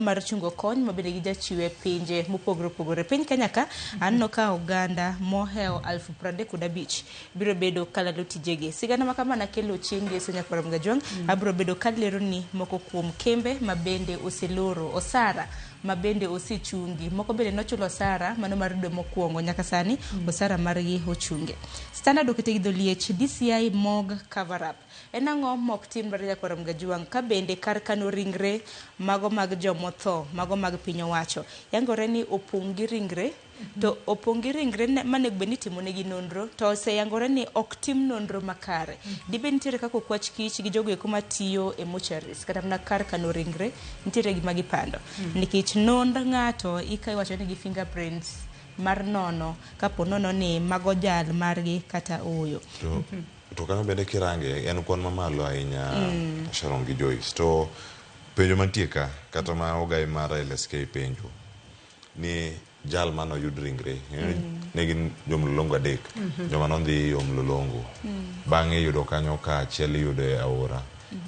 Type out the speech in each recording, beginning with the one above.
Mar chungo kony ma bende gijachiwo e pinje mopogore opogore. Piny Kenya ka aneno ka oganda mohewo 35,000 biro bedo kalalo tijegi. Sigana ma kama nakelo chieng' ngeso nyakwar Mgajwang' abiro bedo kaleroni moko kuom kembe ma bende oseloro osara ma bende osechungi. Moko bende nochulo osara mano mar dwe mokwongo nyaka sani osara margi ochungi. Standard okete gi dholiech DCI morgue cover up. En ang'o mok timre Nyakwar Mgajwang' ka bende kar kano ringre mago mag jomotho, mago mag piny owacho, yangore ni opong' gi ringre, to opong' gi ringre manego bed ni itimonegi nonro, to oseyangore ni ok tim nonro makare. Dibed nitiere kaka okwach kich gi jogo eko matiyo e mortuaries kata mana kar kano ringre, nitiere gima gipando. Nikech nond ng'ato ika iwacho ni gi fingerprints mar nono kapo nono ni mago jal margi kata ooyo. To, to kanyo bende kirange en kwan mamalo ahinya Sharon gi Joyce. To penjo mantie ka kata ma ogai mar LSK penjo ni jal mane oyud ringre ne gin jomlolongo adek joma nodhi yo mlolongo bang'e iyudo kanyo ka achiel iyudo e aora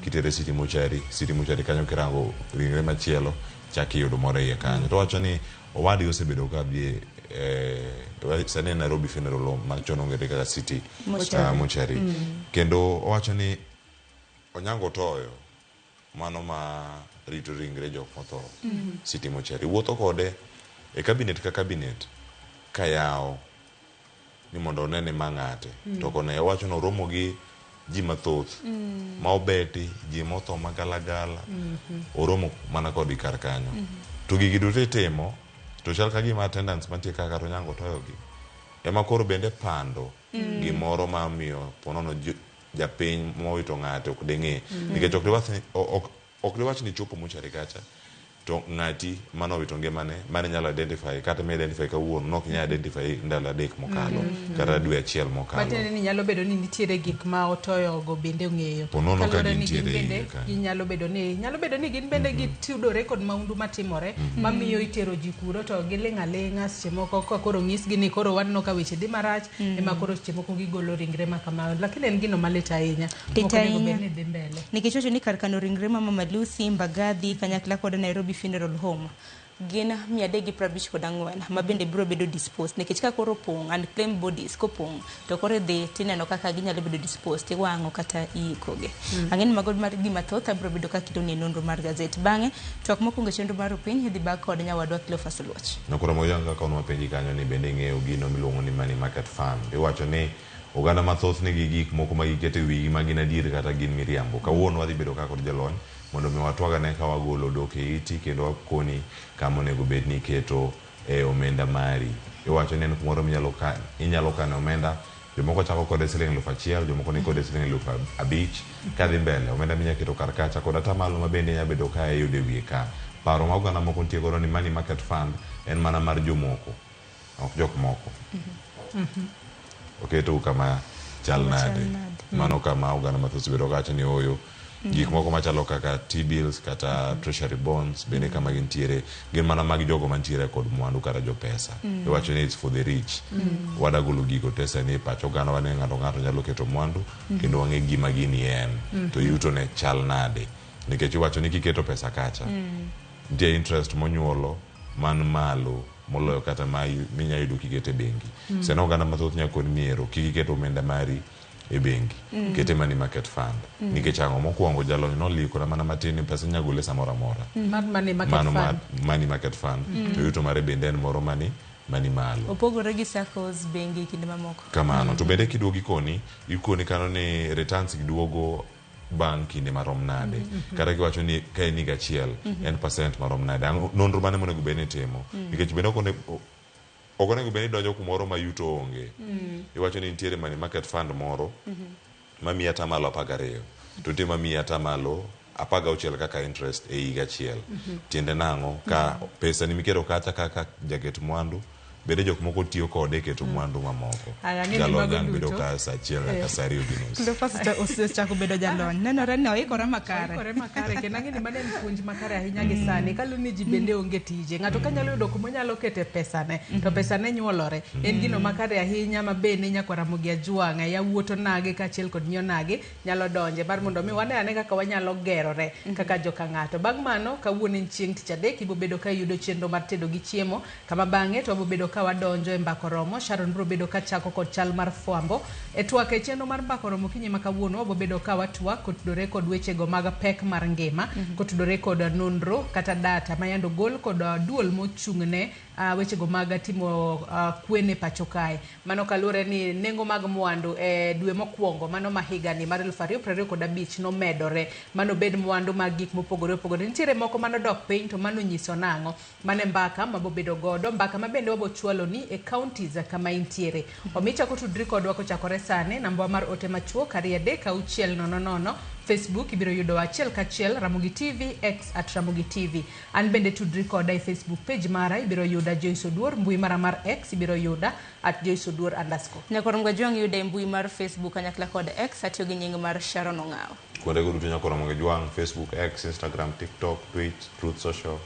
kitere City Mortuary City Mortuary kanyo kirango ringre machielo chak iyudo moro e iye kanyo to wacho ni owadgi osebedo ka dhi e sani en Nairobi Funeral Home machon ong'ere kaka City Mortuary. Mortuary. Kendo owacho ni Onyango Otoyo mano ma rito ringre jok motho City Mortuary wuotho kode e cabinet ka cabinet ka yawo ni mondo one ni ma ng'ate to ok one. Owacho ni oromo gi ji mathoth ma obeti, ji motho magalagala, oromo mana kodgi kar kanyo. To gigi duto itimo to chal ka gima attendants mantie ka kata Onyango Otoyo gi ema koro bende pando gimoro ma omiyo ponono japiny mowito ng'ate ok ding'e nikech ok diwach ni ok ok diwach ni chopo mochari kacha to ng'ati mane owito ngimane mane inyalo identify kata mi identify kawuono nok inyal identify ndalo adek mokalo kata dwe achiel mokalo. Matiende ni nyalo bedo ni nitiere gik ma otoyogo bende ong'eyo. Po nono ka Kaluwore ni gin gintiere bende iye kanyo. ginyalo bedo ni nyalo bedo ni gin bende gitudore kod maundu matimore mamiyo itero ji kuro to giling' aling'a seche moko ka koro onyisgi ni koro waneno ka weche dhi marach ema koro seche moko gigolo ringre ma kamano lakini en gino malit ahinya Lit mok onego ahinya. bed ni dhi mbele. Nikech wacho ni kar kano ringre ma Mama Lucy Mbagathi kanyakla kod Nairobi Funeral Home gin 354 ma bende biro bedo disposed nikech ka koro opong' unclaimed bodies kopong' to koro idhi tineno kaka ginyalo bedo disposed iwang'o kata iikogi. Ang'e ni mago mar gima thoth abiro bedo ka aketoni e nonro mar gazet. Bang'e twak mokwongo e chenro mar Rupiny idhi bag kod nyawadwa Cleophas Oluoch. Nyakwar Mojang kaka wan wapenji kanyo ni bende ing'eyo gino miluongo ni money market fund. Iwacho ni oganda mathoth nigi gik moko ma giketo e wigi ma gin adier kata gin miriambo. Kawuono wadhi bedo ka kod jalony mondo mi watwag ane ka wagolo odok e iti kendo wakoni kama onego bed ni iketo e omenda mari. Iwacho ni en kumoro minyalo ka, inyalo kane omenda jomoko chako kode siling 1000, jomoko ni kode siling 5000 kadhi mbele. Omenda minya keto kar kacha kod atamalo ma bende inya bedo ka iyudo e wiye ka. Paro ma oganda moko nitie godo ni money market fund en mana mar jomoko, ok jok moko. Oketou kama chal nade? Mano kama oganda mathoth osebedo kawacho ni ooyo. Gik moko machalo kaka T-bills kata treasury bonds bende kama gintiere gin mana mag jogo mantiere kod mwandu kata jopesa. Iwacho ni it's for the rich. Wada golo gigo te sani e pach oganda wa ni ng'ato ng'ato nyalo keto mwandu kendo wang'e gima gini en to yuto ne chal nade. Nikech iwacho ni kiketo pesa kacha nitie interest monyuolo man malo moloyo kata ma minya yudo kiketo e bengi. Sani oganda mathoth nya koni ni ero kik iket omenda mari e bengi, kete money market fund. Nikech ang'o? Mokwongo jalony nolikona mana matin ni pesa inya gole samoro amora. Mar money market Mano mar fund. money market fund. To yuto mare bende en moro mani mani malo. Opogore gi SACCOs, bengi kinde mamoko. Kamano. To bende kiduogo ikoni, ikoni kanyo ni returns gi duogo bang' kinde marom nade. Kata kiwacho ni ka en higa achiel, en percent marom nade. Ang'o, nonro mane monego bed ni itimo. Nikech bende ok onego ok onego bed ni idonjo kumoro ma yuto onge. Iwacho ni nitiere money market fund moro mamiyi atamalo 12 to nitie mamiyi atamalo 16 kaka interest e higa achiel. Tiende nang'o? Ka pesa ni miketo kacha kaka jaket mwandu Bende jok moko tiyo kode e keto mwandu mamoko. Aya, ang'e ni Jalony mago ang' bedo duto. ka saa achiel nyaka saa ariyo gi nus. Cleophas osechako bedo jalony. Nenore ni oikore makare. Oikore makare kendo ang'e ni mano en puonj makare ahinya gi sani kaluwore ni ji bende onge tije. Ng'ato ka nyalo yudo kuma onyalo kete pesane to pesane nyuolore. En gino makare ahinya ma bende nyakwar Ramogi Ajwang', yawuot onagi kaachiel kod nyi onagi nyalo donje mar mondo mi wane ane kaka wanyalo gerore kaka joka ng'ato. Bang' mano kawuono en chieng' tich adek ibiro bedo ka iyudo chenro mar tedo gi chiemo kama bang'e to wabiro bedo ka wadonjo e mbako romo. Sharon biro bedo ka chako kod chal mar fwambo. E twak e chenro mar mbako romo okinyi ma kawuono wabiro bedo ka watwak kotudore kod wechego mag pek mar ngima, kotudore kod nonro kata data ma yande ogol kod duol mochung'ne wechego mag timo kwene pacho kae. Mano kaluwore ni nengo mag mwandu e dwe mokwongo mano ma higani mar 2025 nomedore. Mano bed mwandu mag gik mopogore opogore. Nitiere moko manodok piny to mano nyiso nang'o? Mano e mbaka mabobedo godo, mbaka ma bende wabochwalo ni e counties kama intiere. Omiyo ichako tudri kodwa kochakore sani, namba mar ote machuok 23600, Facebook ibiro yudo achiel kachiel Ramogi TV, X at Ramogi TV. An bende tudri koda e Facebook page mara ibiro yuda Joyce Oduor, mbui mara mar X ibiro yuda at Joyce Oduor underscore. Nyakwar Ramogi Ajwang' yude e mbui mar Facebook kanyakla kod X atiyo gi nying mar Sharon Ong'awo. Kuondego duto nyakwar Ramogi Ajwang', Facebook, X, Instagram, TikTok, Twitch, Truth Social,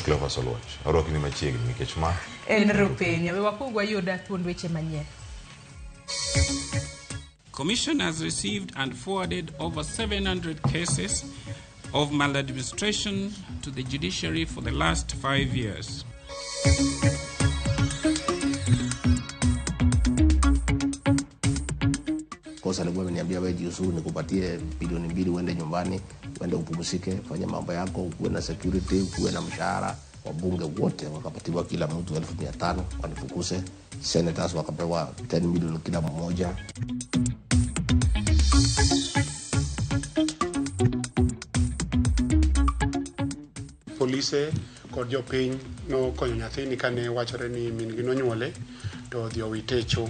Cleophas Oluoch. Arwaki ni machiegni nikech ma En rupiny. We wakwong wayud thuond weche manyien. Commission has received and forwarded over 700 cases of maladministration to the judiciary for the last 5 years. Kosa alikuwa ameniambia wewe jiuzuru, nikupatie bilioni 2 uende nyumbani, uende upumzike, fanya mambo yako, ukuwe na security, ukuwe na mshahara. Wabunge wote wakapatiwa kila mtu 500,000 wanifukuse. Senators wakapewa 10 million kila mmoja. Polise kod jopiny nokonyo nyathini kane wachore ni min gi nonyuole to odhi owite e cho.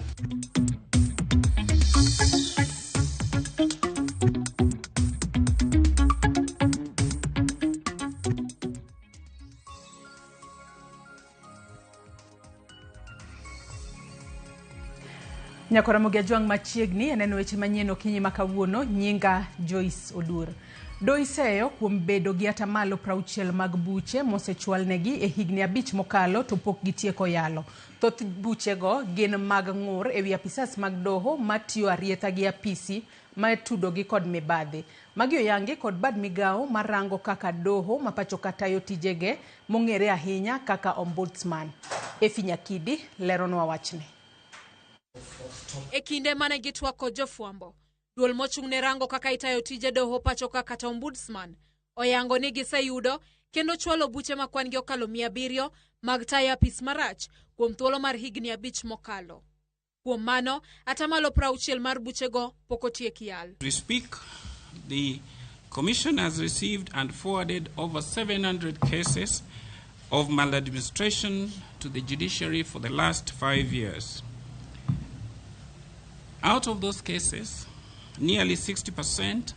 Nyakwar Ramogi Ajwang' machiegni aneno weche manyien okinyi ma kawuono. Nyinga Joyce Oduor. Doiseyo kuom bedo gi atamalo 60 mag buche mosechwalnegi e higni 5 mokalo to pok gitieko yalo. Thoth buchego gin mag ng'ur ewi apisas mag doho matiyo arietha gi apisi matudogi kod mibadhi. Magi oyangi kod bad migawo marango kaka doho ma pacho ka tayo tijege mong'ere ahinya kaka ombudsman. Efi Nyakidi leronwa wachni. E kinde mane gitwak kod jofwambo, duol mochung' ne rango kaka itayo tije doho pacho ka kata ombudsman oyango ni giseyudo kendo chwalo buche ma kwan gi okalo 700 mag tayo apis marach kuom thuolo mar higni 5 mokalo. Kuom mano, atamalo 60 mar buchego pok otiek yal. We speak, the Commission has received and forwarded over 700 cases of maladministration to the judiciary for the last 5 years. Out of those cases, nearly 60%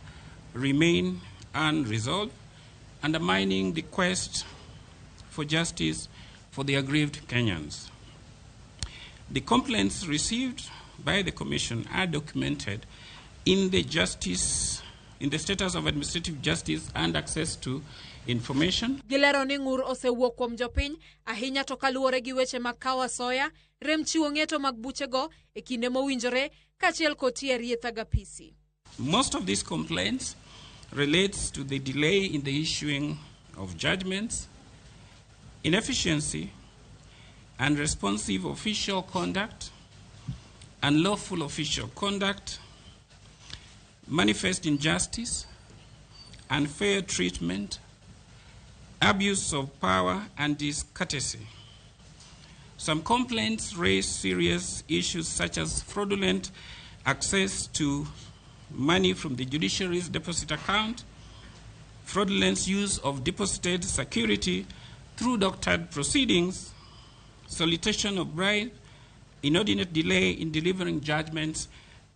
remain unresolved, undermining the quest for justice for the aggrieved Kenyans. The complaints received by the Commission are documented in the justice, in the status of administrative justice and access to information. Gilero ni ng'ur osewuok kuom jopiny ahinya to kaluwore gi weche mag kawo asoya, rem chiwo ng'eto mag buchego e kinde mowinjore kaachiel kod tiyo rietha gapisi. Most of these complaints relates to the delay in the issuing of judgments, inefficiency, unresponsive official conduct, unlawful official conduct, manifest injustice, unfair treatment, abuse of power, and discourtesy. Some complaints raise serious issues such as fraudulent access to money from the judiciary's deposit account, fraudulent use of deposited security through doctored proceedings, solicitation of bribe, inordinate delay in delivering judgments,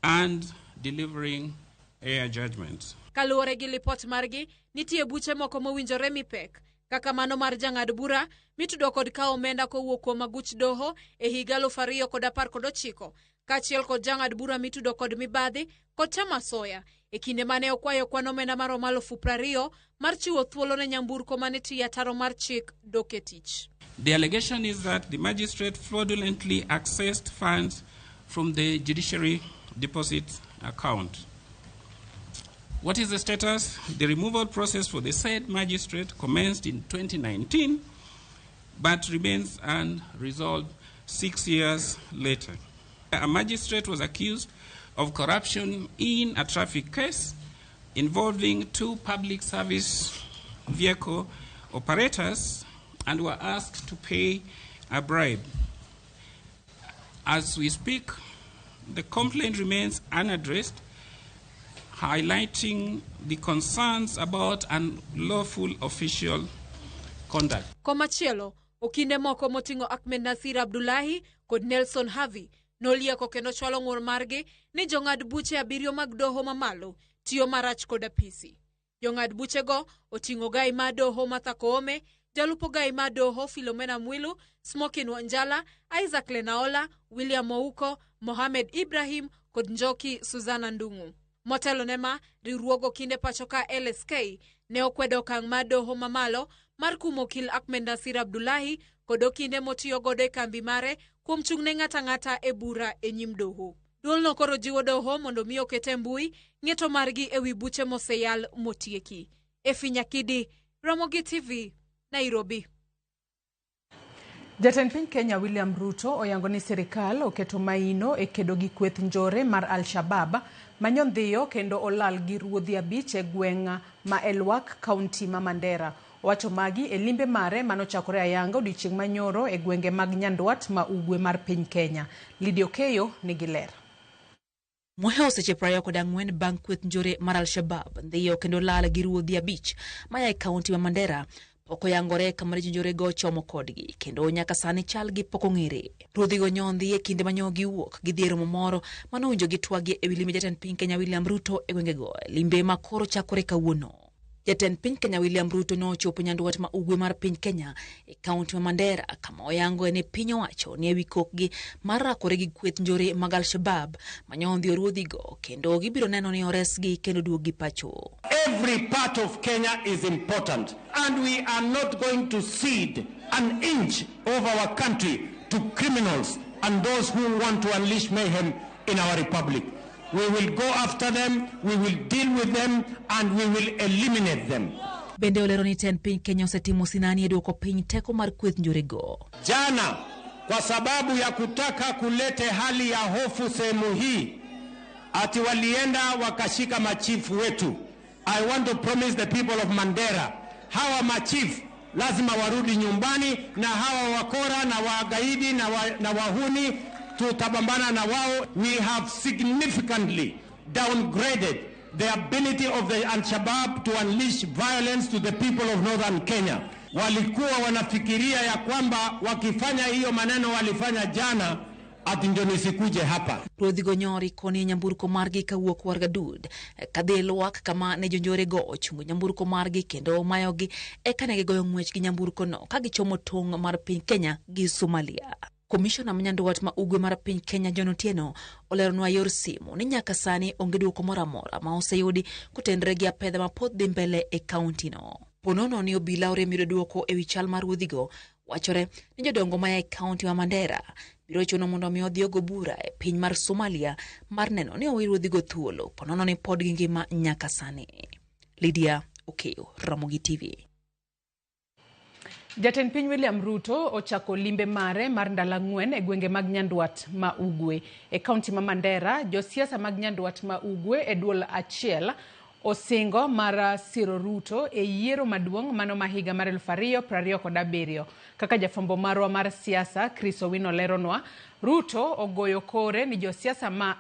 and delivering air judgments. Kaluwore gi lipot margi, nitie buche moko mowinjore mi pek Kaka mano mar jang'ad bura mitudo kod kawo omenda kowuok kuom aguch doho e higa 2019 kaachiel kod jang'ad bura mitudo kod mibadhi kod chamo asoya e kinde mane okwayo kwan omenda maromo 20,000 mar chiwo thuolo ne nyamburko mane tiyo ataro mar chik dok e tich. The allegation is that the magistrate fraudulently accessed funds from the judiciary deposit account. What is the status? The removal process for the said magistrate commenced in 2019 but remains unresolved 6 years later. A magistrate was accused of corruption in a traffic case involving 2 public service vehicle operators and were asked to pay a bribe. As we speak, the complaint remains unaddressed, highlighting the concerns about unlawful official conduct. Komachielo, okinde moko moting'o Ahmed Nasir Abdullahi kod Nelson Havi nolieko kendo chwalo ng'ur margi ni jong'ad buche 7 mag doho mamalo tiyo marach kod apisi. Jong'ad buchego oting'o Gai ma doho Martha Koome, jalupo Gai ma doho Philomena Mwilu, Smokin Wanjala, Isaac Lenaola, William Mouko, Mohamed Ibrahim kod Njoki Suzana Ndung'u. Motelo ne ma, riwruog okinde pacho ka LSK ne okwedo okang' mar doho mamalo mar kumo okil Ahmed Nasir Abdullahi kod okinde motiyo godo e kambi mare kuom chung' ne ng'ato ang'ata e bura e nyim doho. Duolno koro jiwo doho mondo mi oket e mbui ng'eto margi ewi buche moseyal motieki. Efi Nyakidi, Ramogi TV, Nairobi. Jatend piny Kenya William Ruto oyango ni sirikal oketo maino e kedo gi kweth njore mar Al-Shabaab manyondhiyo kendo olal gi ruodhi 5 e gweng' ma Elwak, kaunti ma Mandera. Owacho magi e limbe mare manochakore ayanga odiochieng' manyoro e gwenge mag Nyandwat ma ugwe mar piny Kenya. Lydia Okeyo nigi ler. Mohewo seche 24 bang' kweth njore mar Al-Shabaab ndhiyo kendo lal gi ruodhi 5 maya e kaunti ma Mandera pok oyangore kama jonjorego chomo kodgi kendo nyaka sani chalgi pok ong'ere. Ruodhigo nyondhi e kinde ma giwuok gidhi e romo moro manowinjo gitwagie ewi limbe jatend piny Kenya William Ruto e gwengego, limbe ma koro chakore kawuono. Jatend piny Kenya William Ruto nochopo Nyandwat ma ugwe mar piny Kenya e kaunti ma Mandera kama oyango ni piny owacho ni ewi kokgi mar rakore gi kweth njore mag Al-Shabaab manyondhiyo ruodhigo kendo gibiro neno ni oresgi kendo duoggi pacho. Every part of Kenya is important and we are not going to cede an inch of our country to criminals and those who want to unleash mayhem in our republic. We will go after them, we will deal with them, and we will eliminate them. Bende olero ni tend piny Kenya osetimo sinani e duoko piny teko mar kweth njorego. Jana, kwa sababu ya kutaka kulete hali ya hofu sehemu hii, ati walienda wakashika machifu wetu. I want to promise the people of Mandera, hawa machifu lazima warudi nyumbani, na hawa wakora na wagaidi na wahuni tutapambana na wao. We have significantly downgraded the ability of the Al-Shabaab to unleash violence to the people of Northern Kenya. Walikuwa wanafikiria ya kwamba wakifanya hiyo maneno walifanya jana ati ndio nisikuje hapa. Ruodhigo nyori koni nyamburko margi kawuok Wargadud kadhi Lwak kama ne jonjorego ochungo nyamburko margi kendo mayogi eka ne gigoyo ng'wech gi nyamburko no ka gichomo tong' mar piny Kenya gi Somalia. Komishona ma Nyandwat ma ugwe mar piny Kenya John Otieno oleronwa yor simu ni nyaka sani onge duoko moro amora ma oseyudi kotenore gi apedha ma pod dhi mbele e kaunti no. Ponono ni obila orem yudo duoko ewi chal mar ruodhigo, wachore ni jodongo maya e kaunti ma Mandera biro chuno mondo mi odhi ogo bura e piny mar Somalia mar neno ni owe ruodhigo thuolo ponono ni pod gingima nyaka sani. Lydia Okeyo, Ramogi TV. Jatend piny William Ruto ochako limbe mare mar ndalo 4 e gwenge mag Nyandwat ma Ugwe. E kaunti ma Mandera, josiasa mag Nyandwat ma Ugwe e duol achiel osingo mar siro Ruto e yiero maduong' mano ma higa mar 2027. Kaka jafwambo marwa mar siasa Chris Owino leronwa, Ruto ogoyo kore ni josiasa ma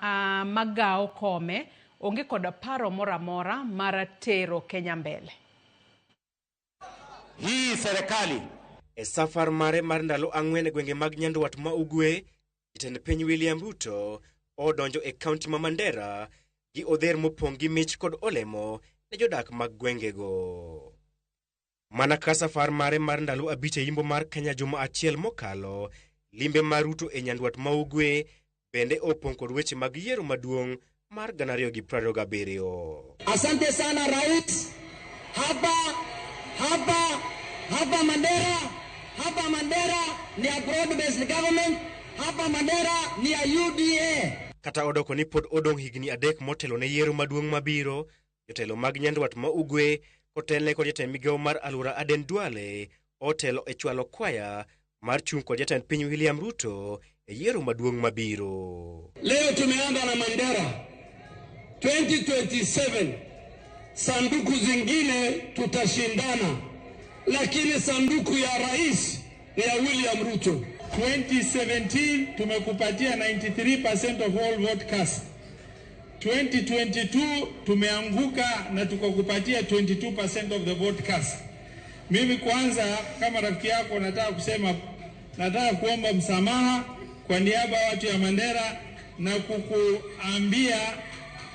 magawo kome onge kod paro moro amora mar tero Kenya mbele. Hii serikali e safar mare mar ndalo 4 e gwenge mag Nyandwat ma Ugwe, jatend piny William Ruto odonjo e kaunti ma Mandera gi odher mopong' gi mich kod olemo ne jodak mag gwengego. Mana ka safar mare mar ndalo 5 e yimbo mar Kenya juma achiel mokalo, limbe mar Ruto e Nyandwat ma Ugwe bende opong' kod weche mag yiero maduong' mar 2027. Asante sana Rais. Hapa hapa hapa Mandera, hapa Mandera ni a broad based government, hapa Mandera ni a UDA. Kata odoko ni pod odong' higni 3 motelo ne yiero maduong' mabiro, jotelo mag Nyandwat ma Ugwe kotelne kod jatend migawo mar alwora Aden Duale otelo e chwalo kwaya mar chung' kod jatend piny William Ruto e yiero maduong' mabiro. Leo tumeanza na Mandera 2027, sanduku zingine tutashindana, lakini sanduku ya rais ni ya William Ruto. 2017 tumekupatia 93% of all vote cast. 2022 tumeanguka na tukakupatia 22% of the vote cast. Mimi kwanza kama rafiki yako nataka kusema, nataka kuomba msamaha kwa niaba ya watu ya Mandera na kukuambia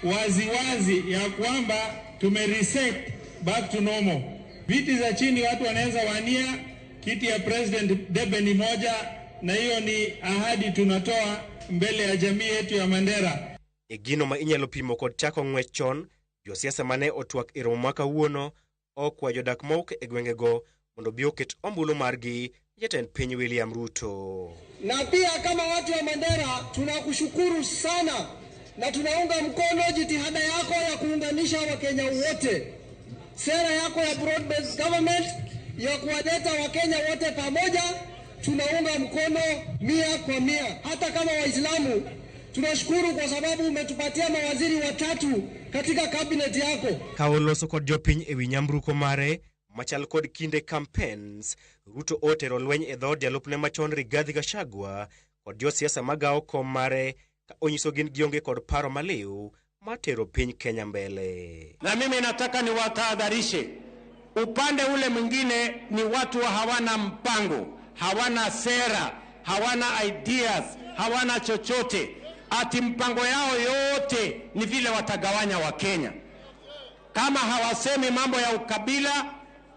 waziwazi ya kwamba tume reset back to normal. Viti za chini watu wanaweza wania, kiti ya president debe ni moja, na hiyo ni ahadi tunatoa mbele ya jamii yetu ya Mandera. E gino ma inyalo pimo kod chako ng'wech chon, josiasa mane otwak e romo ma kawuono okwayo jodak mowuok e gwengego mondo obi oket ombulu margi jatend piny William Ruto. Na pia kama watu wa Mandera tunakushukuru sana na tunaunga mkono jitihada yako ya kuunganisha Wakenya wote. Sera yako ya broad based government ya kuwaleta Wakenya wote pamoja tunaunga mkono 100%. Hata kama Waislamu tunashukuru kwa sababu umetupatia mawaziri 3 katika cabinet yako. Ka oloso kod jopiny ewi nyamburko mare machal kod kinde campaigns, Ruto otero lweny e dhood jalupne machon Rigathi Gachagua kod josiasa magawo kom mare ka onyiso gin gionge kod paro maliw mar tero piny Kenya mbele. Na mimi nataka niwatahadharishe, upande ule mwingine ni watu hawana mpango, hawana sera, hawana ideas, hawana chochote. Ati mpango yao yote ni vile watagawanya wa Kenya. Kama hawasemi mambo ya ukabila,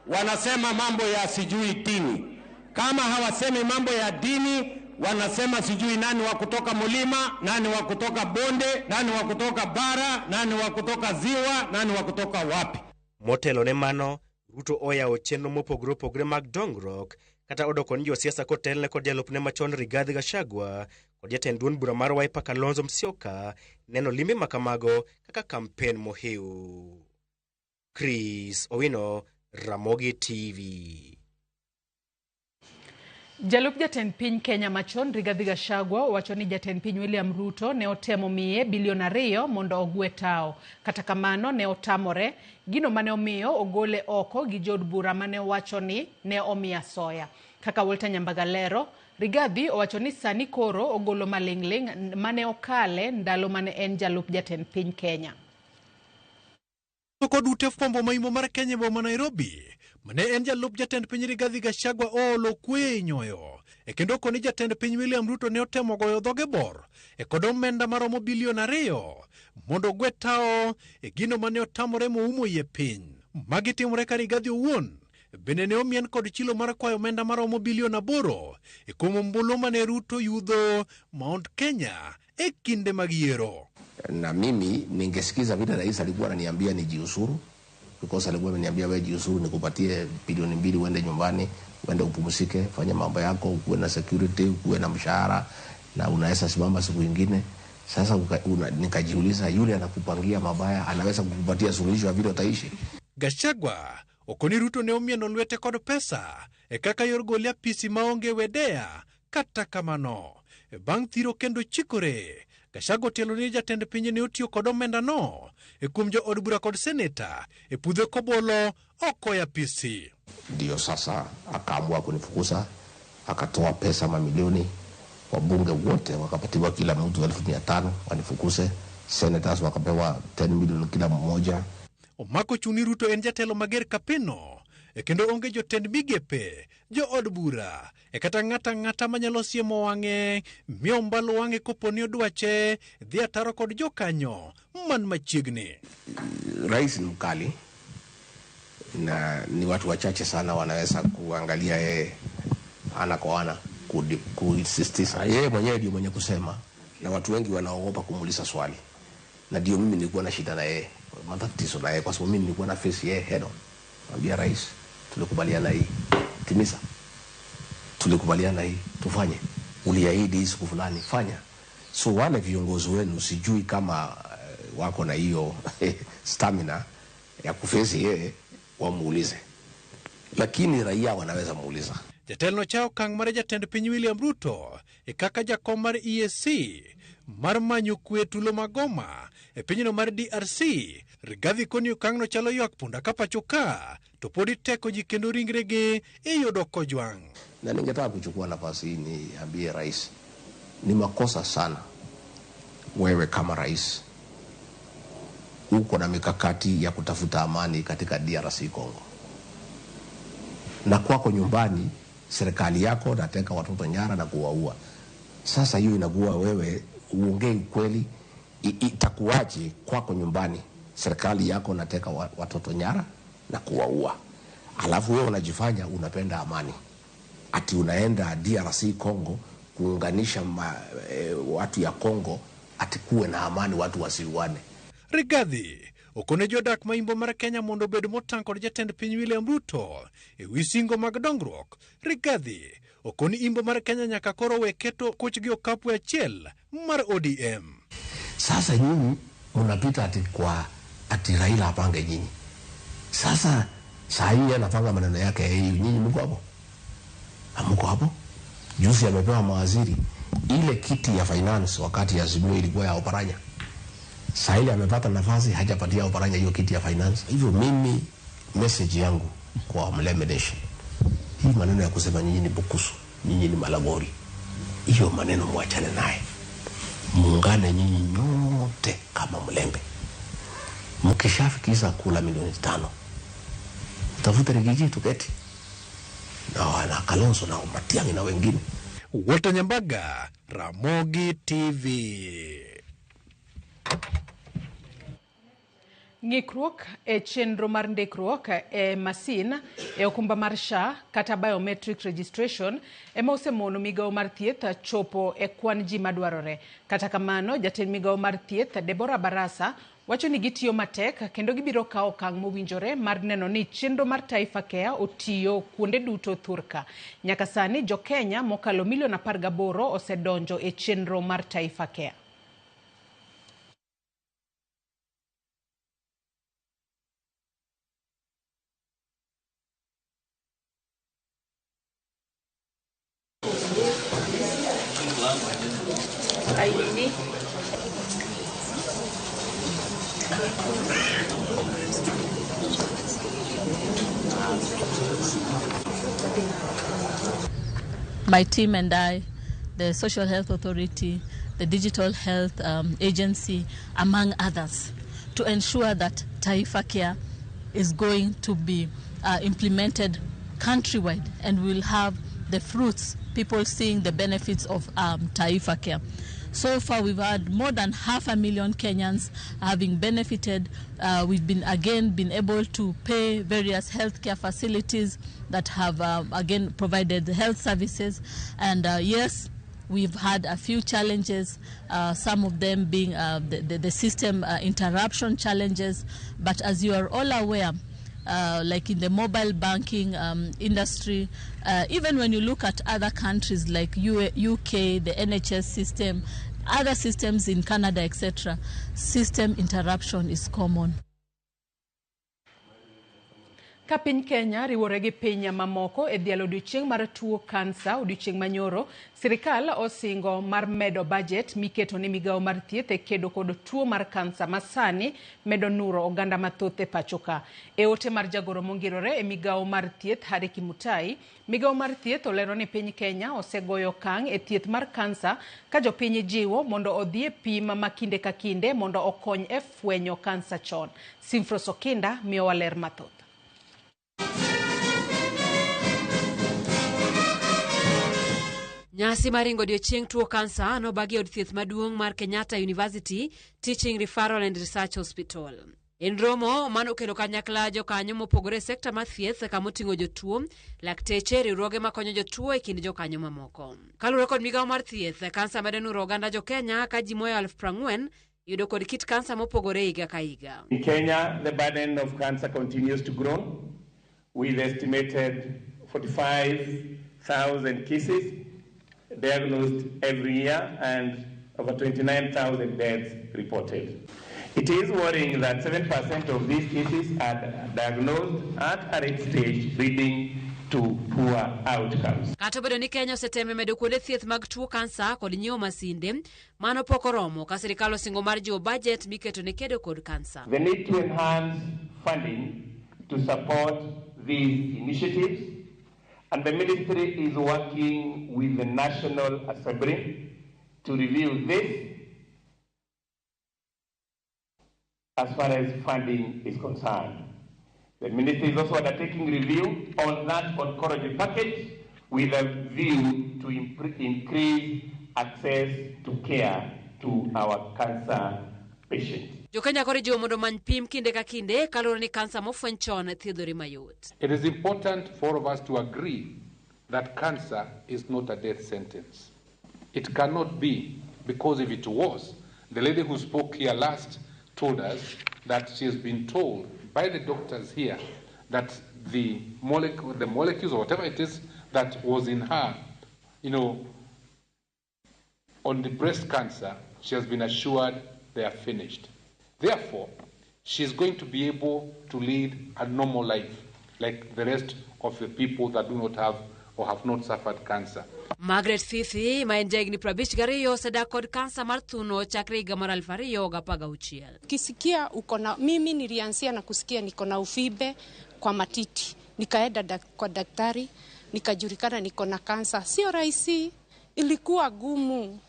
wanasema mambo ya sijui dini. Kama hawasemi mambo ya dini, wanasema sijui nani wa kutoka mulima, nani wa kutoka bonde, nani wa kutoka bara, nani wa kutoka ziwa, nani wa kutoka wapi. Motelo ne mano, Ruto oyawo chenro mopogore opogore mag dongruok kata odoko ni josiasa kotelne kod jalupne machon Rigathi Gachagua kod jatend duond bura mar Wiper Kalonzo Musyoka neno limbe makamago kaka kampen mohiu. Chris Owino, Ramogi TV. Jalup jatend piny Kenya machon Rigathi Gachagua owacho ni jatend piny William Ruto ne otemo miye bilion 2 mondo ogwe tao. Kata kamano ne otamore, gino mane omiyo ogole oko gi jood bura mane owacho ni ne omiya soya. Kaka Walter Nyambaga lero, Rigathi owacho ni sani koro ogolo maling'ling' mane okale ndalo mane en jalup jatend piny Kenya. Kod ute fwambo maimo mar Kenya e boma Nairobi, mane en jalup jatend piny Rigathi Gachagua oolo kwe e nyoyo. E kendo koni jatend piny William Ruto ne otemo goyo dhoge bor e kod omenda maromo bilion 2 mondo ogwe tao e gino mane otamore moumo iye piny. Magi timore ka Rigathi owuon bende ne omien kod chilo mar kwayo omenda maromo bilion 8 e kuom ombulu mane Ruto yudho Mount Kenya e kinde mag yiero. Na mimi ningesikiza vile rais alikuwa ananiambia nijiuzuru, because alikuwa ameniambia wewe jiuzuru nikupatie bilioni 2 uende nyumbani, uende upumzike, fanya mambo yako, ukuwe na security, ukuwe na mshahara na unaweza simama siku nyingine. Sasa nikajiuliza, yule anakupangia mabaya anaweza kukupatia suluhisho ya vile utaishi? Gachagua okoni Ruto ne omieno lwete kod pesa e kaka yor gole apisi maonge wedea. Kata kamano, bang' thiro kendo chikore, Gachagua otielo ni jatend piny ne otiyo kod omenda no e kuom jo od bura kod seneta e pudhe kobolo oko ya apisi. Ndio sasa akaamua kunifukuza, akatoa pesa mamilioni, wabunge wote wakapatiwa kila mtu 500,000 wanifukuse, senators wakapewa 10 milioni kila mmoja. Omako chuni Ruto en jatelo mager kapeno e kendo onge jotend migepe, jo od bura e kata ng'ata ng'ata manyalo siemo wang'e miyo ombalo wang'e kopo ni odwache dhi ataro kod jokanyo man machiegni. Rais ni mkali, na ni watu wachache sana wanaweza kuangalia yeye ana kwa ana kusisitiza. Yeye mwenyewe ndio mwenye kusema, na watu wengi wanaogopa kumuuliza swali, na ndio mimi nilikuwa na shida na yeye, matatizo na yeye, kwa sababu mimi nilikuwa na face yeye head on. Mwambia rais, tulikubaliana hii, timiza. Tulikubaliana hii, tufanye. Uliahidi hii siku fulani, fanya. So wale viongozi wenu sijui kama wako na hiyo stamina ya kufesi yeye wamuulize, lakini raia wanaweza muuliza. Jatelo chayo okang' mar jatend piny William Ruto e kaka jakom mar EAC mar manyo kwe tulo magoma e pinyno mar DRC. Rigathi koni okang'no chalo ywak punda ka pacho ka to pod iteko ji kendo ringregi iyudo kojwang'. Na ningetaka kuchukua nafasi hii niambie rais, ni makosa sana wewe kama rais uko na mikakati ya kutafuta amani katika DRC Congo, na kwako nyumbani serikali yako nateka watoto nyara na kuwaua. Sasa hiyo inakuwa wewe uongee ukweli, itakuwaje kwako nyumbani serikali yako nateka watoto nyara na kuwaua, alafu wewe unajifanya unapenda amani, ati unaenda DRC Congo kuunganisha watu ya Congo ati kuwe na amani, watu wasiuane. Rigathi okone jodak ma imbo mar Kenya mondo obed motang' kod jatend piny William Ruto e wi singo mag dongruok. Rigathi okoni imbo mar Kenya nyaka koro we keto kuch gi okapu achiel mar ODM. Sasa nyinyi mnapita ati kwa ati Raila apange nyinyi. Sasa saa hii anapanga maneno yake ya EU, nyinyi mko hapo? Hamko hapo? Juzi amepewa mawaziri ile kiti ya finance wakati ya Azimio ilikuwa ya Oparanya. Saa ile amepata nafasi, hajapatia Oparanya hiyo kiti ya finance. Hivyo mimi message yangu kwa Mlembe Nation, hii maneno ya kusema nyinyi ni bukusu, nyinyi ni malagori, hiyo maneno muachane naye. Muungane nyinyi nyote kama Mlembe. Mkishafikisha kula milioni 5, tafute Rigiji tuketi na wana Kalonzo na Matiang'i na wengine. Walter Nyambaga, Ramogi TV. Ng'ikruok e chenro mar ndikruok e masin e okumba mar SHA kata biometric registration ema osemono migawo mar thieth chopo e kwan ji madwarore. Kata kamano, jatend migawo mar thieth Deborah Barasa wacho ni gitiyo matek kendo gibiro kawo okang' mowinjore mar neno ni chenro mar Taifa Care otiyo kuonde duto thurka. Nyaka sani jo Kenya mokalo milion 18 osedonjo e chenro mar Taifa Care. My team and I, the Social Health Authority, the Digital Health Agency, among others, to ensure that Taifa Care is going to be implemented countrywide and we'll have the fruits, people seeing the benefits of Taifa Care. So far, we've had more than 500,000 Kenyans having benefited. We've been able to pay various healthcare facilities that have again provided the health services. And yes, we've had a few challenges, some of them being the system interruption challenges. But as you are all aware, like in the mobile banking industry, even when you look at other countries like UK, the NHS system, other systems in Canada, etc., system interruption is common. Ka piny Kenya riwore gi piny mamoko e dhialo odiochieng' mar tuo kansa odiochieng' manyoro, sirikal osingo mar medo budget miketo ne migawo mar thieth e kedo kod tuo mar kansa masani medo nuro oganda mathoth e pacho ka. E ote mar jagoro mongirore e migawo mar thieth Harry Kimutai, migawo mar thieth olero ni piny Kenya osegoyo okang' e thieth mar kansa ka jopiny jiwo mondo odhi e pim ma kinde ka kinde mondo okony e fwenyo kansa chon. Simfros Okinda miyowa ler mathoth. Nyasi mar ringo odiochieng' tuo kansa nobagi e od thieth maduong' mar Kenyatta University Teaching Referral and Research Hospital. En romo mane okelo kanyakla jokanyo mopogore e sekta mar thieth kama oting'o jotuo, lakteche, riwruoge makonyo jotuo e kind jokanyo mamoko. Kaluwore kod migawo mar thieth, kansa medo nuro oganda jo-Kenya ka ji moyo 40,000 yudo kod kit kansa mopogore higa ka higa. In Kenya, the burden of cancer continues to grow, with estimated 45,000 cases diagnosed every year and over 29,000 deaths reported. It is worrying that 7% of these cases are diagnosed at a late stage, leading to poor outcomes. Kata obedo ni Kenya osetemo medo kuonde thieth mag tuo kansa kod nyiewo masinde, mano pok oromo ka sirikal osingo mar jiwo bajet miketo ne kedo kod kansa. The need to enhance funding to support these initiatives, and the ministry is working with the National Assembly to review this as far as funding is concerned. The ministry is also undertaking review on that oncology package with a view to increase access to care to our cancer patients. Jokenya koro ijiwo mondo omany pim kinde ka kinde kaluwore ni kansa mofweny chon thiedhore mayot. It is important for all of us to agree that cancer is not a death sentence. It cannot be, because if it was, the lady who spoke here last told us that she has been told by the doctors here that the molecules or whatever it is that was in her, on the breast cancer, she has been assured they are finished. Therefore, she is going to be able to lead a normal life like the rest of the people that do not have or have not suffered cancer. Margaret Fifi ma en jahigni 52 osedak kod kansa mar thuno chakre higa mar 2016. Ukisikia uko na, mimi nilianzia na kusikia niko na ufibe kwa matiti, nikaenda kwa daktari nikajulikana niko na kansa. Sio rahisi, ilikuwa gumu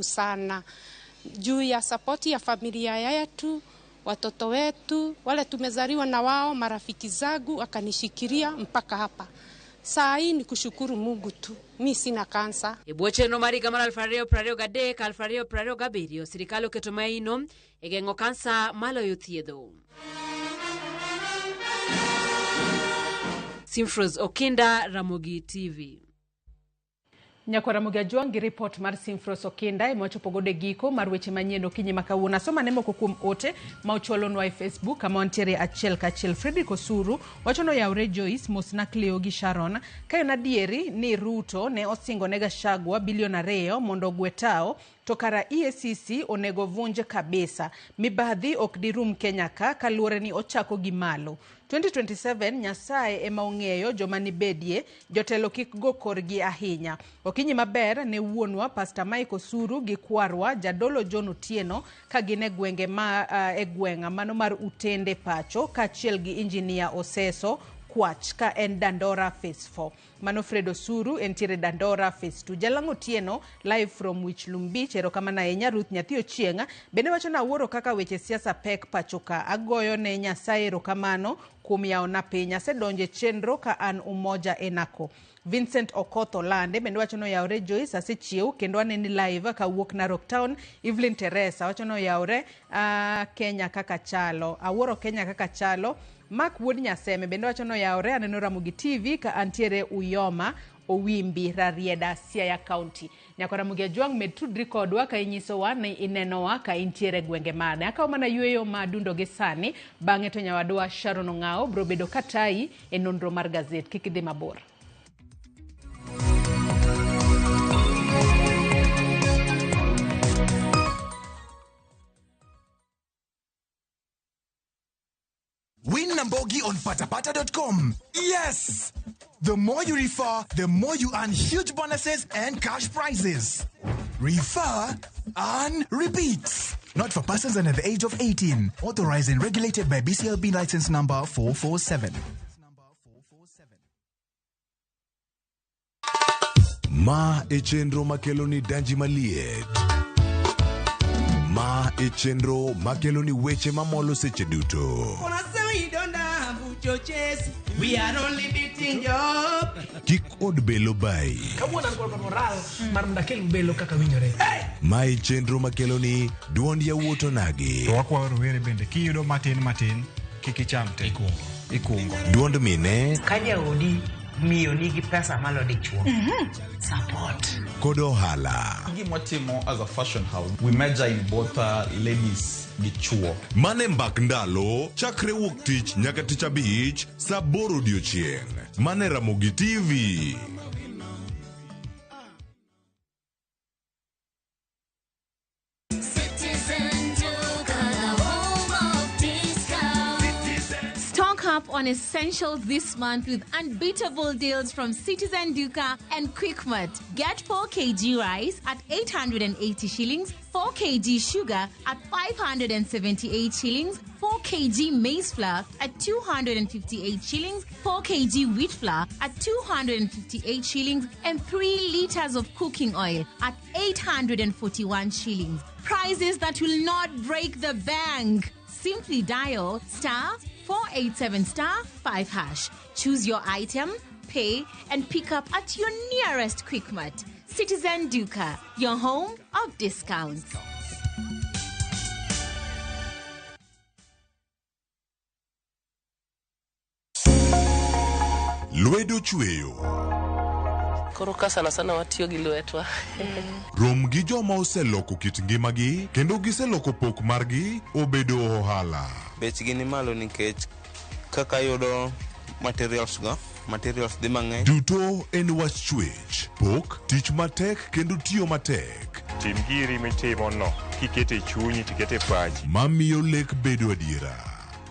sana juu ya sapoti ya familia yetu, watoto wetu, wale tumezaliwa na wao, marafiki zangu akanishikilia mpaka hapa. Saa hii ni kushukuru Mungu tu, mi sina kansa. E bwo chenro mar higa mar 2023 2027, sirikal oketo maino e geng'o kansa maloyo thiedho. Simfros Okinda, Ramogi TV. Nyakwa Ramogi Ajwang' gi report mar Simfros Okinda ema wachopo godo e giko mar weche manyien okinyi ma kawuono. Asoma ne moko kuom ote ma ochwalonwa e Facebook kama wantiere achiel kachiel. Fredrick Osuru wacho noyawre Joyce, mosna Cleo gi Sharon. Ka en adieri ni Ruto ne osingo ne Gachagua bilion 2 mondo ogwe tao, to kara EACC onego vunj kabisa. Mibadhi ok dirum Kenya ka kaluwore ni ochako gi malo. 2027 Nyasaye ema ong'eyo joma nibedie, jotelo kik go korgi ahinya. Okinyi maber ne wuonwa Pastor Mike Osuru gi kwarwa Jadolo John Otieno ka gin e gwenge ma e gweng'a mano mar Utende pacho kaachiel gi Engineer Oseso Kwach ka en Dandora Phase 4. Mano Fred Osuru entiere Dandora Phase 2. Jalang'o Otieno live from Wichlum Beach, erokamano ahinya. Ruth Nyathi Ochieng' bende wacho na awuoro kaka weche siasa pek pacho ka. Agoyo ne Nyasaye erokamano kuom yawona piny. Asedonjo e chenro ka an Umoja Enako. Vincent Okoth Olande bende wacho noyawre Joyce, asechiew kendo aneni live kawuok Narok Town. Evelyn Teresa wacho noyawre Kenya kaka chalo. Awuoro Kenya kaka chalo. Mark Wuod Nyaseme bende wacho noyawre aneno Ramogi TV ka antiere Uyoma Owimbi Rarieda Siaya County. Nyakwa Ramogi Ajwang' med tudri kodwa ka inyisowa ni inenowa ka intiere gwenge mane. Akawo mana yueyo ma adundo gi sani, bang'e to nyawadwa Sharon Ong'ao bro bedo katayi e nonro mar gazet. Kik idhi mabor. Win Nambogi on patapata.com. Yes! The more you refer, the more you earn huge bonuses and cash prizes. Refer, earn, repeat. Not for persons under the age of 18. Authorized and regulated by BCLB license number 447. Ma e chenro makelo ni danji maliet. Ma e chenro makelo ni weche mamolo seche duto. Rucho chase. We are only beating job. Kik od belo bayi. Kawuono an kod moral mar mondo akel belo kaka winjore. Mae chenro makelo ni duond yawuot onagi. To wakwayo rowere bende kiyudo matin matin kik icham te. Ikungo. Duond mine Ka jaodi miyo nigi pesa malo dichuo. Support. Kod ohala. Gima watimo as a fashion house, we major in both ladies gi chuo. Mane mbak ndalo chakre wuok tich nyaka tich abich saa aboro odiochieng'. Mane Ramogi TV. Citizen Duka, the home of discount. Stock up on essentials this month with unbeatable deals from Citizen Duka and Quickmart. Get 4 kg rice at 880 shillings, 4 kg sugar at 578 shillings, 4 kg maize flour at 258 shillings, 4 kg wheat flour at 258 shillings, and 3 liters of cooking oil at 841 shillings. Prices that will not break the bank. Simply dial star 487 star 5 hash. Choose your item, pay, and pick up at your nearest Quickmart. Citizen Duka, your home of discounts. Lwedo chweyo. Koro ka sana sana watiyo gi lwetwa. Rom gi joma oseloko kit ngimagi kendo giseloko pok margi obedo ohala. Bechgi ni malo nikech kaka yudo materials go, materials dhi mang'eny. Duto en wach chwech, pok, tich matek kendo tiyo matek. Tim giri mitimo no kikete e chunyi tikete e pachi. Mamiyo lek bedo adiera.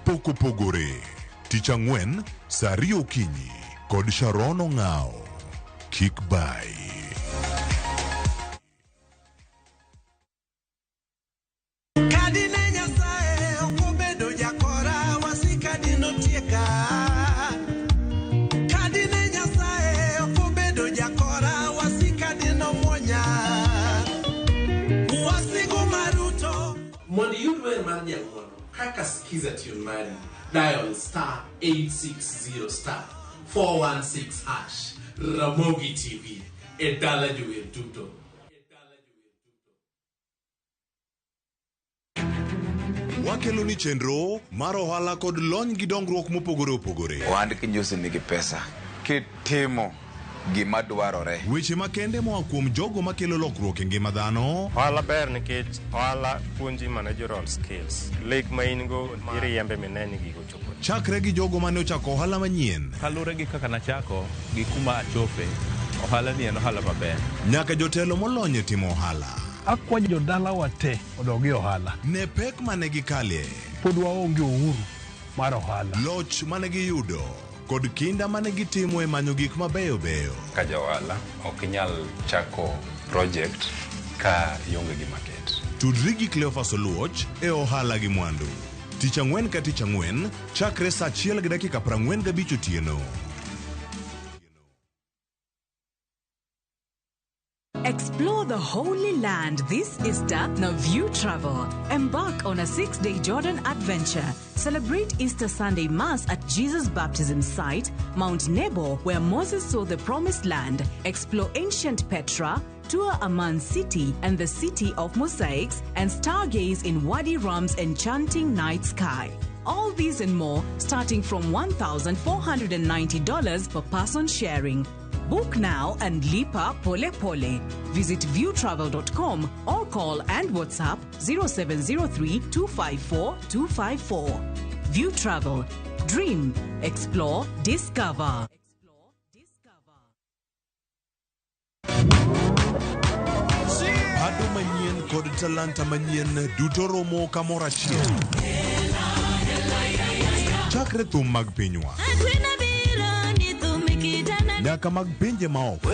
Pok opogore. Tich ang'wen, saa ariyo okinyi kod Sharon Ong'ao. Kik bai. Kadine Nyasaye ok obedo jakora wasika dinotieka. Kadine Nyasaye ok obedo jakora wasika dinomuonya. Wasigu maruto. Mondo iyud wer mar nyang'ono kaka Skiza tune mari, dial star 860 star 416 hash. Ramogi TV e dala jower duto. Wakelo ni chenro mar ohala kod lony gi dongruok mopogore opogore. Ohand kinjusi nigi pesa kitimo gima dwarore. Weche makende moa kuom jogo makelo lokruok e ngima dhano. Ohala ber nikech ohala puonji managerial skills. Lek ma in go iriembe mine ni gigo chopo. Chakre gi jogo mane ochako ohala manyien. Kaluwore gi kaka nachako gi kuma achope, ohala ni en ohala maber. Nyaka jotelo molony e timo ohala. Akwayo jodalawa te odog e ohala. Ne pek mane gikalie. Pod waonge uhuru mar ohala. Loch mane giyudo kod kinda mane gitimo e manyo gik mabeyo beyo. Ka ja ohala ok inyal chako project ka ionge gi market. Tudri gi Cleophas Oluoch e ohala gi mwandu. Tich ang'wen ka tich ang'wen, chakre saa achiel gi dakika 45 otieno. Explore the Holy Land this Easter na View Travel. Embark on a 6-day Jordan adventure. Celebrate Easter Sunday Mass at Jesus' baptism site, Mount Nebo, where Moses saw the Promised Land. Explore ancient Petra, tour Amman City and the City of Mosaics, and stargaze in Wadi Rum's enchanting night sky. All these and more starting from $1,490 per person sharing. Book now and lipa pole pole. Visit viewtravel.com or call and WhatsApp 0703 254 254. View Travel. Dream, explore, discover. Ado manyien kod talanta manyien duto romo kamoro achiel. Chakre thum mag pinywa nyaka mag pinje maoko.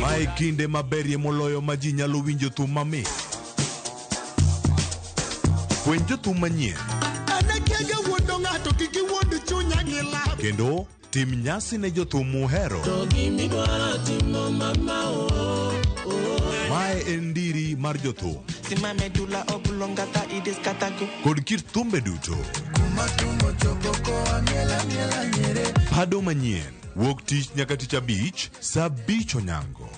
Mae kinde maberie moloyo ma ji nyalo winjo thum mamit. Fweny jothum manyien Anakiaga wuondo ng'ato kik iwuond chunya gi lab. Kendo tim nyasi ne jothum muhero. To gimidwaro timo mama o. Mae en ndiri mar jothum Sima medula oblongata idiskatago. Kod kit thumbe duto. Pado manyien wuok tich nyaka tich abich saa 5 onyango.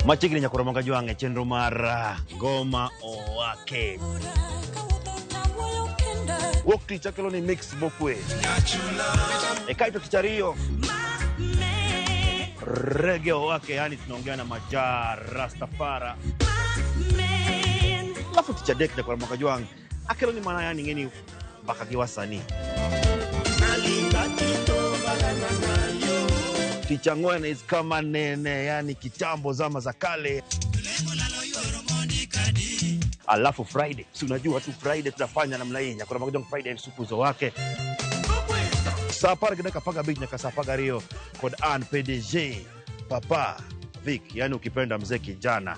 Machiegni nyakoro manga jwang' e chenro mar Ngoma Owake. Wuok tich akelo ni mix mokwe. E kaeto tich ariyo rege owake, yani tunaongea na majaa Rastafara. Alafu tich adek nyakwar mwaka jwang' akelo ni mana yani ng'eni mbaka gi wasanii. Tich ang'wen is kama nene, yani kitambo zama za kale. Alafu Friday, si unajua tu Friday tunafanya namna hii nyakwar mwaka jwang' Friday supu zo wake saa apar gi dakika apar gabich nyaka saa apar gariyo kod an PDG Papa Vic, yani ukipenda mzee kijana.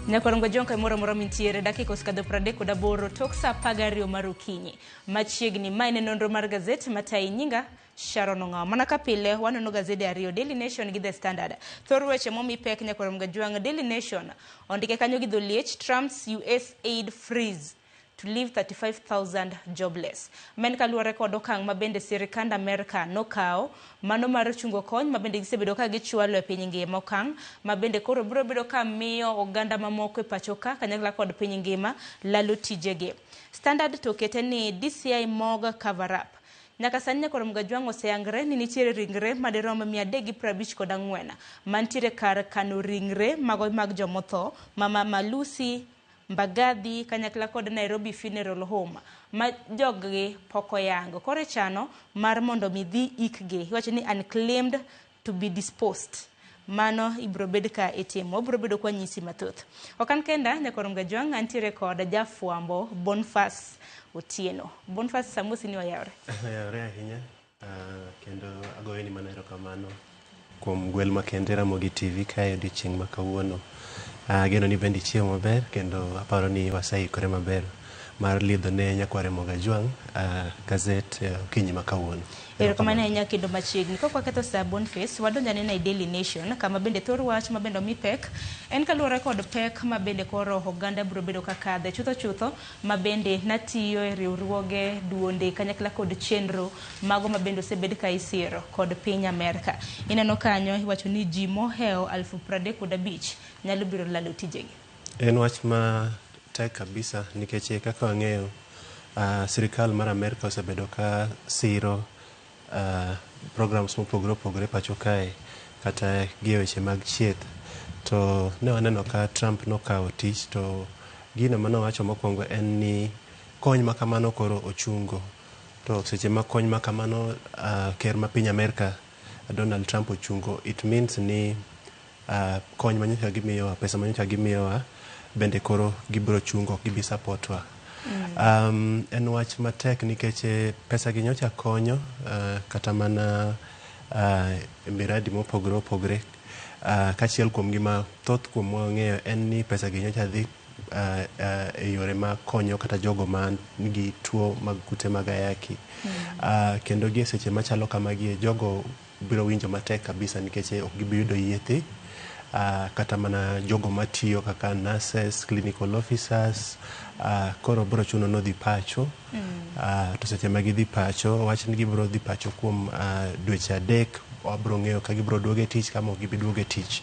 Nyakwarongo jonka moro moro mintiere dakika osekadho 38 tok saa 12 mar okinyi. Machiegni mae ne nonro mar gazet matayi nyinga Sharon Ong'awo. Mana ka pile wanono gazede ariyo, Daily Nation gi The Standard. Thor weche momi pek nyakwarongo jwang' Daily Nation ondike kanyo gi dholiech Trump's US aid freeze to leave 35,000 jobless. Men kaluwore kod okang' ma bende sirikand Amerka nokawo mano mar chungo kony ma bende gisebedo ka gichwalo e piny ngima, okang' ma bende koro biro bedo ka miyo oganda mamoko e pacho ka kanyakla kod piny ngima lalo tijegi. Standard to kete ni DCI Morgue cover up. Nyaka sani nyakwar Mgajwang' oseyangre ni nitiere ringre madirom 354 mantiere kar kano ringre mago mag jomotho mama Malusi Mbagathi kanyakla kod Nairobi Funeral Home ma joggi pok oyango. Koro ichano mar mondo mi dhi ikgi. Iwacho ni unclaimed to be disposed. Mano ibiro bed ka itimo. Obiro bedo kwa nyisi mathoth. Ok an kenda nyakwar Mgajwang' antiere kod jafwambo Boniface Otieno. Boniface, samosi ni oyawre. Oyawre ahinya, kendo agoyoni mana erokamano kuom gwel makende Ramogi TV kae odiochieng' ma kawuono. Ageno ni bende ichiemo maber kendo aparo ni waseikore maber mar lidho ne nyakware Mogajwang' gazet okinyi ma kawuono. Erokamano ahinya kendo machiegni. Kok waketho saa Boniface, wadonjo anena e Daily Nation kama bende thor wach ma bende omi pek en kaluwore kod pek ma bende koro oganda biro bedo ka kadhe chutho chutho ma bende natiyo e riwruoge duonde kanyakla kod chenro mago ma bende osebed ka isiro kod piny Amerka. Ineno kanyo iwacho ni ji mohewo 35,000 nyalo biro lalo tijegi. En wach ma tek kabisa nikech kaka wang'eyo sirikal mar Amerka osebedo ka siro programs mopogore opogore pacho kae kata gi e weche mag chieth. To ne waneno ka Trump nokawo tich to gino manowacho mokwongo en ni kony ma kamano koro ochungo. To seche ma kony ma kamano ker ma piny Amerka Donald Trump ochungo, it means ni kony manyocha gimiyowa, pesa manyocha gimiyowa bende koro gibiro chungo, ok gibi support wa. En wach matek nikech pesa gi nyocha konyo kata mana miradi mopogore opogore. Kachiel kuom gima thoth kuomwa ong'eyo en ni pesa gi nyocha dhi e yore ma konyo kata jogo man nigi tuo mag kute mag ayaki. Kendo gi e seche machalo kamagi jogo biro winjo matek kabisa nikech ok gibi yudo yedhe. Kata mana jogo matiyo kaka nurses, clinical officers, koro biro chuno ni odhi pacho. To seche ma gidhi pacho, wach ni gibiro dhi pacho kuom dweche 3, wabiro ng'eyo ka gibiro duogo e tich kama ok gibi duogo e tich.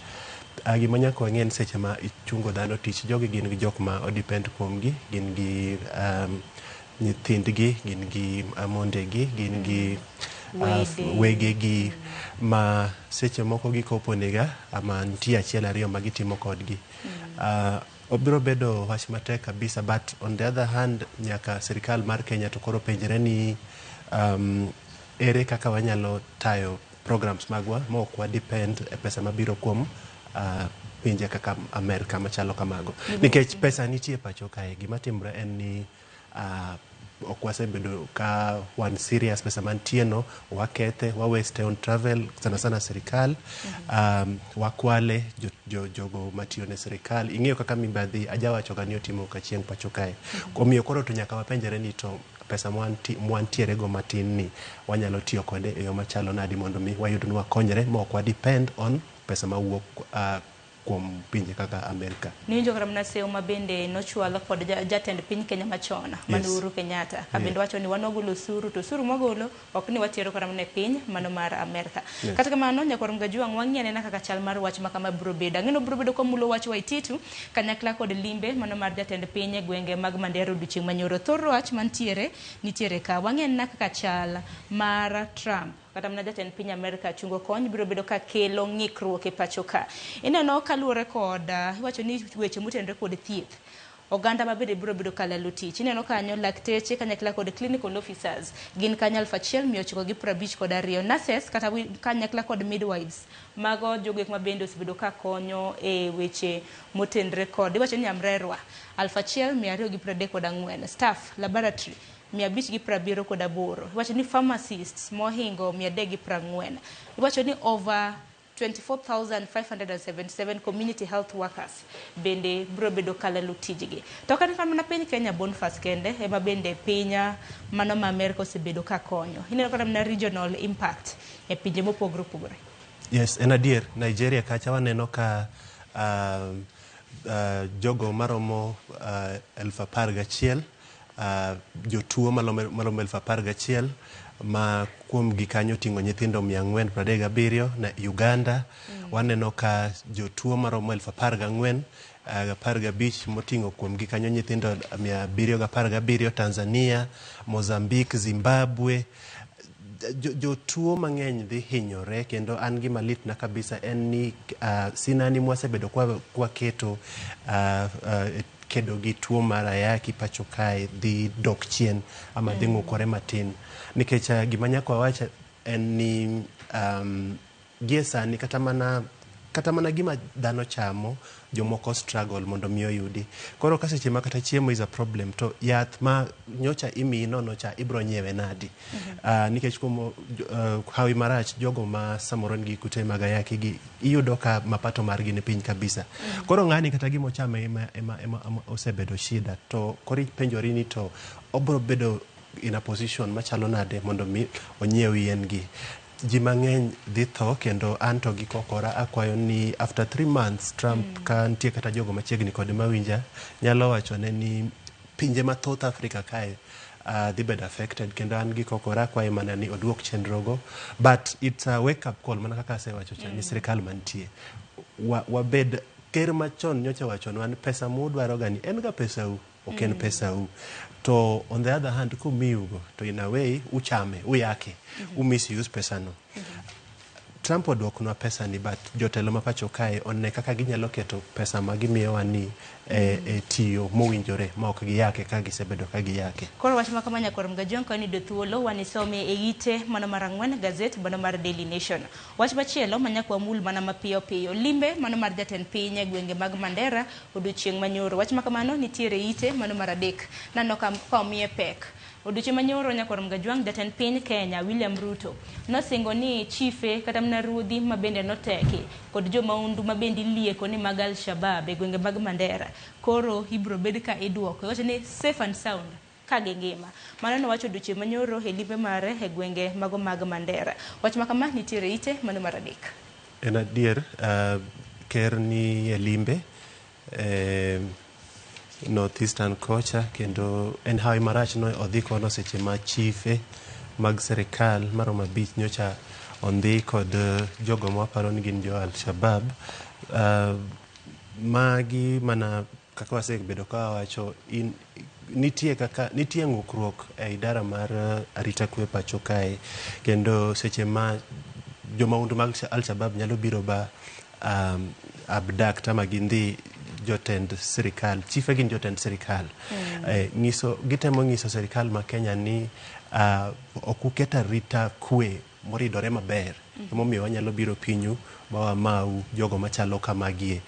Gima nyaka wang'e en seche ma ichungo dhano tich, jogi gin gi jok ma odepend kuomgi, gin gi nyithindgi, gin gi mondegi, gin gi wegegi ma seche moko gikoponega ama nitie achiel ariyo ma gitimo kodgi. Obiro bedo wach matek kabisa, but on the other hand nyaka sirikal mar Kenya to koro penjre ni ere kaka wanyalo tayo programs magwa ma ok wa depend e pesa mabiro kuom pinje kaka Amerka machalo kamago. Nikech pesa nitie pacho kae, gima timre en ni ok wasebedo ka wan serious. Pesa mantie no wakethe, wa waste on travel, sana sana sirikal wakwale jogo matiyo ne sirikal. Ing'eyo kaka mibadhi ajawacho ga ni otimo kachieng' pacho kae. Omiyo koro to nyaka wapenjre ni to pesa mwantiere go matin ni wanyalo tiyo kode e yo machalo nadi mondo mi wayud ni wakonyre ma ok wa depend on pesa mawuok kuom pinje kaka Amerika. Niwinjo kata mana seyo ma bende nochwal kod jatend piny Kenya machon, mano Uhuru Kenyatta, ka bende wacho ni wan wagolo osuru, to osuru mwagolo ok ni watero kata mana e piny mano mar Amerka. Kata kamano, nyakwar Mgajuang', wang'i anena kaka chal mar wach ma kama biro bedo. Ang'e ni obiro bedo komulo wach Waititu kanyakla kod limbe mano mar jatend piny e gwenge mag Mandera odiochieng' manyoro. Thor wach mantiere nitiere ka. Wang'i anena kaka chal mar Trump kata mana jatend piny Amerka chungo kony biro bedo ka kelo ng'ikruok e pacho ka. Ineno kaluwore kod iwacho ni weche motenore kod thieth, oganda ma bende biro bedo ka lalo tich. Ineno kanyo lakteche kanyakla kod clinical officers gin kanyo 1952, nurses kata kanyakla kod midwives, mago jogo ek ma bende osebedo ka konyo e weche motenore kod iwacho ni amrerwa 1234, staff laboratory 578, iwacho ni pharmacists mohingo 340, iwacho ni over 24,577 community health workers bende biro bedo kalalo tijgi. To kata mana piny Kenya Boniface kende ema bende piny mano ma Amerka osebedo ka konyo. Ineno kata mana regional impact e pinje mopogore opogore. Yes, en adier. Nigeria kacha waneno ka jogo maromo 11,000, jotuo maromo 11,000 ma kuom gi kanyo oting'o nyithindo 437 na Uganda. Waneno ka jotuo maromo 14,015 moting'o kuom gi kanyo nyithindo 717 Tanzania, Mozambique, Zimbabwe. Jotuo mang'eny dhi hinyore, kendo an gima litna kabisa en ni sinani mwasebedo kwa keto kedo gi tuo mar ayaki pacho kae dhi dok chien ama dhi ng'ukore matin, nikech gima nyaka wawach en ni gie sani kata mana gima dhano chamo jomoko struggle mondo mi oyudi. Koro ka seche ma kata chiemo is a problem, to yath ma nyocha imiyi nono cha ibro nyiewe nadi? Nikech kuom hawi marach jogo ma samoro nigi kute mag ayaki gi iyudo ka mapato margi ni piny kabisa. Koro ng'ani kata gima ochamo ema osebedo shida, to koro ipenjori ni to obro bedo in a position machalo nade mondo mi onyiew yien gi. Ji mang'eny dhi tho, kendo an to gi kokora akwayo ni after 3 months Trump ka nitie kata jogo machiegni kode mawinja nyalo wachone ni pinje mathoth Afrika kae dhi bedo affected, kendo an gi kokora akwayo mana ni oduok chenrogo. But it's a wake up call mana kaka asewacho cha ni sirikal mantie wabed ker machon nyocha wachonwa ni pesa mudwaro ga ni en ga pesau, ok en pesau. To on the other hand kumiyugo to in a way uchame, uyake, umisuse pesano. Trump oduokonwa pesa ni, but jotelo ma pacho kae one kaka ginyalo keto pesa ma gimiyowa ni e tiyo mowinjore ma ok giyake ka gisebedo ka giyake. Koro wach ma kama nyakwar Mgajwang' ka wayudo thuolo wanisome e ite mano mar 4 gazet mano mar Daily Nation. Wach machielo ma nyaka wamul mana mapiyo piyo, limbe mano mar jatend piny e gwenge mag Mandera odiochieng' manyoro. Wach ma kamano nitiere ite mano mar 3 naneno ka omiye pek. Odiochieng' manyoro nyakwar Mgajwang' jatend piny Kenya William Ruto nosingo ni chife kata mana ruodhi ma bende noteki kod jomaundu ma bende ilieko ni mag Al-Shabaab e gwenge mag Mandera koro ibiro bed ka iduoko. Iwacho ni safe and sound ka gingima. Mano nowacho odiochieng' manyoro e limbe mare e gwenge mago mag Mandera. Wach ma kama nitiere ite mano mar 3. En adier, ker ni e limbe Northeastern kocha, kendo en hawi marach no odhi kono seche ma chife mag sirikal maromo 5 nyocha ondhi kod jogo mwaparo ni gin jo Al-Shabaab. Magi mana kaka wasebedo ka wawacho, nitie ng'ukruok e idara mar arita kwe pacho kae, kendo seche ma jomaundu mag Al-Shabaab nyalo biro ba abduct ama gindhi jotend sirikal, chife gin jotend sirikal. Gitemo nyiso sirikal ma Kenya ni ok uket arita kwe moridore maber. Emomiyo wanyalo biro pinyu ma wamau jogo machalo kamagie.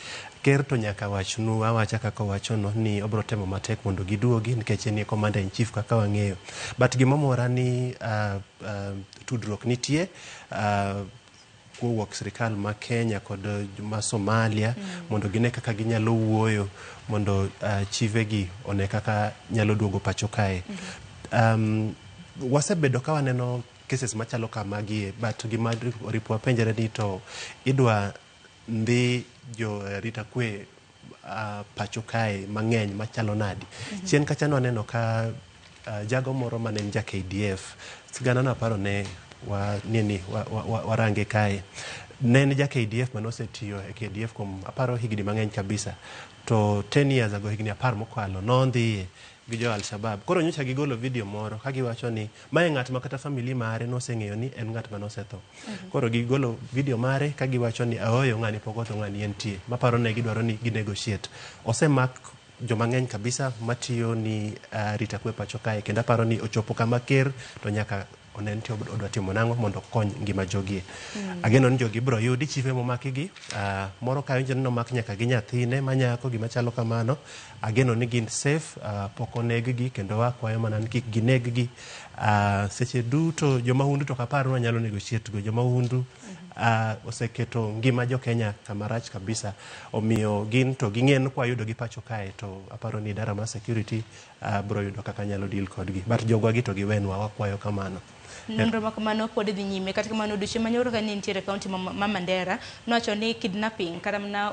Ker to nyaka wachnu awacha kaka owachono ni obro temo matek mondo giduogi nikech en e commander in chief kaka wang'eyo. But gimomora ni tudruok nitie kowuok sirikal ma Kenya kod ma Somalia mondo gine kaka ginyalo wuoyo mondo chife gi one kaka nyalo duogo pacho kae. Wasebedo ka waneno cases machalo kamagie, but gima oripo wapenjre ni to idwa ndhi jo arita kwe pacho kae mang'eny machalo nadi. Chien kacha nwaneno ka jago moro mane en ja KDF, sigana no aparo ne wa, nini, warange kae. Ne en ja KDF mane osetiyo e KDF kuom aparo higni mang'eny kabisa. To 10 years ago, higni 10 mokalo, nondhiye gi jo Al-Shabaab. Koro nyocha gigolo video moro ka giwacho ni mae ng'at ma kata family mare noseng'eyo ni en ng'at manosetho. Koro gigolo video mare ka giwacho ni aoyo ng'ani pok otho, ng'ani entie. Maparo ne gidwaro ni gi negotiate. Osemak joma ng'eny kabisa matiyo ni arita kwe pacho kae, kendo aparo ni ochopo kama ker to nyaka onen ti odwa timo nang'o mondo okony ngima jogie. Ageno ni jogi biro yudi chife momakigi, moro ka winjo ni nomak nyaka gi nyathine manyako gima chalo kamano. Ageno ni gin safe, pok oneg-gi kendo wakwayo mana ni kik gineg-gi. Seche duto jomahundu to ok apar ni wanyalo negotiate go. Jomahundu oseketo ngima jo Kenya kama rach kabisa. Omiyo gin to ging'e ni kwayudo gi pacho kae to aparo ni idara mar security biro yudo kaka nyalo deal kodgi. But jogwa gi to giwenwa, wakwayo kamano. Nonro ma kamano pod dhi nyime. Kata kamano odiochieng' manyoro ka ne nitiere kaunti ma Mandera nowacho ni kidnapping kata mana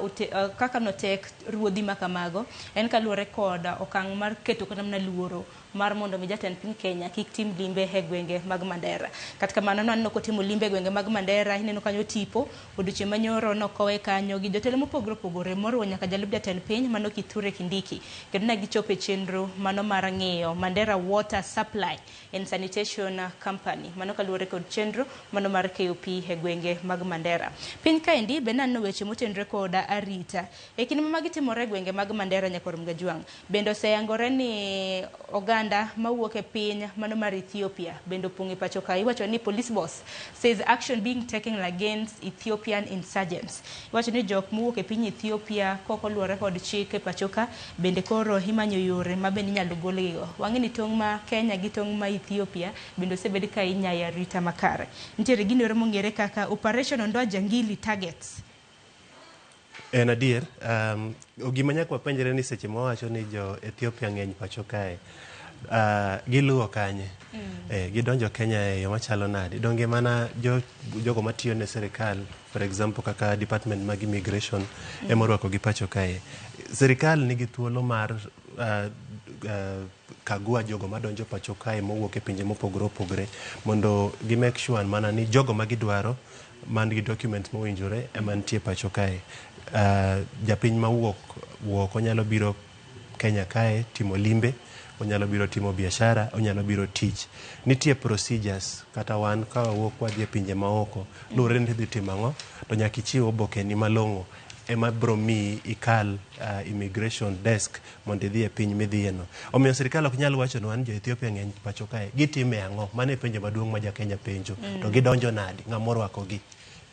kaka notek ruodhi ma kamago en kaluwore kod okang' mar keto kata mana luoro mar mondo mi jatend piny Kenya kik tim limbe e gwenge mag Mandera. Kata kamano naneno kotimo limbe e gwenge mag Mandera, ineno kanyo tipo odiochieng' manyoro nokowe kanyo gi jotelo mopogore opogore moriwo nyaka jalup jatend piny mano Kithure Kindiki, kendo ne gichopo e chenro mano mar ng'iyo Mandera Water Supply and Sanitation Company, mano kaluwore kod chenro mano mar keyo pi e gwenge mag Mandera. Piny kaendi be naneno weche motenore kod arita. E kinde ma magi timore e gwenge mag Mandera nyakor Mgajwang', bende oseyangore ni oganda mawuok e piny mano mar Ethiopia bende opong' e pacho ka. Iwacho ni police boss says action being taken against Ethiopian insurgents. Iwacho ni jok mowuok e piny Ethiopia kok oluwore kod chik e pacho ka bende koro imanyo yore ma bende inyalo golgigo. Wang'e ni tong' ma Kenya gi tong' ma Ethiopia bende osebed ka inyayo arita makare. Nitiere gino ero mong'ere kaka Operation Ondoa Jangili Targets. En adier, gima nyaka wapenjre ni seche mawacho ni jo Ethiopia ng'eny pacho kae, giluwo kanye? Gidonjo Kenya e yo machalo nade? Donge mana jogo matiyo ne sirikal, for example kaka department mag immigration ema orwako gi pacho kae. Sirikal nigi thuolo mar kagua jogo madonjo pacho kae mowuok e pinje mopogore opogore mondo gi make sure mana ni jogo ma gidwaro man gi documents mowinjore ema nitie pacho kae. Japiny mawuok oko nyalo biro Kenya kae timo limbe, onyalo biro timo biashara, onyalo biro tich. Nitie procedures kata wan ka wawuok wadhi e pinje maoko, luwore ni idhi timo ang'o, to nyaka ichiw obokeni malong'o ema biro miyi ikal immigration desk mondo idhi e piny midhiye no. Omiyo sirikal ok nyal wachonwa ni jo Ethiopia ng'eny pacho kae. Gitime ang'o? Mano e penjo maduong' ma ja Kenya penjo. To gidonjo nadi? Ng'ama orwakogi?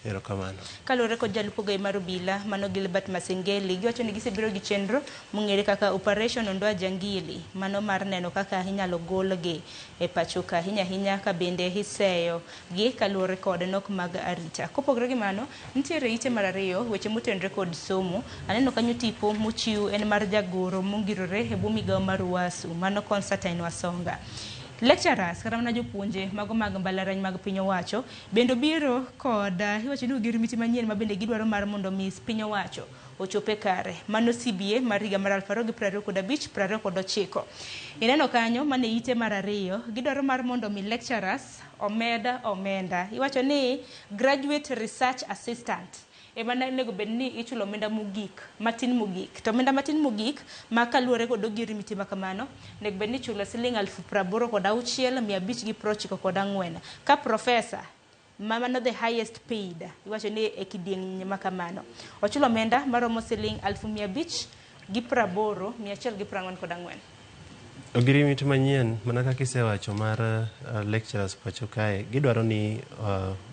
Erokamano. Kaluwore kod jalup ogai mar obila mano Gilbert Masengeli, giwacho ni gisebiro gi chenro mong'ere kaka Operation Ondoa Jangili, mano mar neno kaka inyalo golgi e pacho ka, ahinya ahinya ka bende iseyo gi kaluwore kod nok mag arita. Kopogore gi mano, nitiere ite mar ariyo weche motenore kod somo. Aneno kanyo tipo mochiw en mar jagoro mongirore e bwo migawo mar UASU, mano Constantine Wasonga. Lecturers kata mana jopuonje mago mag mbalariany mag piny owacho bende obiro kod iwacho ni ogirimiti manyien ma bende gidwaro mar mondo mi piny owacho ochope kare. Mano CBA mar higa mar 2025 29. Ineno kanyo mane ite mar ariyo gidwaro mar mondo mi lecturers omed omenda. Iwacho ni graduate research assistant ema onego bed ni ichulo omenda mogik matin mogik, to omenda matin mogik ma kaluwore kod ogirimiti ma kamano onego bed ni ichulo siling 86,594, ka professor ma mano the highest paid iwacho ni e kidieny ma kamano ochulo omenda maromo siling 580,144. Ogirimiti manyien mana kaka isewacho mar lecturers pacho kae gidwaro ni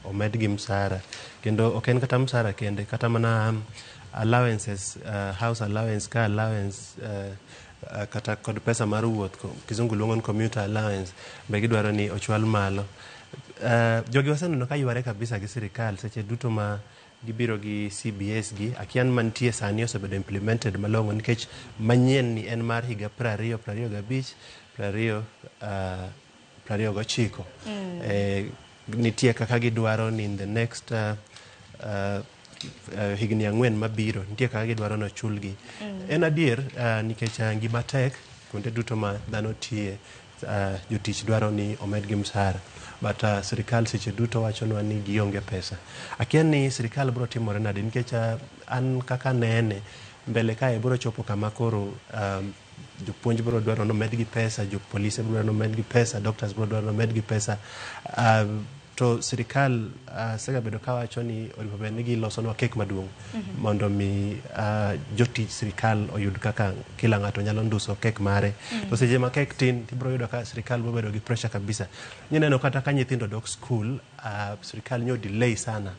omedgi msara kendo ok en kata msara kende kata mana allowances, house allowance, car allowance, kata kod pesa mar wuoth, kizungu luongo ni commuter allowance, be gidwaro ni ochwal malo. Jogi waseneno ka yware kabisa gi sirikal seche duto ma gibiro gi CBS gi akia ni mantie sani osebedo implemented malong'o nikech manyien ni en mar higa 20 25 20 29. Nitie kaka gidwaro ni in the next higni 4 mabiro nitie kaka gidwaro ni ochulgi. En adier nikech ngima tek kuonde duto ma dhano tiye, jotich dwaro ni omedgi msara, but sirikal seche duto wachonwa ni gionge pesa. Akia ni sirikal biro timore nade nikech an kaka nene mbele kae biro chopo kama koro jopuonj biro dwaro ni omedgi pesa, jopolise biro dwaro ni omedgi pesa, doctors biro dwaro ni omedgi pesa. To sirikal osegabedo kawacho ni onego bed ni gilosonwa kek maduong' mondo mi jotich sirikal oyud kaka kila ng'ato nyalo nduso kek mare. To seche ma kek tin tibiro yudo ka sirikal biro bedo gi pressure kabisa. Ineno kata ka nyithindo dok skul, sirikal nyo delay sana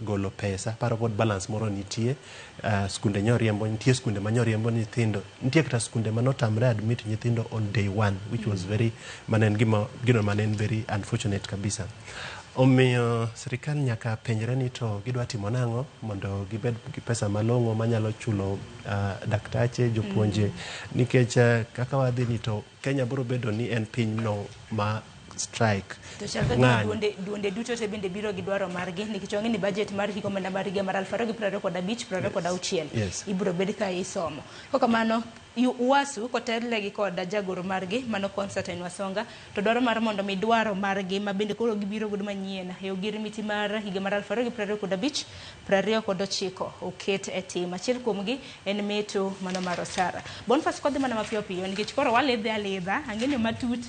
golo pesa, paro pod balance moro nitie, skunde nyoriembo, nitie skunde ma nyoriembo nyithindo, nitie kata skunde manotamre admit nyithindo on day one, which was very, mane en gino mane en very unfortunate kabisa. Omiyo sirikal nyaka penjre ni to gidwa timo nang'o mondo gibed gi pesa malong'o manyalo chulo daktache, jopuonje, nikech kaka wadhi ni to Kenya biro bedo ni en piny no ma strike. To chal ka gima duonde duto te bende biro gi dwaro margi nikech wang'e ni budget mar higa omenda mar higa mar 2025 26 ibiro bed ka isomo. Kokamano UASU kotelnegi kod jagoro margi mano Constantine Wasonga to dwaro mar mondo mi dwaro margi ma bende koro gibiro godo manyien e ogirimiti mar higa mar 2025 29 oket e tim. Achiel kuomgi en meto mano mar osara. Boniface kodhi mana mapiyo piyo nikech koro walidhe alidha ang'e matut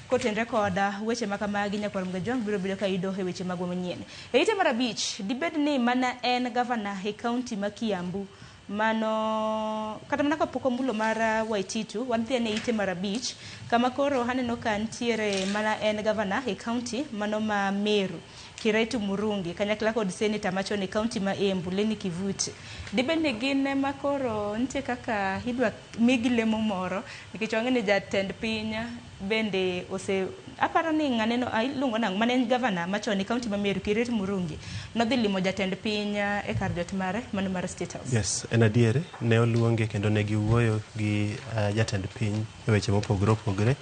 kotenre koda weche makamagi nyakwar Mgajwang' biro bedo ka yudo e weche magwa manyien. E ite mar 5 dibed ni mana en gavana e kaunti ma Kiambu mano kata mana kapok omulo mar Waititu wadhi ane ite mar 5 kama koro aneno ka nitiere mana en gavana e kaunti mano ma Meru Kiraitu Murungi kanyakla kod seneta machon e kaunti ma Embu Lenny Kivuti. Dibed ni gin ema koro nitie kaka idwa migi lemo moro nikech wang'e ni jatend piny bende ose aparo ni ng'aneno iluongo nang'o mane en gavana machon e kaunti ma Meru Kiraitu Murungi nodhi limo jatend piny e kar jot mare mano mar State House. Yes, en adier ne oluonge kendo ne giwuoyo gi jatend piny e weche mopogore opogore.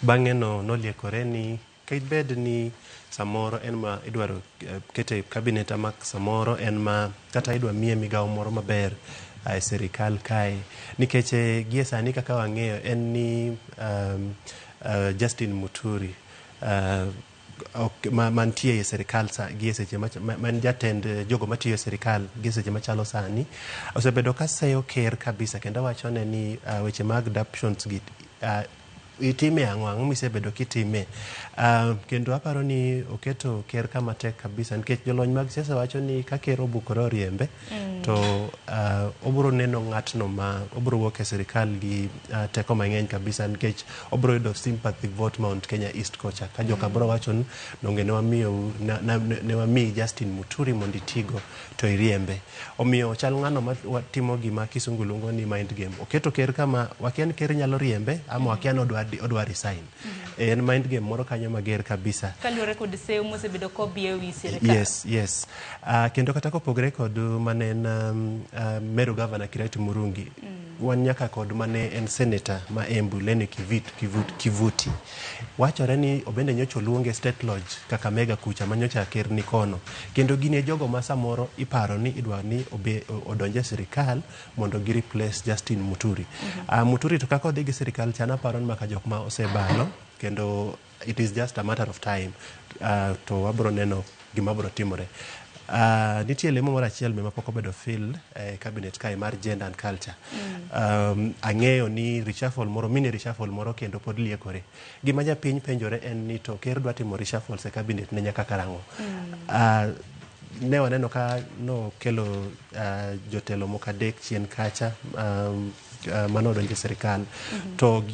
Bang'e no noliekore ni kibed ni samoro en ma idwaro kete cabinet ama samoro en ma kata idwa miye migawo moro maber e sirikal kae nikech gie sani kaka wang'eyo en ni Justin Muturi mantie e sirikal gie seche man jatend jogo matiyo e sirikal gie seche machalo sani osebedo ka seyo ker kabisa kendo wachone ni weche mag adoptions gi itime ang'o misebedo kitime. Kendo aparo ni oketo ker kama tek kabisa nikech jolony mag siasa wacho ni ka ker obukore oriembe to obiro neno ng'atno ma obiro wuok e sirikal gi teko mang'eny kabisa nikech obiro yudo sympathy vote Mount Kenya East kocha ka joka biro wacho ni donge ne wamiyo ne wamiyi Justin Muturi mondo itigo to iriembe. Omiyo chal ng'ano ma timo gima kisungu luongo ni mind game. Oketo ker kama wakia ni ker nyalo riembe ama wakia ni odwa resign. En mind game moro kanyo mager kabisa. Kaluwore kod seyo mosebedo kobiye wi sirikal. Yes, yes. Kendo kata kopogore kod mane en Meru Governor Kiraitu Murungi, wan nyaka kod mane en senator ma Embu Lenny Kivuti. Wachore ni obende nyocha oluonge State Lodge Kakamega kucha ma nyocha ker ni kono. Kendo gin e jogo ma samoro iparo ni idwa ni odonje sirikal mondo gi replace Justin Muturi. Muturi to kaka odhi gi sirikal chana aparo ni maka jok ma osebalo kendo it is just a matter of time to wabro neno gima bro timore. Nitie lemo moro achiel be mapok obedo filled e cabinet kae mar gender and culture. Ang'eyo ni reshuffle moro, mini reshuffle moro kendo pod liekore. Gima japiny penjore en ni to ker dwa timo reshuffles e cabinet ne nyaka karang'o. Ne waneno ka nokelo jotelo moko 3 chien kacha manodonjo e sirikal. To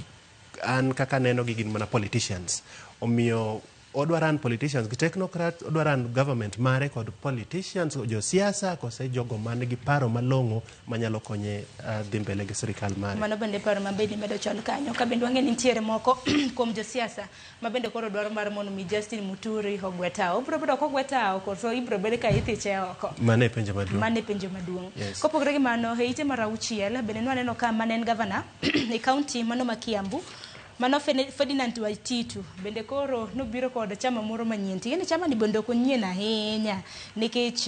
An kaka aneno gi gin mana politicians. Omiyo odwa run politicians gi technocrats, odwa run government mare kod politicians, josiasa kose jogo man gi paro malong'o manyalo konye dhi mbele gi sirikal mare. Mano bende paro ma bende medo chon kanyo. Ka bende wang'e ni nitiere moko kuom josiasa ma bende koro dwaro mar mondo mi Justin Muturi ogwe tao. Obiro bedo kogwe tao koso ibiro bed ka ithiche oko. Mano e penjo maduong'. Mano e penjo maduong'. Yes. Kopogore gi mano, e ite mar auchiel bende nwaneno ka mane en gavana e kaunti mano ma Kiambu, mano Ferdinand Waititu bende koro nobiro kod chama moro manyien. Ting'e ni chama ni bende ok onyien ahinya nikech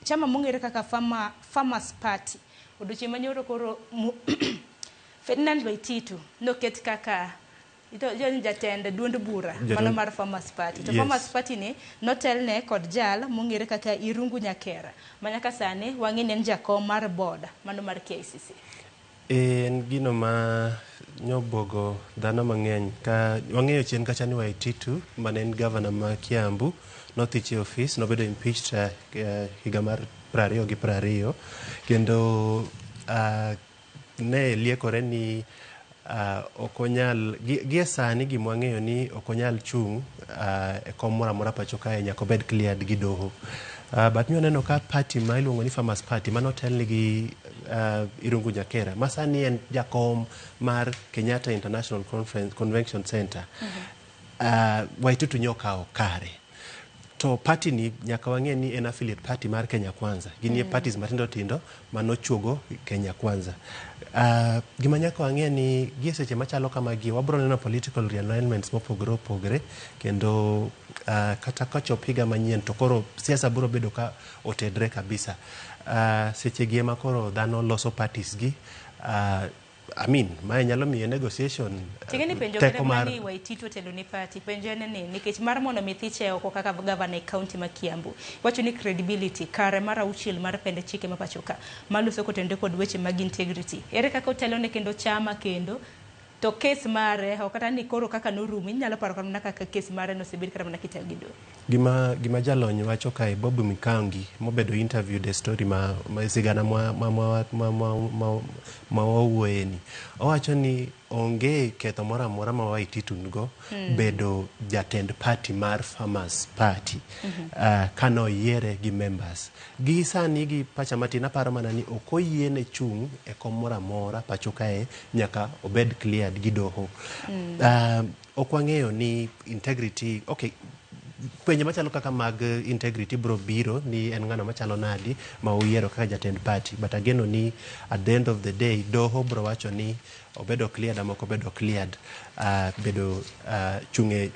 chama mong'ere kaka Farmers Party. Odiochieng' manyoro koro Ferdinand Waititu noket kaka jatend duond bura mano mar Farmers Party. To Farmers Party ni notelne kod jal mong'ere kaka Irungu Nyakera ma nyaka sani wang'e ni en jakom mar board mano mar KICC. En gino ma nyobuogo dhano mang'eny ka wang'eyo chien kacha ni Waititu mane en gavana ma Kiambu nothich e ofis, nobedo impeached higa mar 2020 kendo ne liekore ni ok onyal gi e sani gima wang'eyo ni ok onyal chung' e kom moro amora pacho kae nyaka obed cleared gi doho. But nwaneno ka party ma iluongo ni Farmers Party mano otelne gi Irungu Nyakera ma sani en jakom mar Kenyatta International Conference Convention Center. Waititu nyokawo kare. To party ni nyaka wang'e ni en affiliate party mar Kenya Kwanza. Gin parties matindo tindo manochuogo Kenya Kwanza. Gima nyaka wang'e ni gi e seche machalo kamagi wabro neno political realignments mopogore opogore kendo kata kochop higa manyien to koro siasa biro bedo ka otedre kabisa. Seche gi ema koro dhano loso parties gi. I mean, mae nyalo miyo negotiation Ting'e ni penjo teko kata mar ni Waititu otelo ne party penjo en ni nikech mar mondo mi thiche oko kaka gavana e kaunti ma Kiambu wacho ni credibility kare mar auchiel mar pend chike ma pacho ka maloso kotenore kod weche mag integrity ere kaka otelo ne kendo chama kendo to kes mare ok kata ni koro kaka norumo inyalo paro kata mana kaka kes mare nosebed kata mana kitayo gi doho. Gima jalony wacho kae Bob Mikangi mobedo interviewed e story ma sigana ma wawuoye ni owacho ni onge ketho moro amora ma Waititu nigo bedo jatend party mar Farmers Party kane oyiere gi members. Gi sani gi pacha matin aparo mana ni ok oyiene chung' e kom moro amora pacho kae nyaka obed cleared gi doho. Ok wang'eyo ni integrity, okay, penjo machalo kaka mag integrity bro biro ni en ng'ano machalo nadi ma uyiero kaka jatend party, but ageno ni at the end of the day doho bro wacho ni obedo cleared ama ok obedo cleared bedo chung' e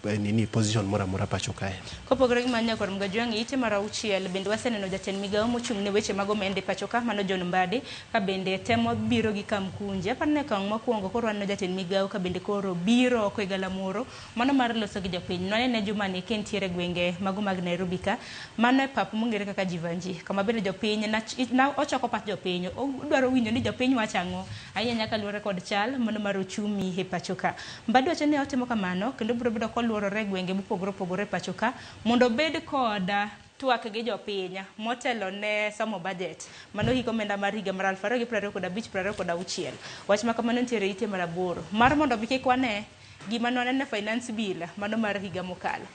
nini position moro amora pacho kae. Kopogore gi mano nyakwar Mgajwang' ite mar auchiel bende waseneno jatend migawo mochung' ne weche mag omenda e pacho ka mano John Mbadi ka bende temo biro gi kamkunji. Aparo ni okang' mokwongo koro waneno jatend migawo ka bende koro biro oko e galamoro mano mar loso gi jopiny. Nwanene jumani ka entiere gwenge mago mag Nairobi ka mano e pap mong'ere kaka Jivanji kama bende jopiny na ochoko pach jopiny odwaro winjo ni jopiny wacho ang'o ahinya nyaka luwore kod chal mano mar ochumi e pacho ka. Mbadi wacho ni otimo kamano kendo biro bedo koluorore gwenge mopogore opogore e pacho ka mondo obed kod twak gi jopiny motelo ne somo budget mano hik omenda mar higa mar 2025 26. Wach ma kamano nitiere ite mar 8 mar mondo mi kik wane gima nwaneno e finance bill mano mar higa mokalo.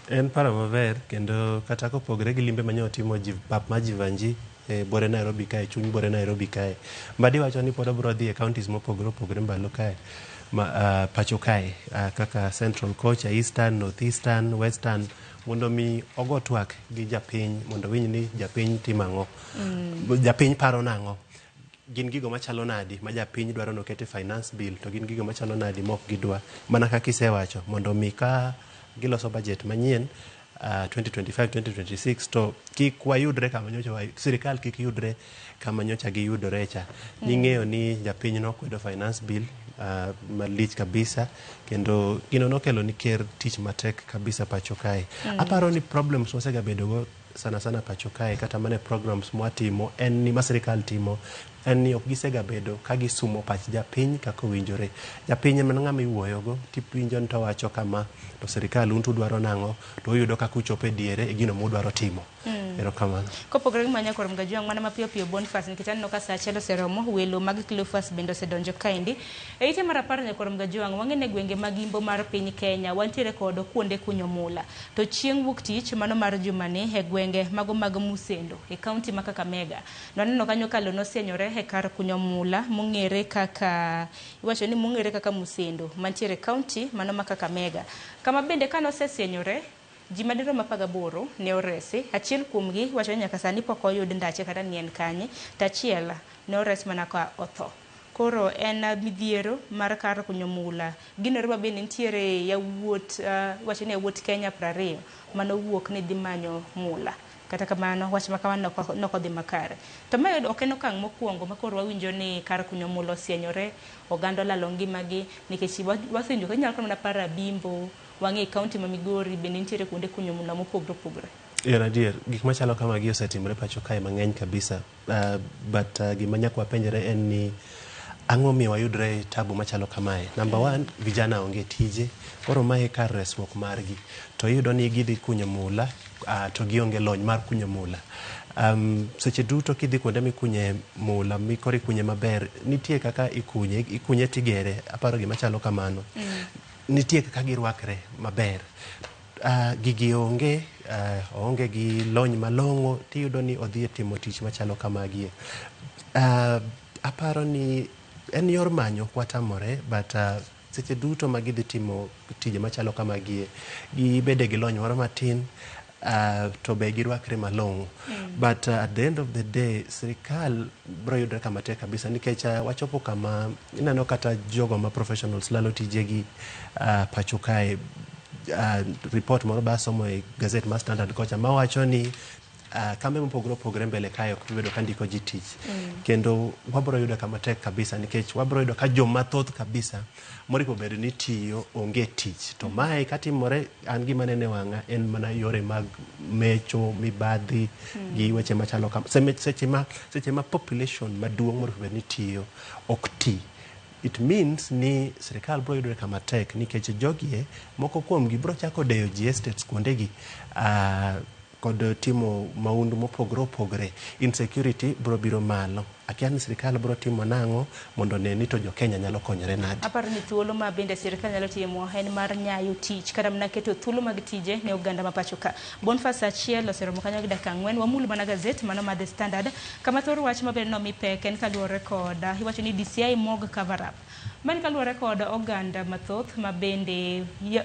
En paro maber kendo kata kopogore gi limbe mane otimo pap mar Jivanji e bore Nairobi kae, chuny bore Nairobi kae. Mbadi wacho ni pod obiro dhi e counties mopogore opogore mbalo kae ma, pacho kae kaka Central kocha, Eastern, North Eastern, Western mondo mi ogo twak gi japiny mondo winj ni japiny timo ang'o. Japiny paro nang'o. Gin gigo machalo nadi ma japiny dwaro noket e finance bill to gin gigo machalo nadi mok gidwa. Mana kaka isewacho mondo mi ka giloso budget manyien 2025-2026 to kik wayudre kama nyocha sirikal kik yudre kama nyocha giyudore cha. Ning'eyo ni japiny nokwedo finance bill malich kabisa kendo gino nokelo ni ker tich matek kabisa pacho kae. Aparo ni problems wasegabedo go sana sana pacho kae kata mana e programs mwatimo en ni ma sirikal timo en ni ok gisegabedo ka gisumo pach japiny kaka owinjore. Japiny en mana ng'ama iwuoyogo tiwinjo ni to owacho kama to sirikal un to udwaro nang'o to uyudo kaka uchopo e diere e gino mudwaro timo. Erokamano. Kopogore gi manya koro Mgajwang' mana mapiyo piyo Boniface nikech aneno ka saa achiel oseromo welo mag Cleophas bende osedonjo kaendi. E ite mar apar nyakwar Mgajwang' wang'e ni e gwenge mag imbo mar piny Kenya wantiere kod kuonde kunyo mula. To chieng' wuok tich mano mar jumani e gwenge mago mag Musendo e kaunti ma Kakamega. Nwaneno kanyo ka lo nosienyore e kar kunyo mula mong'ere kaka iwacho ni mong'ere kaka Musendo mantiere e kaunti mano ma Kakamega. Kama bende kane osesienyore ji madirom 18 ne oresi, achiel kuomgi iwacho ni nyaka sani pok oyud ndache kata ni en kanye, to achiel ne ores mana ka otho. Koro en midhiero mar kar kunyo mula. Ginore ma bende nitiere yawuot, iwacho ni yawuot Kenya 20 manowuok ni dhi manyo mula. Kata kamano, wach ma kamano nok odhi makare. To mae ok en okang' mokwongo ma koro wawinjo ni kar kunyo mula osienyore, oganda olalo ngimagi, nikech wasewinjo ka inyalo mana paro Abimbo, wang'e e kaunti ma Migori bende nitiere kuonde kunyo mula mopogore opogore. En adier, gik machalo kamagi osetimore pacho kae mang'eny kabisa. But gima nyaka wapenjre en ni ang'o miyo wayudre e tabu machalo kamae? Number one, vijana onge tije, koro mae e kar resruok margi. To iyudo ni gidhi kunyo mula to gionge lony mar kunyo mula. Seche duto kidhi kuonde mikunye mula mikoro ikunye maber, nitie kaka ikunye, ikunye tigere, aparo gima chalo kamano. Nitie kaka girwakre maber. Gigi onge, oonge gi lony malong'o, tiyudo ni odhi e timo tich machalo kamagie. Aparo ni en yor manyo ok watamore, but seche duto ma gidhi timo tije machalo kamagie, gibede gi lony moro matin, to be girwakre malong'o. But at the end of the day, sirikal biro yudre kama tek kabisa nikech wachopo kama ineno kata jogo ma professionals lalo tijegi pacho kae. Report moro ba somo e gazet mar Standard kocha mawacho ni kambe mopogore opogore mbele kae ok bi bedo ka ndiko ji tich. Kendo wabiro yudo kama tek kabisa nikech wabiro yudo ka joma thoth kabisa moripo bedo ni tiyo onge tich. To mae katimore an gima neno e wang'a en mana yore mag mecho, mibadhi gi weche machalo kama. Seche ma population maduong' moripo bedo ni tiyo ok ti. It means ni sirikal biro yudore kama tek nikech jogie moko kuomgi biro chako deyo ji estates kuondegi kod timo maundu mopogore opogore. Insecurity biro biro malo. Akia ni sirikal biro timo nang'o mondo one ni to jo Kenya nyalo konyore nade. Aparo ni thuolo ma bende sirikal nyalo timo en mar nyayo tich kata mana keto thuolo mag tije ne oganda ma pacho ka. Boniface achiel oseromo kanyo gi dakika 4, wamul mana gazet mano mar The Standard kama thor wach maber nomi pek en kaluwore kod iwacho ni DCI morgue cover up. Mano kaluwore kod oganda mathoth ma bende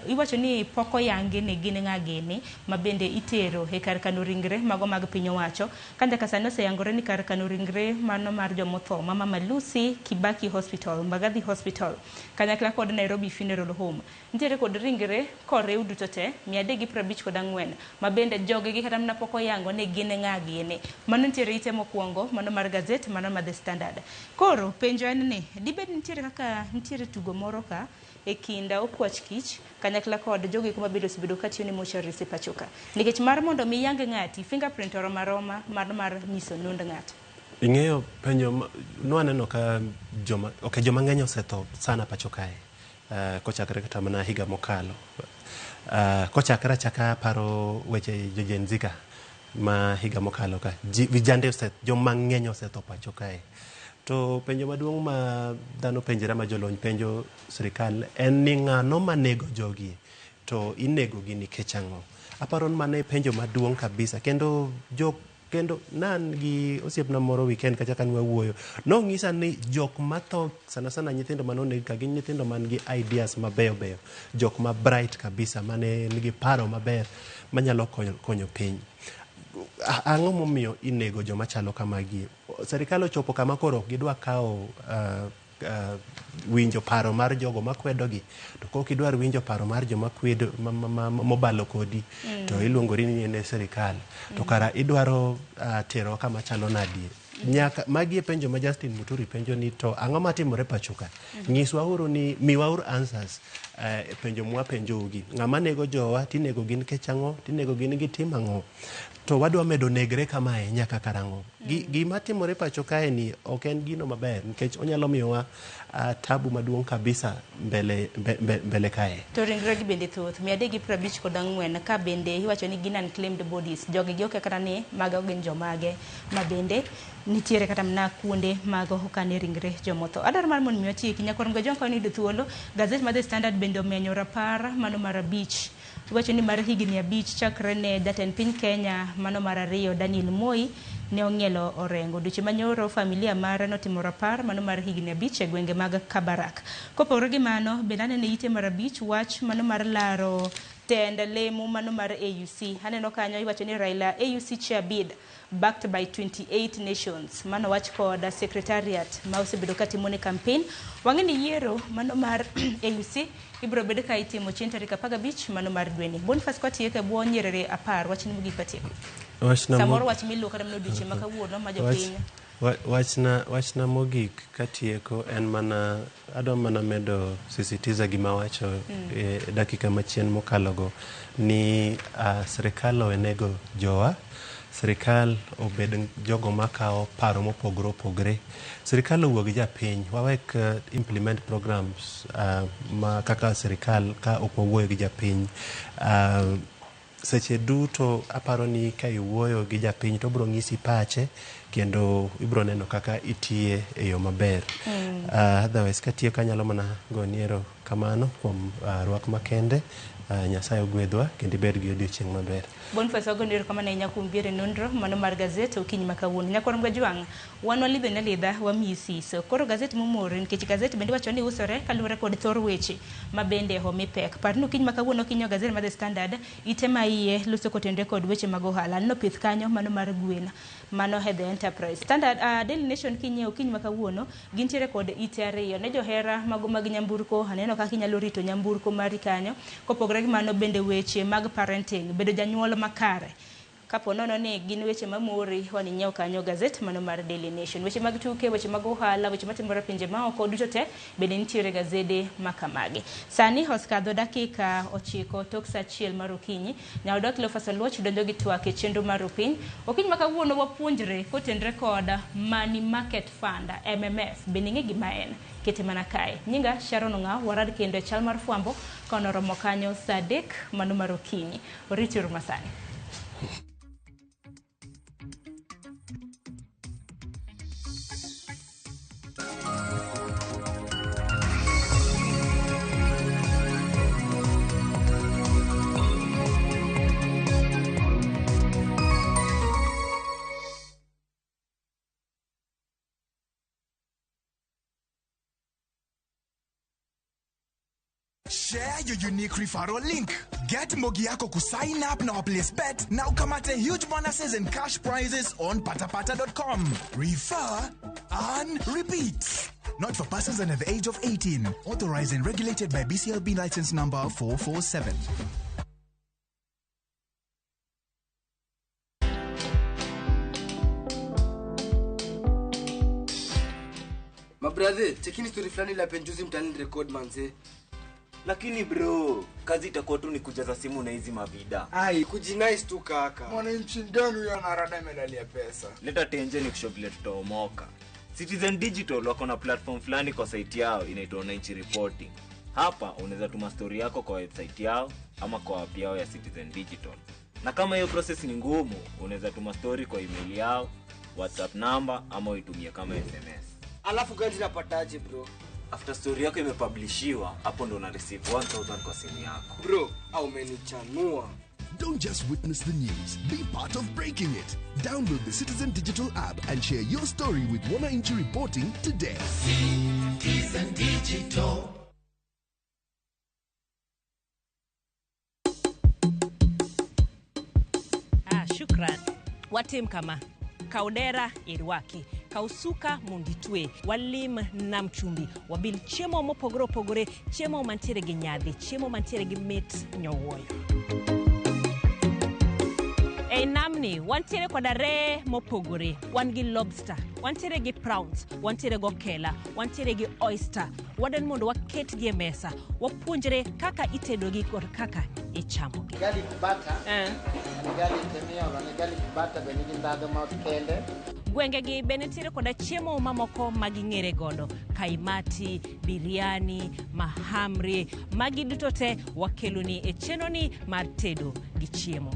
iwacho ni pok oyangi ni gin ng'a gini ma bende itero e kar kano ringre mago mag piny owacho. Ka nyaka sani oseyangore ni kar kano ringre mano mar jomotho ma Mama Lucy Kibaki Hospital, Mbagathi Hospital kanyakla kod Nairobi Funeral Home nitiere kod ringre koriw duto te 354 ma bende jogegi kata mana pok oyango ni gin ng'a gini. Mano nitiere ite mokwongo mano mar gazet mano mar The Standard. Koro penjo en ni dibed nitiere kaka nitiere tugo moro ka e kind okwach kich kanyakla kod jogo eko mabende osebedo katiyo ne mortuaries e pacho ka. Nikech mar mondo mi yang ng'ati fingerprint oromo aroma mar nyiso nund ng'ato. Ing'eyo penjo nwaneno ka joma okay, joma ng'eny osetho sana pacho kae kochakre kata mana higa mokalo. Kochakre achaka paro weche jo Gen Z ka ma higa mokalo ka vijande joma ng'eny osetho pacho kae. To penjo maduong' ma dhano penjore ma jolony penjo sirikal en ni ng'ano manego jogi to inego gi nikech ang'o? Aparo ni mano e penjo maduong' kabisa kendo kendo nan gi osiepna moro weekend kacha kane wawuoyo nong'isa ni jok matho sana sana nyithindo manoneg ka gin nyithindo man gi ideas mabeyo beyo, jok ma bright kabisa mane nigi paro maber manyalo konyo piny. Ang'o momiyo inego joma chalo kamagi? Serikal ochopo kama koro ok gidwa kawo winjo paro mar jogo makwedogi, to kok idwar winjo paro mar joma kwedo mobalo kodi to iluongori ni in e sirikal to kara idwaro terowa kama chalo nadi? Nyaka magi e penjo ma Justin Muturi penjo ni to ang'o matimore pacho ka? Nyiswa uru ni miwauru answers penjo mwapenjougi. Ng'ama nego jowa tinego gi nikech ang'o? Tinego gi ni gitim ang'o? To wadwa medo negre kamae nyaka karang'o? Gima timore pacho kae ni ok en gino maber nikech onyalo miyowa tabu maduong' kabisa mbele, mbele kae. To ringregi bende thoth, 354, ka bende iwacho ni gin unclaimed bodies. Jogi gi okia kata ni mago gin jomage ma bende nitiere kata mana kuonde mag okane ringre jomotho. Adwaro mar mondo mi watieki, nyakwar Mgajwang' ka wayudo thuolo, gazet mar The Standard bende omenyo rapar mano mar 5. Iwacho ni mar higni 5 chakre ne jatend piny Kenya mano mar 2 Daniel Moi ne ong'ielo orengo. Dweche manyoro familia mare notimo rapar mano mar higni 5 e gwenge mag Kabarak. Kopogore gi mano, bende aneno e ite mar 5 wach mano mar laro tend lemo mano mar AUC. Aneno kanyo iwacho ni Raila AUC chair bid backed by 28 nations. Mano wach kod secretariat ma osebedo katimo ne campaign. Wang'e ni yiero mano mar AUC ibiro bed ka itimo chieng' tarik 15 mano mar dweni. Boniface kwatieko e bwo nyerere 10, wachni mogik kwatieko. Samoro wach miluwo kata mana odiochieng' ma kawuono ma jopiny. Wachna mogik katieko en mana adwa mana medo sisitiza gima wacho e dakika machien mokalogo ni sirikal owenego jowa, sirikal obed jogo makawo paro mopogore opogore, sirikal owuo gi japiny, wawek implement programs ma kaka sirikal ka ok wawuoyo gi japiny. Seche duto aparo ni ka iwuoyo gi japiny to obiro ng'isi pache kendo ibiro neno kaka itiye e yo maber. Otherwise katieko anyalo mana goni erokamano kuom rwak makende. Nyasaye ogwedhwa kendo ibed gi odiochieng' maber. Boniface wagoni erokamano ahinya kuom biro e nonro mano mar gazet okinyi ma kawuono. Nyakwar Mgajwang', wan walidho ne alidha wamiyi siso. Koro gazet momori nikech gazet bende wacho ni usore kaluwore kod thor weche ma bende omi pek. Par ni okinyi ma kawuono kinyo gazet mar The Standard, ite ma iye loso kotenore kod weche mag ohala. Aneno pith kanyo mano mar gwen, mano e The Enterprise. Standard, Daily Nation kinyiewo okinyi ma kawuono gintiere kod ite 2. Ne johera mago mag nyamburko, aneno kaka inyalo rito nyamburko mari kanyo. Kopogore gi mano bende weche mag parenting, bedo janyuol makare. Kapo nono ni gin weche mamori, wan inyiew kanyo gazet mano mar Daily Nation. Weche mag tuke, weche mag ohala, weche matimore pinje maoko duto te bende nitiere gazede makamagi. Sani osekadho dakika 9 tok saa 1 mar okinyi. Nyaodwa Cleophas Oluoch donjo gi twak e chenro mar opiny. Okinyi ma kawuono wapuonjre kotenre kod Money Market Fund MMF. Bende ing'e gima en? Kete mana kae. Nyinga Sharon Ong'aw, warad kendo e chal mar fwambo ka onoromo kanyo saa 3 mano mar okinyi. Oritiuru masani. Share your unique referral link. Get Mbogi yako kusign up na place bet na ukamate huge bonuses and cash prizes on patapata.com. Refer and repeat. Not for persons under the age of 18. Authorized and regulated by BCLB license number 447. My brother, chekini story flani la penjuzi mtani record manze. Lakini bro, kazi itakuwa tu ni kujaza simu na hizi mavida. Ai, kujinice tu kaka. Mwananchi gani huyo anarada medali ya pesa? Leta tenje ni kusho vile tutaomoka. Citizen Digital wako na platform fulani kwa site yao inaitwa Wananchi Reporting. Hapa unaweza tuma story yako kwa website yao ama kwa app yao ya Citizen Digital. Na kama hiyo process ni ngumu, unaweza tuma story kwa email yao, WhatsApp number ama uitumie kama SMS. Alafu gani napataje bro? After story yako imepublishiwa, hapo ndo una receive 1000 kwa simu yako. Bro, au umenichanua. Don't just witness the news, be part of breaking it. Download the Citizen Digital app and share your story with Wananchi Reporting today. Citizen Digital. Ah, shukran. Watim kama kaudera irwaki, kausuka munditwe, walim nam chumbi, wabil chiemo mopogore opogore, chiemo mantiere gi nyadhi, chiemo mantiere gi mit nyowuoyo. Ei namni wantiere koda reye mopogore. Wan gi lobster, wantiere gi prawns, wantiere gi okela, wantiere gi oyster. Wadwani mondo waketgi e mesa, wapuonjre kaka itedogi kod kaka ichamogi. Garlic butter. En garlic emiolo ne garlic butter be nigi ndhadhu ma kende. Gwengegi be nitiere koda chiemo mamoko ma ging'ere godo, kaimati, biryani, mahamri. Magi duto te wakeloni e chenroni mar tedo gi chiemo.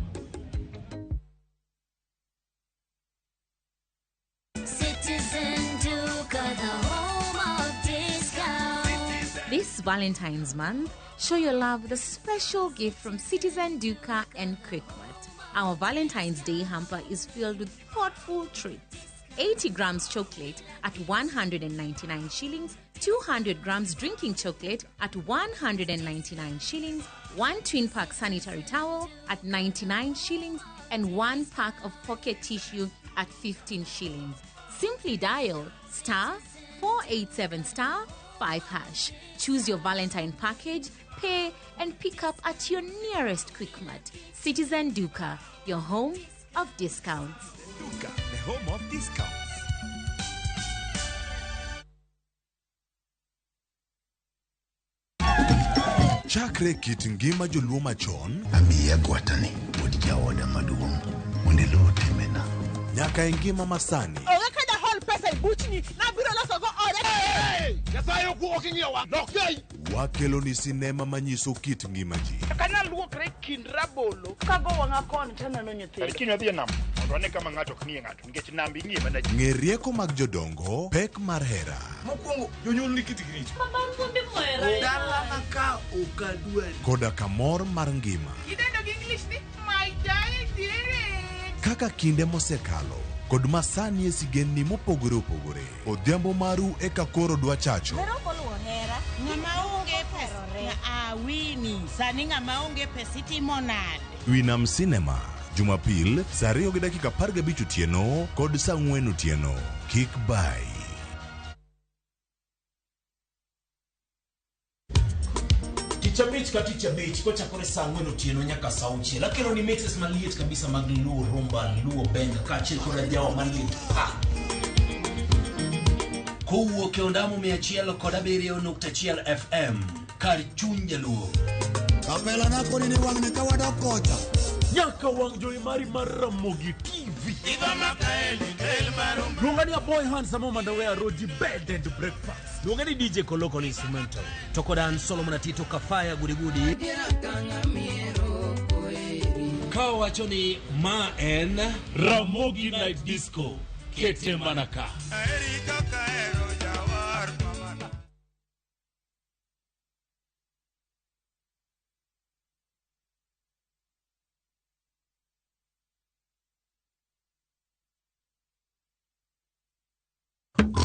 Citizen Duka, the home of discount. This Valentine's month, show your love with a special gift from Citizen Duka and Quickmart. Our Valentine's Day hamper is filled with thoughtful treats. 80 grams chocolate at 199 shillings, 200 grams drinking chocolate at 199 shillings, one twin pack sanitary towel at 99 shillings, and one pack of pocket tissue at 15 shillings. Simply dial star 487 star 5 hash. Choose your Valentine package, pay, and pick up at your nearest Quickmart. Citizen Duka, your home of discounts. Duka, the home of discounts. Chakre kit ngima joluo machon Amiya gwatani wuod jaoda maduong' mondo iluw timbena. Nyaka e ngima masani. Onge ka dahol pesa e buchni, nabiro loso go oda. Nyasaye ok ing'iyowa, lok Wakelo ni sinema manyiso kit ngima ji. Kana luokre kind rabolo kago wang'a koni taneno nyithindo. Kiny wadhi e nam mondo wane kama ng'ato ok ng'iye ng'ato nikech nam ing'iye mana ji. Ng'e rieko mag jodongo, pek mar hera. Mokwongo jonyuol ni kitgi richo. Dalana ka ok adwari. Koda kamor mar ngima. Idendo gi English ni my darling. Kaka kinde mosekalo kod masani e sigendni mopogore opogore. Odhiambo maru eka koro dwa chacho. Ng'ama onge pesa awini sani ng'ama onge pesa itimo nade? Winam Cinema, Jumapil, saa 2:15 otieno kod saa 4 otieno. Kik bai. Tich abich ka tich abich kochakore saa 4 otieno nyaka saa 6 akelo ni mixes maliet kabisa mag Luo rumba, Luo benga kaachiel kod ajawa maliet pa kowuok e ondamo 107.1 FM kar chuny jaluo. Kapela na koni ni wang'ni ka wadok kocha. Nyaka wang' jowi mari mar Ramogi TV. Luonga ni Aboy Handsome Mandawe Roji Bed and Breakfast. Luonga ni DJ Koloko ni instrumental. To kod an Solomon Atito Kafaya Gudigudi. Ka wacho ni ma en Ramogi Night Disco. Kete mana ka.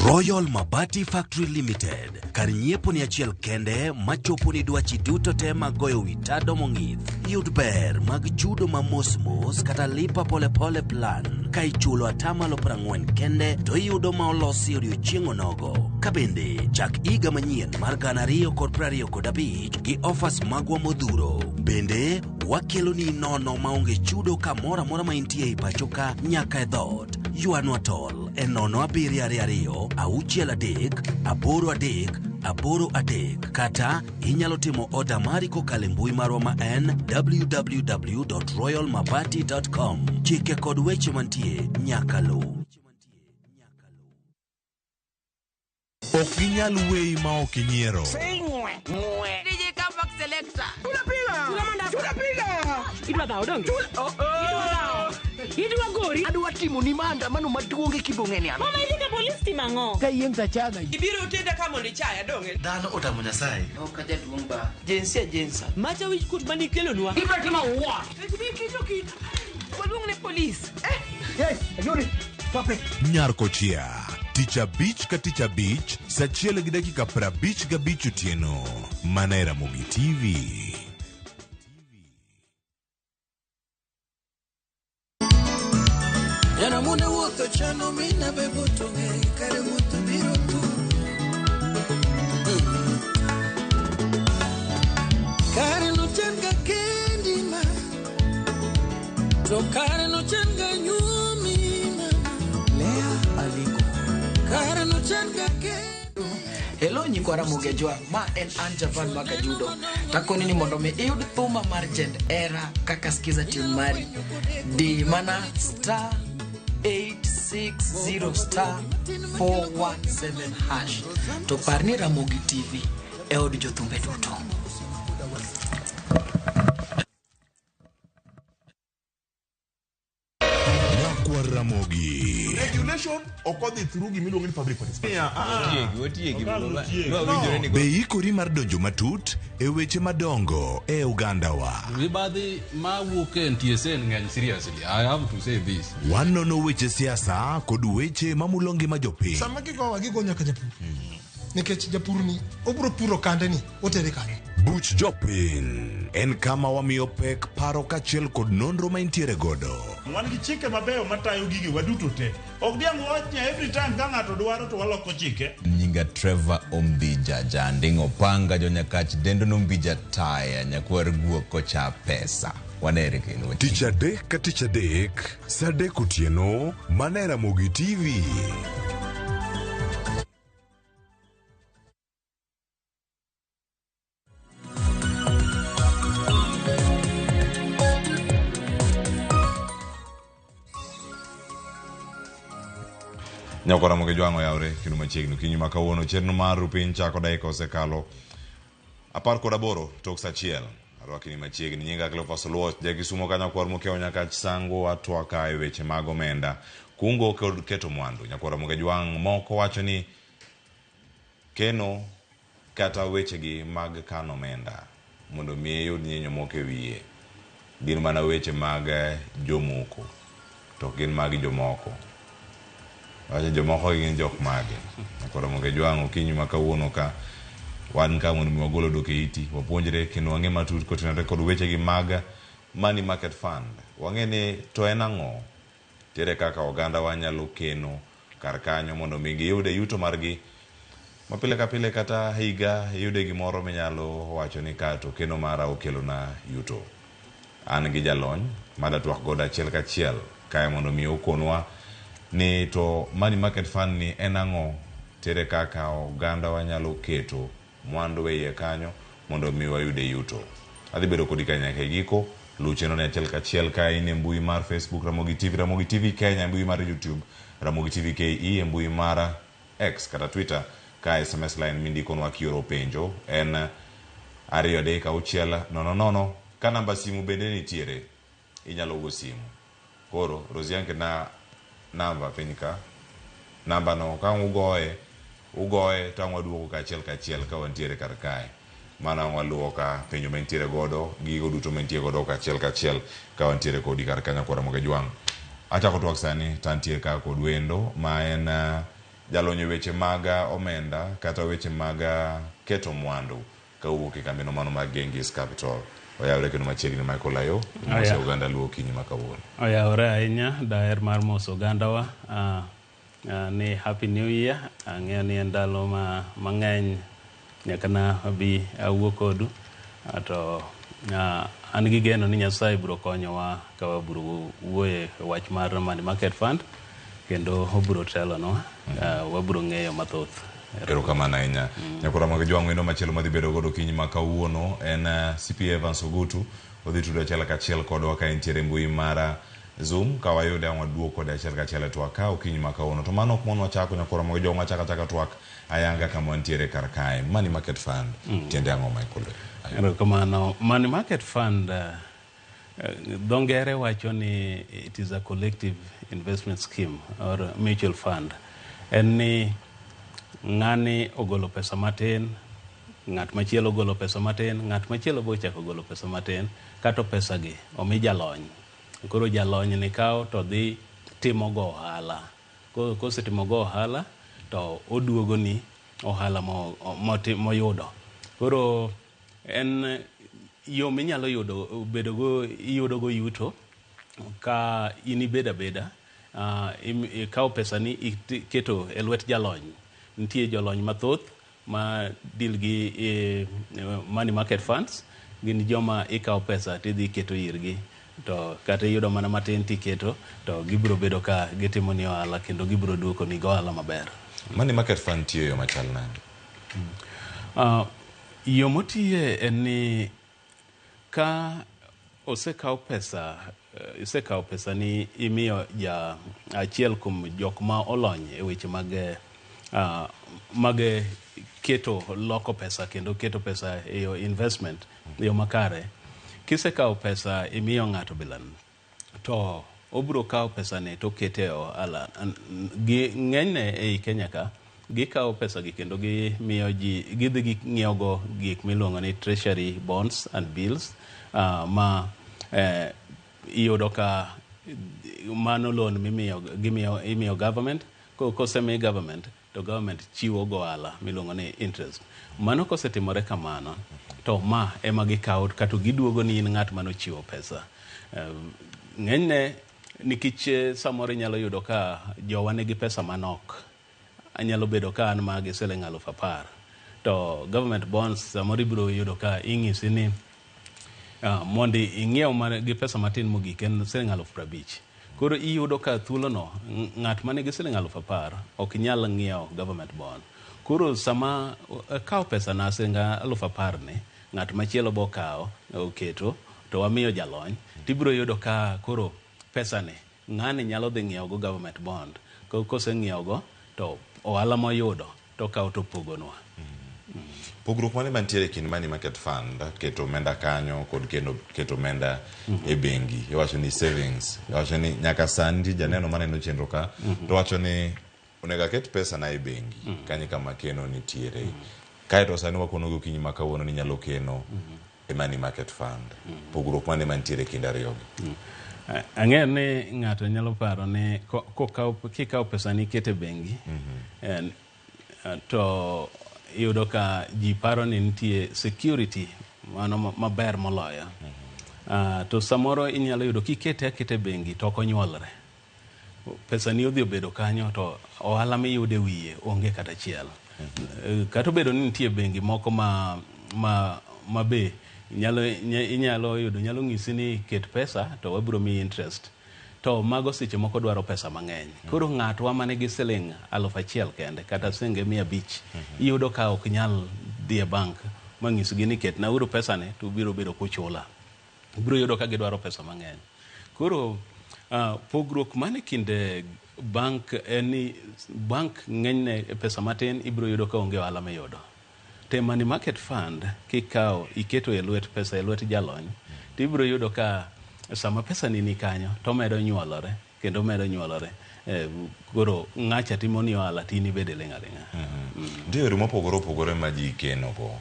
Royal Mabati Factory Limited kar nyiepo ni achiel kende machopo ni dwachi duto te mag goyo wi tado mong'ith. Yud ber mag chudo ma mos mos kata lipa polepole plan ka ichulo 40% kende to iyudo ma olosi odiochieng' onogo. Ka bende chak higa manyien mar 2025 gi offers magwa modhuro. Bende wakelo ni nono maonge chudo kamoro amora ma intie e pacho ka nyaka e dhoot. Ywanwa tol e 0722 63 83 83 kata inyalo timo oda mari kokalo e mbui marwa ma en www.royalmabati.com. Chike kod weche mantie nyaka luw. Ok ginyal weyi ma ok inyiero. DJ Comeback Selector. Tunapiga. Idwa dhawo donge? Idwa dhawo. Idwa gori. Adwa timo ni maandamano maduong' e kibong'eni an. Mama idhi ka polis timo ang'o? Ka yieng' tachaga. Ibiro tenda ka mondo ichaya donge. Dhano otamo Nyasaye. Ok ajaduong' ba. Jinsia jinsa. Macha wich kuot manikelonwa. Ibiro timo what? Waluong ne polis. Hey, Ayuri. Stop it. Nyar Kochia. Tich abich ka tich abich, saa 1:55 otieno. Mana e Ramogi TV. Jana mune wuotho chano mina be buto ng'e kare wuotho biro tu. Kare no chan ga kendi ma, to kare no nochan ga nyuomi Lea Aliko. Kara nochan ga kendo. Hello nyikwa Ramogi Ajwang', ma en an Javan Makajudo. Takoni ni mondo mi iyud thuma mar Jend Era kaka skiza tune mari. Di mana star 860 star 417 hash. To par ni Ramogi TV e od jothumbe duto. Nyakwar Ramogi. Regulation ok odhi through gimiluongo ni public participation. Otiegi, otiegi. No. Be ikori mar donjo matut e weche madongo e ogandawa? Mibadhi mawuok e NTSA ng'eny seriously. I have to say this. Wanono weche siasa kod weche mamulo ngima jopiny. Sama gigowa gigo nyaka japur. Nikech japur ni obiro puro kande ni otere kanye. Buch jopiny en kama wamiyo pek paro kaachiel kod nonro ma intiere godo. Wan gi chike mabeyo matayo gige waduto te. Ok diang' wach ni every time ka ng'ato dwaro to waloko chike. Nyinga Trevor Ombija Janding Opanga Jonyakach Dendo Nombija Taya Nyakwar Guok Kocha Pesa. Wanere kendo. Tich adek ka tich adek, saa adek otieno, mana e Ramogi TV. Nyakwar Ramogi Jwang' oyawre kendo machiegni okinyi ma kawuono chenro mar piny chako dakika osekalo 18 tok saa achiel. Arwaki ni machiegni nyinga Cleophas Oluoch jakisumo ka nyakwar mokiewo Nyakach Sango atwaka e weche mag omenda kungo kod keto mwandu. Nyakwar Ramogi Jwang' moko wacho ni keno kata wechegi mag kano omenda mondo mi iyud nyinyo moko e wiye gin mana weche mag jomoko to ok gin mag jomoko. Wacho jomoko gin jok mage. Nyakwar Ramogi Jwang' okinyi ma kawuono ka wan ka mondo mi wagol odok e iti wapuonjre kendo wang'e matut kotenore kod wechegi mag money market fund. Wang'e ni to en ang'o? Tere kaka oganda wa nyalo keno kar kanyo mondo mi giyude yuto margi ma pile ka pile kata higa iyude gimoro minyalo wacho ni ka to keno mara okelona yuto. An gi jalony mada twak godo achiel kachiel kae mondo mi okonwa ni to money market fund ni en ang'o? Tere kaka oganda wa nyalo keto mwandu e iye kanyo mondo mi wayude yuto. Adhi bedo kodi ka nyaka e giko. Luw chenro ni achiel kachiel ka in e mbui mar Facebook Ramogi TV, Ramogi TV Kenya, e mbui mar YouTube Ramogi TV KE, e mbui mar X kata Twitter ka SMS line mindikonwa kioro penjo en 236 000 ka namba simu bende nitiere inyalo go simu. Koro Rosianne ketna namba piny ka. Namba no ka ugoye ugoye to ang' waduogo kachiel kachiel ka wantiere kar kae. Mano ang' waluwo ka penjo mantiere godo gigo duto mantie godo kachiel kachiel ka wantiere kodi kar ka Nyakwar Ramogi Jwang'. Achako twak sani to antie ka kod wendo ma en jalony e weche mag omenda kata weche mag keto mwandu kawuok e kambino mano mag Genghis Capital. Oyawre kendo machiegni Michael Ayo, mose oganda luo okinyi ma kawuono. Oyawre ahinya, daher mar moso ogandawa ni Happy New Year. Ang'eyo ni en ndalo mang'eny nyaka na abi awuo kodu to an gi geno ni Nyasaye biro konyowa ka wabiro wuoyo e wach mar Money Market Fund kendo obiro telonwa, wabiro ng'eyo mathoth. Erokamano ahinya. Nyakwar Ramogi Jwang' wendo machielo madhi bedo godo okinyi ma kawuono en CPA Evans Ogutu. Odhi tudo achiel kachiel kodwa ka entiere mbui mar Zoom ka wayude ang' waduog kode achiel kachiel e twak ka okinyi ma kawuono. To mano ok monwa chako Nyakwar Ramogi Jwang' wachako achaka twak ayanga kama wantiere kar kae. Money Market Fund tiende ang'o Michael? Erokamano. Money Market Fund dho ngere wacho ni it is a collective investment scheme or mutual fund. En ni ng'ani ogolo pesa matin, ng'at machielo ogolo pesa matin, ng'at machielo be ochako ogolo pesa matin, kato pesa gi omi jalony. Koro jalony ni kawo to dhi timo go ohala. Kosetimo go ohala to oduogo ni ohala moyudo. Koro en yo minyalo yudo bedogo iyudogo yuto ka in ibedo abeda ikawo pesa ni iketo e lwet jalony. Nitie jolony mathoth ma deal gi money market funds, gin joma ikawo pesa tidhi iketo irgi. To kata iyudo mana matin tiketo to gibiro bedo ka gitimo ni ohala kendo gibiro duoko ni go ohala maber. Money market fund tiyo e yo machal nade? Yo motiye en ni ka osekaw pesa isekawo pesa ni imiyo ja achiel kuom jok ma olony e weche mag keto loko pesa kendo keto pesa e yo investment e yo makare. Kisekawo pesa imiyo ng'ato bilan to obiro kawo pesa ni to okete e ohala. Gi ng'enyne ei Kenya ka gikawo pesa gi kendo gimiyo ji gidhi ging'iewo go gik miluongo ni treasury bonds and bills ma iyudo ka mano loan mimiyo gimiyo imiyo government. Kosemi government to government chiwo go ohala miluongo ni interest. Mano kosetimore kamano to ma ema gikawo kato giduogo ni in ng'at manochiwo pesa. Ng'enyne nikech samoro inyalo yudo ka jowa nigi pesa manok, anyalo bedo ka an ma gi siling 10,000 to government bonds samoro ibiro yudo ka ing'isi ni mondi ing'iew gi pesa matin mogik en siling 50,000. Koro iyudo ka thuolono ng'at manigi siling 10,000 ok nyal ng'iewo government bond. Koro sama akawo pesa na siling 10,000 ni, ng'at machielo bo kawo oketo to wamiyo jalony, tibiro yudo ka koro pesa ni ng'ani nyalo dhi ng'iewo go government bond. Koseng'iewo go to ohala moyudo to okawo to opogonwa. Pogruok mane mantiere e kind money market fund, keto omenda kanyo kod keto omenda e bengi? Iwacho ni savings, iwacho ni nyaka sani nitie janeno maneno chenro ka to wacho ni onego aket pesa na e bengi kanyo kama keno nitiere. Kaeto sani wakono gokinyi ma kawuono ni nyalo keno e money market fund. Pogruok mane mantiere e kind ariyogi? Ang'eyo ni ng'ato nyalo paro ni kikawo pesa ni iketo e bengi to iyudo ka ji paro ni nitie security mano maber moloyo. To samoro inyalo yudo kikete aketa e bengi to ok onyuolre. Pesa ni odhi obedo kanyo to ohala miyudo e wiye onge kata achiel. Kata obedo ni nitie bengi moko ma be inyalo yudo nyalo ng'isi ni ket pesa to wabiro miyi interest. To mago seche moko dwaro pesa mang'eny. Koro ng'atwa manigi siling 1,000 kende kata siling 500 iyudo ka ok nyal dhi e bank mang'isgi ni ketna uru pesa ni to ubiro bedo kuchula. Ibiro yudo ka gidwaro pesa mang'eny. Koro pogruok man e kind bank en ni bank ng'enyne pesa matin ibiro yudo ka onge ohala miyudo. To money market fund kikawo iketo e lwet pesa e lwet jalony to ibiro yudo ka sama pesa ni kanyo to omedo nyuolore kendo omedo nyuolore. Koro ng'acha timo ni ohala to in ibede ling' aling'a. Nitie yore mopogore opogore ma ji keno go.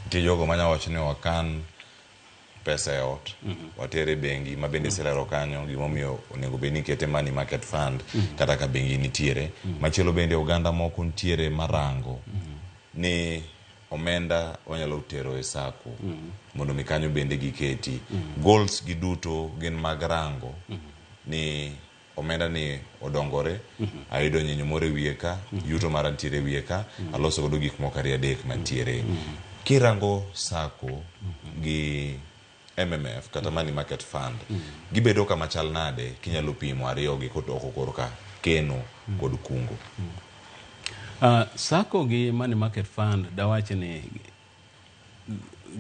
Nitie jogo manya wacho ni wakan pesa e ot, watere e bengi ma bende iselero kanyo gimomiyo onego bed ni ikete money market fund kata ka bengi nitiere. Machielo bende oganda moko nitiere marango ni omenda wanyalo tero e sacco mondo mi kanyo bende giketi. Goals gi duto gin mag rango ni omenda ni odongore, ayudo nyinyo moro e wiye ka, yuto mara nitiere e wiye ka, aloso godo gik moko ariyo adek mantiere. Kirango sacco gi MMF kata money market fund, gibedo kama chal nade kinyalo pimo ariyo gi kodoko korka keno kod kungo? Sacco gi money market fund dawach ni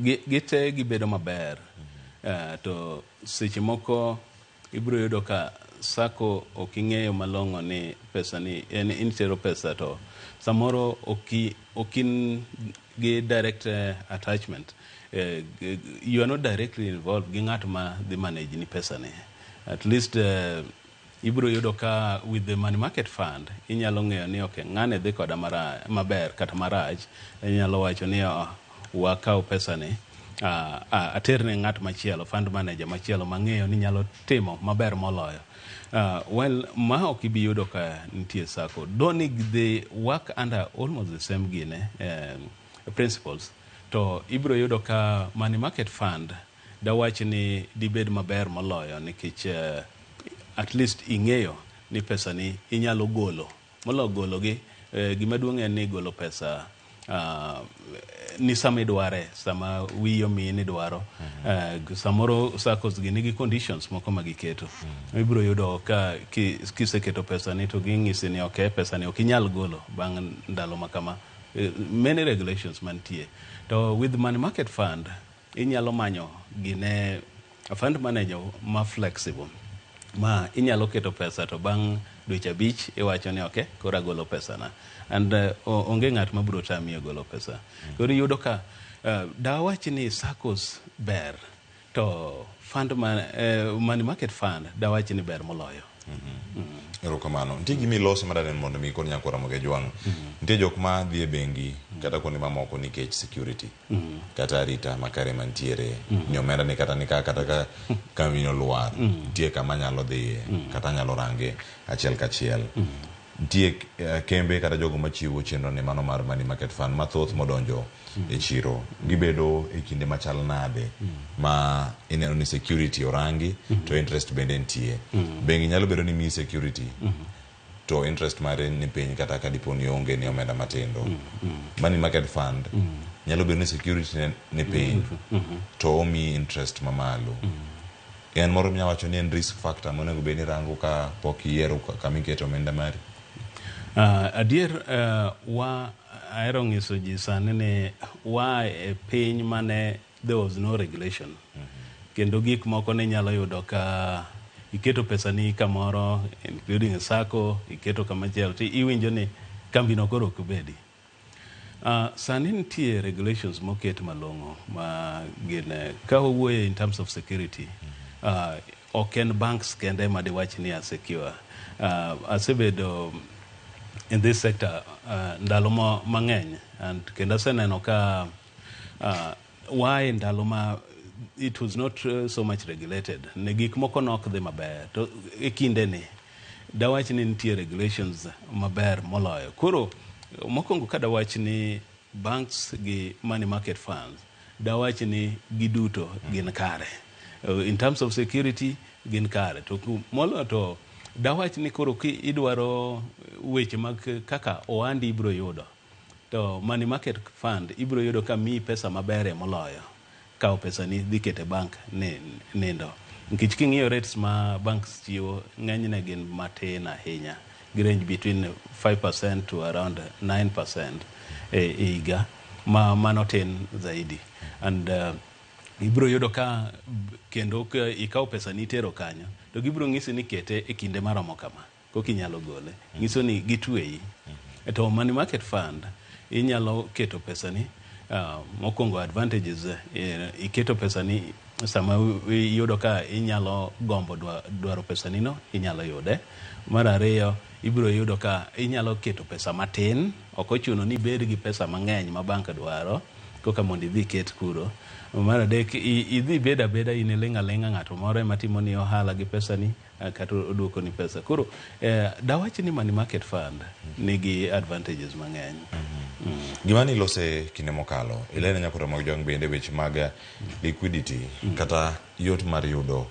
gite gibedo maber. To seche moko ibiro yudo ka sacco ok ing'eyo malong'o ni pesa ni en intero pesa to samoro ok in gi direct attachment. You are not directly involved gi ng'at ma dhi manage ni pesa ni. At least ibiro yudo ka with the money market fund inyalo ng'eyo ni okay, ng'ane dhi koda maber kata marach, inyalo wacho ni wakaw pesa ni aterne ng'at machielo, fund manager machielo mang'eyo ni nyalo timo maber moloyo. Well, ma ok ibi yudo ka nitie sacco. Doni they work under almost the same gine principles. To ibiro yudo ka money market fund dawach ni dibed maber moloyo nikech at least ing'eyo ni pesa ni inyalo golo. Moloyo golo gi, gima duong' en ni golo pesa Ni sama idware, sama wiyi omiyi ni idwaro. Samoro SACCOs gi nigi conditions moko ma giketo. Ibiro yudo ka kiseketo pesa ni to ging'isi ni ok, pesa ni ok inyal golo bang' ndalo ma kama. Many regulations mantie. To with money market fund, inyalo manyo gine a fund manager ma flexible ma inyalo keto pesa to bang' dweche 5 iwacho ni ok, koro agolo pesa na, and onge ng'at ma biro tami e golo pesa. Koro iyudo ka dawach ni SACCOs ber to fund money market fund dawach ni ber moloyo. Erokamano. Nitie gima iloso madaneno mondo mi kod nyakwara Ramogi Ajwang'. Nitie jok ma dhi e bengi kata kuonde mamoko nikech security kata arita makare mantiere ni omenda ni kata ni ka kata ka kambi no lwar, nitie kama anyalo dhiye kata anyalo range achiel kachiel. Nitie kembe kata jogo machiwo chenro ni mano mar money market fund mathoth modonjo e chiro, gibedo e kinde machal nade ma ineno ni security orangi to interest bende nitie? Bengi nyalo bedo ni miyi security to interest mare ni piny, kata ka dipo ni onge ni omenda matindo. Money market fund nyalo bedo ni security ne ni piny to omiyi interest mamalo. En moro minya wacho ni en risk factor monego bed ni rango ka pok iyiero kama iketo omenda mari. Adier, wa ahero ng'iso ji sani ni wa e piny mane there was no regulation kendo gik moko ne inyalo yudo ka iketo pesani kamoro, including SACCO, iketo kamachielo to iwinjo ni kambino koro ok bedi. Sani nitie regulations moket malong'o ma gin ka wawuoyo in terms of security, ok en banks kende ma diwach ni are secure. Asebedo in this sector ndalo mang'eny and kendo aseneno ka wae ndalo ma it was not so much regulated, ne gik moko nok dhi maber, to e kinde ni dawach ni nitie regulations maber moloyo. Koro mokwongo ka dawach ni banks gi money market funds, dawach ni giduto gin kare. In terms of security gin kare, to moloyo to dawach ni koro ki idwaro weche mag kaka ohandi ibiro yudo, to money market fund ibiro yudo ka miyi pesa maber moloyo kawo pesa ni dhi keto e bank ni nindo, nikech king'iyo rates ma banks chiwo, ng'enyne gin matin ahinya, gi range between 5% to around 9% e higa, ma mano tin zaidi. And ibiro yudo ka kendo ka ikawo pesa ni itero kanyo to gibiro ng'isi ni kete e kinde maromo kama koka inyalo gole, nyiso ni gitweyi. To money market fund inyalo keto pesani, mokwongo advantages, iketo pesani sama iyudo ka inyalo gombo dwaro pesani no, inyalo yude. Mar ariyo, ibiro yudo ka inyalo keto pesa matin, ok ochuno ni ibed gi pesa mang'eny ma bank dwaro koka mondo idhi iket kuro. Mar adek, idhi bed abeda in iling' aling'a, ng'ato moro ema timoni ohala gi pesani kata oduokoni pesa. Koro dawach ni money market fund nigi advantages mang'eny. Gima nilose kinde mokalo ilene nyakoro mag jong bende weche mag liquidity kata yot mar yudo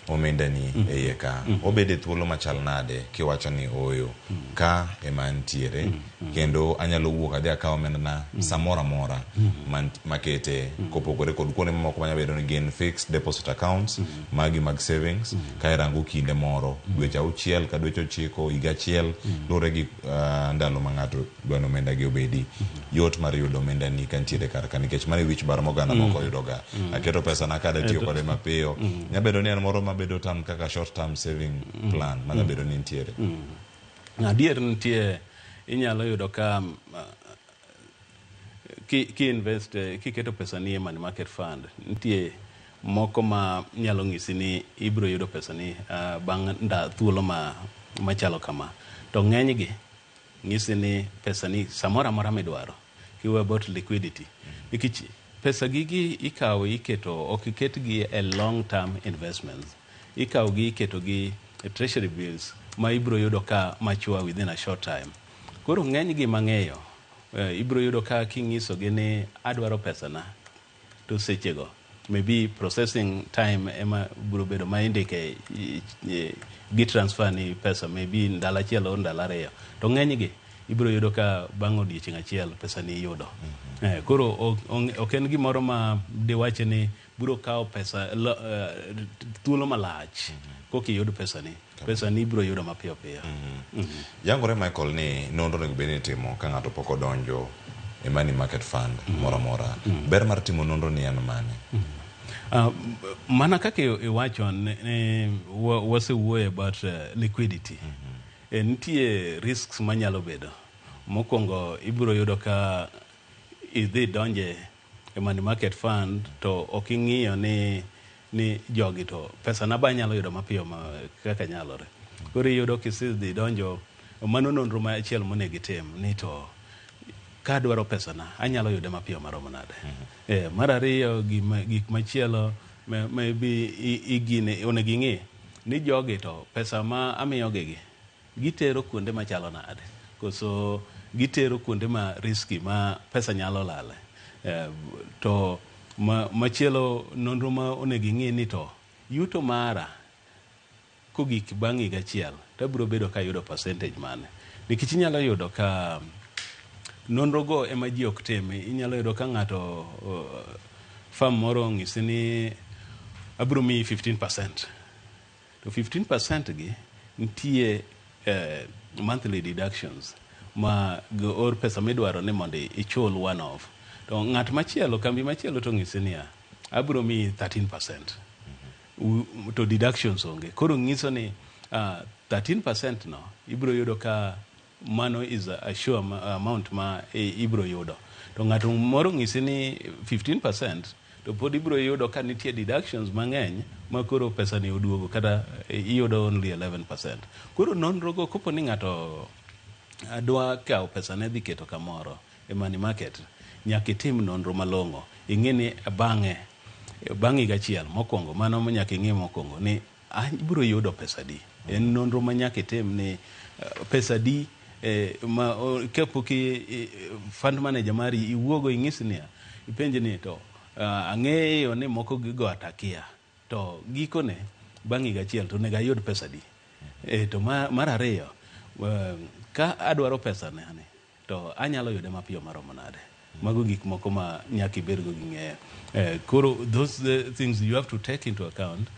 omendani e iye ka obedo e thuolo machal nade kiwacho ni oyo ka ema ntiere kendo anyalo wuok adhi akaw omendana samoro amora makete, kopogore kod kuonde mamoko manyalo bedo ni gin fixed deposit accounts magi mag savings ka irango kinde moro dweche 6 ka dweche 9, higa achiel, luwore gi ndalo ma ng'ato dwa ni omenda gi obedi. Yot mar yudo omenda ni ka ntiere kar ka, nikech mano e wich bar ma oganda moko yudo ga aketo pesa na kada tiyo kode mapiyo, nya bedo ni en moro mabedo term kaka short term saving plan manya bedo ni ntiere. Adier nitie, inyalo yudo ka ki invest, kiketo pesa ni e money market fund, nitie moko ma nyalo ng'isi ni ibiro yudo pesa ni bang' thuolo ma machalo kama, to ng'enygi ng'isi ni pesa ni samoro amora midwaro. Kiwuoyo about liquidity, nikech pesa gigi ikawo iketo, ok iketgi e long term investments, ikawo gi iketo gi e treasury bills ma ibiro yudo ka mature within a short time. Koro ng'enygi mang'eyo, ibiro yudo ka king'isogi ni adwaro pesana to sechego maybe processing time ema biro bedo ma indike gi transfer ni pesa maybe ndalo achiel o ndalo 2, to ng'enygi Ibiro yudo ka bang' odiechieng' achiel pesa ni iyudo. Koro ok en gimoro ma diwache ni biro kawo pesa thuolo malach koka iyud pesa ni. Pesa ni ibiro yudo mapiyo piyo. Yangore Michael ni nonro onego bed ni itimo ka ng'ato pok odonjo e money market fund moro amora. Ber mar timo nonro ni en mane? Mana kaka iwacho ni wasewuoyo about liquidity. Nitie risks manyalo bedo. Mokwongo ibiro yudo ka idhi donje e money market fund to ok ing'iyo ni jogi to pesa na ba anyalo yudo mapiyo ma kaka nyalore. Koro iyudo kisedhi donjo, mano nonro machielo monego itim ni to kadwaro pesa na anyalo yude mapiyo maromo nade. Mar ariyo, gik machielo maybe igine onego ing'i ni jogi to pesa ma amiyogi gi gitero kuonde machalo nade, koso gitero kuonde ma risky ma pesa nyalo lale. To machielo nonro ma onego ing'i ni to yuto mara kogik bang' higa achiel to abiro bedo ka ayudo percentage mane. Nikech inyalo yudo ka nonro go ema ji ok tim. Inyalo yudo ka ng'ato firm moro onyisi ni abiro miyi 15%. To 15% gi nitie monthly deductions ma or pesa midwaro ni mondo ichul one off. To ng'at machielo, kambi machielo to onyisi niya, abiro miyi 13%. To deductions onge. Koro nyiso ni 13% no ibiro yudo ka mano is a sure amount ma ibiro yudo. To ng'ato moro onyisi ni 15% to pod ibiro yudo ka nitie deductions mang'eny ma koro pesa ni oduogo kata iyudo only 11%. Koro nonro go kopo ni ng'ato dwa kawo pesa ne dhi keto kamoro e money market, nyaka itim nonro malong'o. Ing'e ni bang'e, bang' higa achiel mokwongo, mano nyaka ing'e mokwongo ni ibiro yudo pesa di. En nonro ma nyaka itim ni pesa di ma kapok fund manager mari iwuogo ing'isi niya, ipenje ni to ang'eyo ni moko gigo atakia to gikone bang' higa achiel to onego ayud pesa di. To mar ariyo, ka adwaro pesa ne to anyalo yude mapiyo maromo nade. Mago gik moko ma nyaka ibedgo gi ng'eyo. Koro those things you have to take into account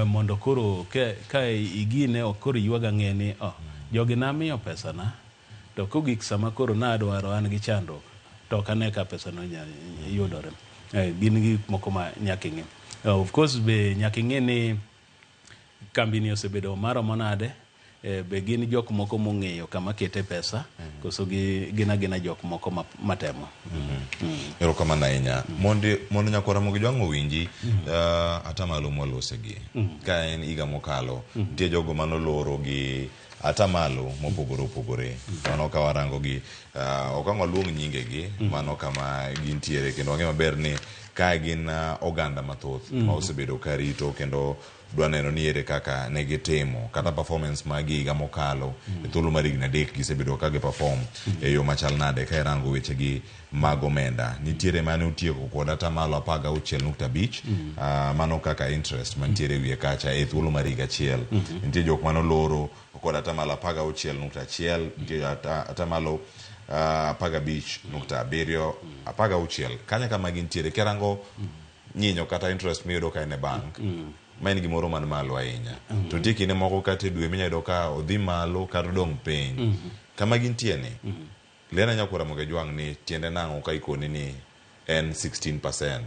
mondo koro ka igine ok koro iywag ang'e ni oh, jogi namiyo pesa na to kogik sama koro nadwaro an gi chandruok to ok ane ka pesa no yudore. Gin gik moko ma nyaka ing'e. Of course be nyaka ing'e ni kambi ni osebedo maromo nade, be gin jok moko mong'eyo kama kete pesa, koso gin agina jok moko matemo. Erokamano ahinya. Mondo nyakwar Ramogi Jwang' owinji, atamalo mwalosegi. Ka en higa mokalo, nitie jogo manoloro gi atamalo mopogore opogore. Mano ka warango gi, ok ang' waluong nyingegi, mano kama gintiere kendo wang'eyo maber ni kae gin oganda mathoth ma osebedo ka rito kendo dwa neno ni ere kaka ne gitimo kata performance magi higa mokalo e thuolo mar higni 3 gisebedo ka gi perform e yo machal nade ka irango wechegi mag omenda. Nitiere mane otieko kod atamalo 16.5, mano kaka interest mantiere e wiye kacha e thuolo mar higa achiel. Nitie jok manoloro kod atamalo 16.1, nitie atamalo 15.7, 16 kanya kama gintiere. Kirango nyinyo kata interest miyudo ka en e bank, ma en gimoro man malo ahinya. To nitie kinde moko kata e dwe minyalo yudo ka odhi malo kata odong' piny. Kama gintie ni, lerna nyakwar Ramogi Jwang' ni tiende nang'o ka ikoni ni en 16%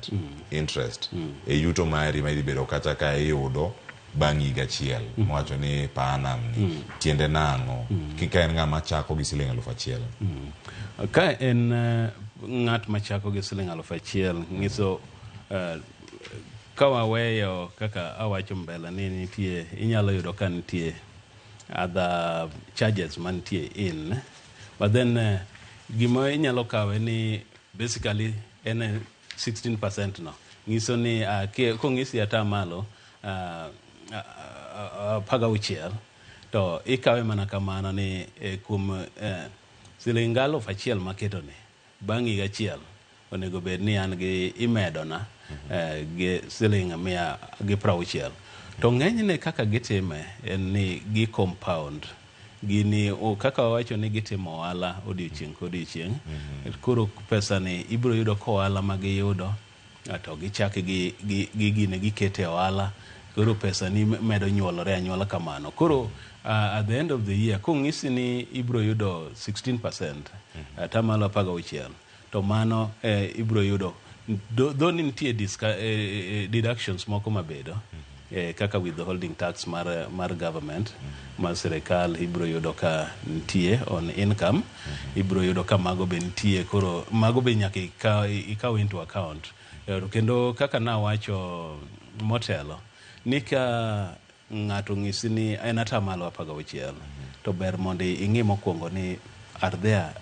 interest e yuto mari ma idhi bedo kata ka iyudo bang' higa achiel mowacho ni per annum ni tiende nang'o ka en ng'ama chako gi siling 1000. Ka en ng'at machako gi siling 1000, nyiso ka waweyo kaka awacho mbele ni nitie, inyalo yudo ka nitie other charges mantie in, but then gima inyalo kawe ni basically en 16% no nyiso ni kong'isi atamalo 16 to ikawe mana kamano ni kuom siling 1000 maketo ni bang' higa achiel onego bed ni an gi imedona gi siling 160. To ng'enyne kaka gitime en ni gi compound Gini o, kaka wawacho ni gitimo ohala odiochieng' kodiochieng'. Koro pesa ni ibiro yudo ka ohala ma giyudo to gichak gi, gi, gi gine gikete ohala. Koro pesa ni medo nyuolore anyuola kamano. Koro at the end of the year kong'isi ni ibiro yudo 16%, atamalo 16, to mano ibiro yudo dho ni nitie deductions moko mabedo kaka withholding tax mar government, mar sirikal ibiro yudo ka nitie on income, ibiro yudo ka mago be nitie. Koro mago be nyaka ikaw into account. Kendo kaka nawacho motelo ni ka ng'ato ng'isi ni en atamalo 16, to ber mondo ing'i mokwongo ni are there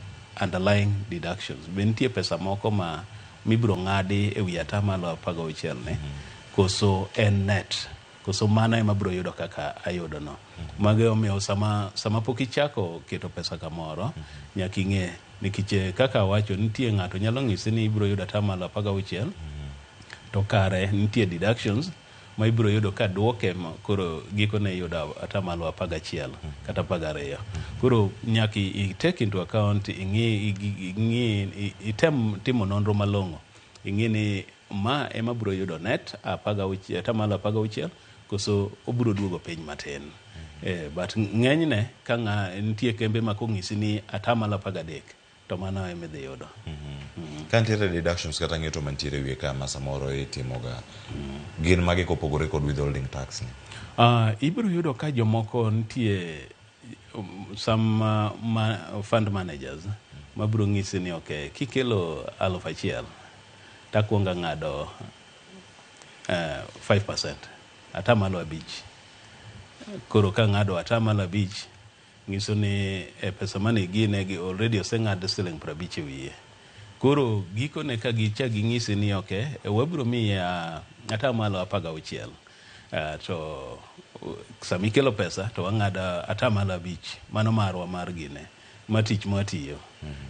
underlying deductions, be nitie pesa moko ma mibiro ng'adi e wi atamalo 16 ni, koso en net, koso mano ema biro yudo kaka ayudo no. Mago omiyo sama pok ichako keto pesa kamoro, nyaka ing'e nikech kaka awacho nitie ng'ato nyalo ng'isi ni ibiro yudo atamalo 16, to kare nitie deductions ma ibiro yudo ka duoke koro gikone iyudo atamalo 11 kata 12. Koro nyaka i take into account, ing'i ing'i item timo nonro malong'o, ing'i ni ma ema biro yudo net 16, atamalo 16, koso obiro duogo piny matin. But ng'enyne ka ng'a nitie kembe ma kong'isi ni atamalo 13, to mano ema idhi yudo. Ka nitiere deductions kata ng'eto mantiere e wiye ka ma samoro itimoga, gin mage kopogore kod withholding tax ni? Ibiro yudo ka jomoko nitie some fund managers mabiro ng'isi ni okay, kikelo 1000 takwongo ang'ado 5%, atamalo 5. Koro ka ng'ado atamalo 5 nyiso ni e pesa mane gine gi already oseng'ad siling 50 e wiye. Koro gikone ka gicha ging'isi ni okay, wabiro miyi atamalo 16, to sama ikelo pesa to wang'ado atamalo 5, mano marwa mar gine ma tich mwatiyo.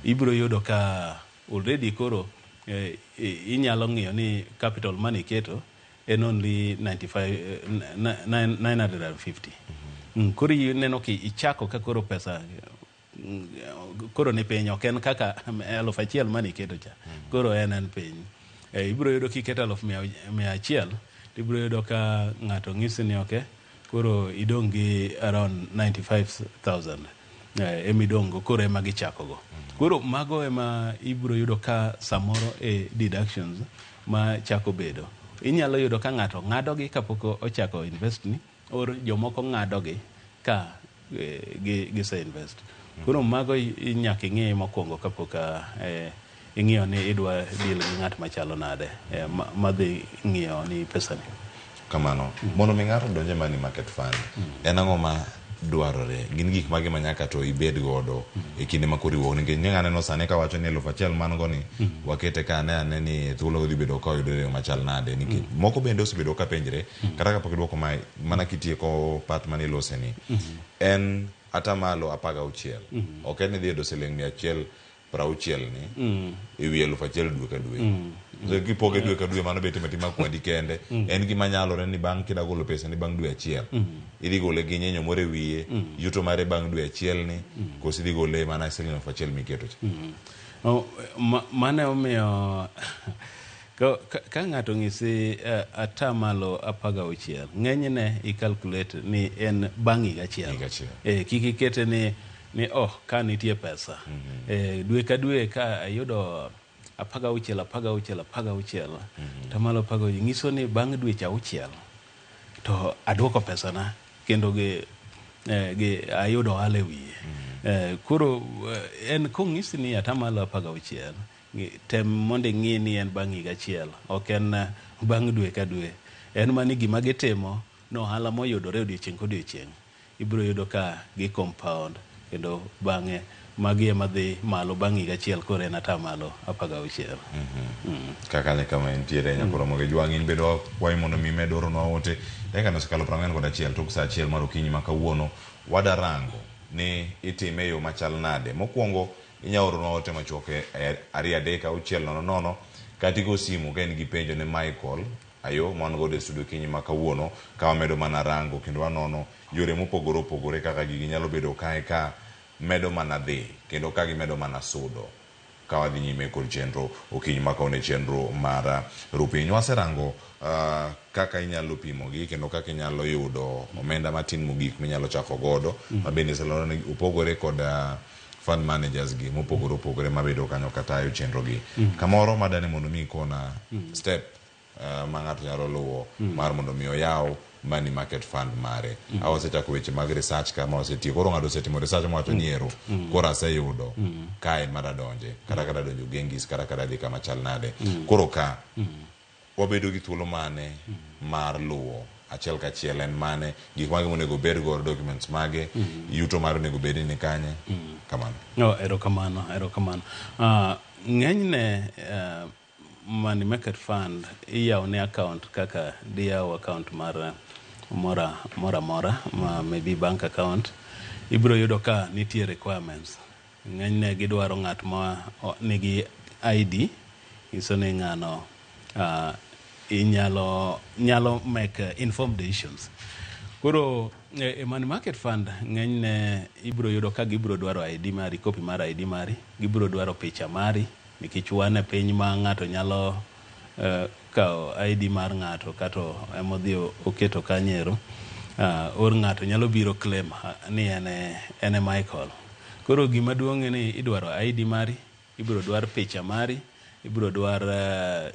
Ibiro yudo ka already koro inyalo ng'iyo ni capital mane iketo en only 95, 950. Koro ineno ki ichako ka koro pesa koro ni piny, ok en kaka 1000 mane iketo cha. Koro en piny. Ibiro yudo kiketo 100,000, ibiro yudo ka ng'ato ng'isi ni okay, koro idong' gi around 95,000 emidong' go, koro ema gichako go. Koro mago ema ibiro yudo ka samoro e deductions ma chako bedo. Inyalo yudo ka ng'ato ng'ado gi kapok ochako invest ni, or jomoko ng'ado gi ka gise invest. Koro mago nyaka ing'i mokwongo kapok ing'iyo ni idwa deal gi ng'at machalo nade madhi ng'iyo ni pesa ni. Kamano. Mondo mi ng'ato donje money market fund, en ang'o ma dwarore? Gin gik mage ma nyaka to ibed godo e kinde ma koro iwuok? Nikech ne aneno sani kawacho ni 1000 man go ni wakete ka ane ni thuolo dhi bedo ka oyudore e yo machal nade. Nikech moko bende osebedo ka penjre, kata kapok idwoko mae, mana kitieko part mane ilose ni, en atamalo 16. Ok en ni idhi yudo siling 160 ni e wi 1000 dwe ka dwe. So kipoge dwe ka dwe, mano be timo atima kwandi kende. En gima nyalore ni bang' kida golo pesa ni bang' dwe achiel, idhi gole gi nyinyo moro e wiye, yuto mare bang' dwe achiel ni, koso idhi gole mana siling 1000 miketo cha? Oh, mano omiyo ka ng'ato ng'isi atamalo 16, ng'enyne i calculate ni en bang' higa achiel. Kik ikete ni oh, ka nitie pesa dwe ka dwe ka ayudo 16, 16, 16, atamalo 16, nyiso ni bang' dweche 6 to aduoko pesana kendo gi ayudo ohala e wiye. Koro en kong'isi ni atamalo 16, tem mondo ing'i ni en bang' higa achiel, ok en bang' dwe ka dwe. En mani gima gitimo no ohala moyudore odiochieng' kodiochieng', ibiro yudo ka gi compound kendo bang'e magi ema dhi malo bang' higa achiel, koro en atamalo 16. Kaka ne kama entiere nyakoro moge jwang' in bende wakwayi mondo mi imed oronwa ote. Dakika nosekalo 41 tok saa 1 mar okinyi ma kawuono. Wadarango ni itime e yo machal nade. Mokwongo inyalo oronwa ote machuok e 2 3 6 0 0, kata igo simu ka in gi penjo ne Michael. Ayo ma wan godo e studio kinyi ma kawuono ka wamedo mana rango kendo wanono yore mopogore opogore kaka gigi nyalo bedo kae ka medo mana dhi kendo ka gimedo mana sudo ka wadhi nyime kod chenro okinyi ma kawuono e chenro mar Rupiny. Waserango kaka inyalo pimogi kendo kaka inyalo yudo omenda matin mogik minyalo chako godo ma bende iselero ni opogore kod fund managers gi mopogore opogore mabedo kanyo katayo chenro gi. Kamoro madani mondo mi ikona step ma ng'ato nyalo luwo mar mondo mi oyaw money market fund mare. Awasechako weche mag research ka ma wasetiyo. Koro ng'ato osetimo research mowacho ni ero koro aseyudo kae madadonje kata ka dadonjo Gengis kata ka dadhi kama chal nade. Koro ka wabedo gi thuolo mane mar luwo achiel kachiel en mane gik mage monego obed godo documents mage yuto mare onego bed ni ni kanye kamano. No, erokamano, erokamano. Ng'enyne Money Market Fund iyawo ne account kaka diyaw account mar mora mora mora ma maybe bank account. Ibiro yudo ka nitie requirements. Ng'enyne gidwaro ng'at ma nigi ID, nyiso ni ng'ano inyalo nyalo make informed decisions. Koro e Money Market Fund ng'enyne ibiro yudo ka gibiro dwaro ID mari, copy mar ID mari, gibiro dwaro picha mari, nikech wan e piny ma ng'ato nyalo kawo ID mar ng'ato kato emodhi oketo kanyo ero. Or ng'ato nyalo biro claim ni en e Michael. Koro gima duong' en ni idwaro ID mari, ibiro dwar picha mari, ibiro dwar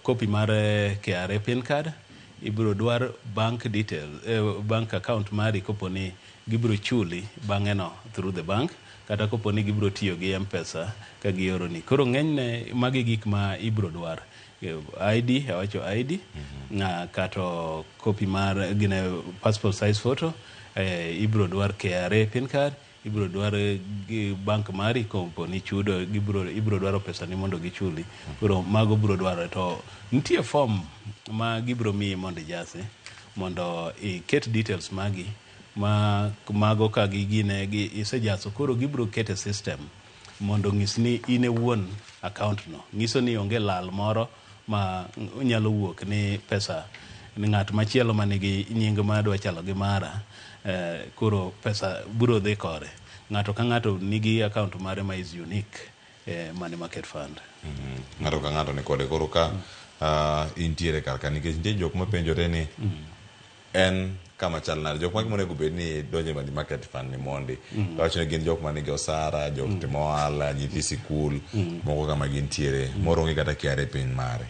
copy mar KRA PIN card, ibiro dwar bank details, bank account mari kopo ni gibiro chuli bang'e no through the bank, kata kopo ni gibiro tiyo gi M-Pesa ka gioroni. Koro ng'enyne magi gik ma ibiro dwar. ID, awacho ID, kato copy mar gine passport size photo, ibiro dwar KRA PIN card, ibiro dwar bank mari kopo ni chudo, ibiro dwaro pesa ni mondo gichuli. Koro mago biro dwarore. To nitie form ma gibiro miyi mondo ijasi, mondo iket details magi, ma mago ka gigine gi isejaso, koro gibiro keto e system mondo ng'is ni in e wuon account no. Nyiso ni onge lal moro ma nyalo wuok ni pesa ni ng'at machielo manigi nying madwa chalo gi mara, koro pesa biro dhi kore. Ng'ato ka ng'ato nigi account mare ma is unique Money Market Fund. Ng'ato ka ng'ato ni kode. Koro ka intiere kar ka nikech nitie jok mapenjore ni en kama chal nade, jok mage monego bed ni donjo e money market fund ni mondi. Wacho ni gin jok manigi osara, jok timo ohala, nyithi sikul, moko kama gintiere, moro onge kata KRA pin mare.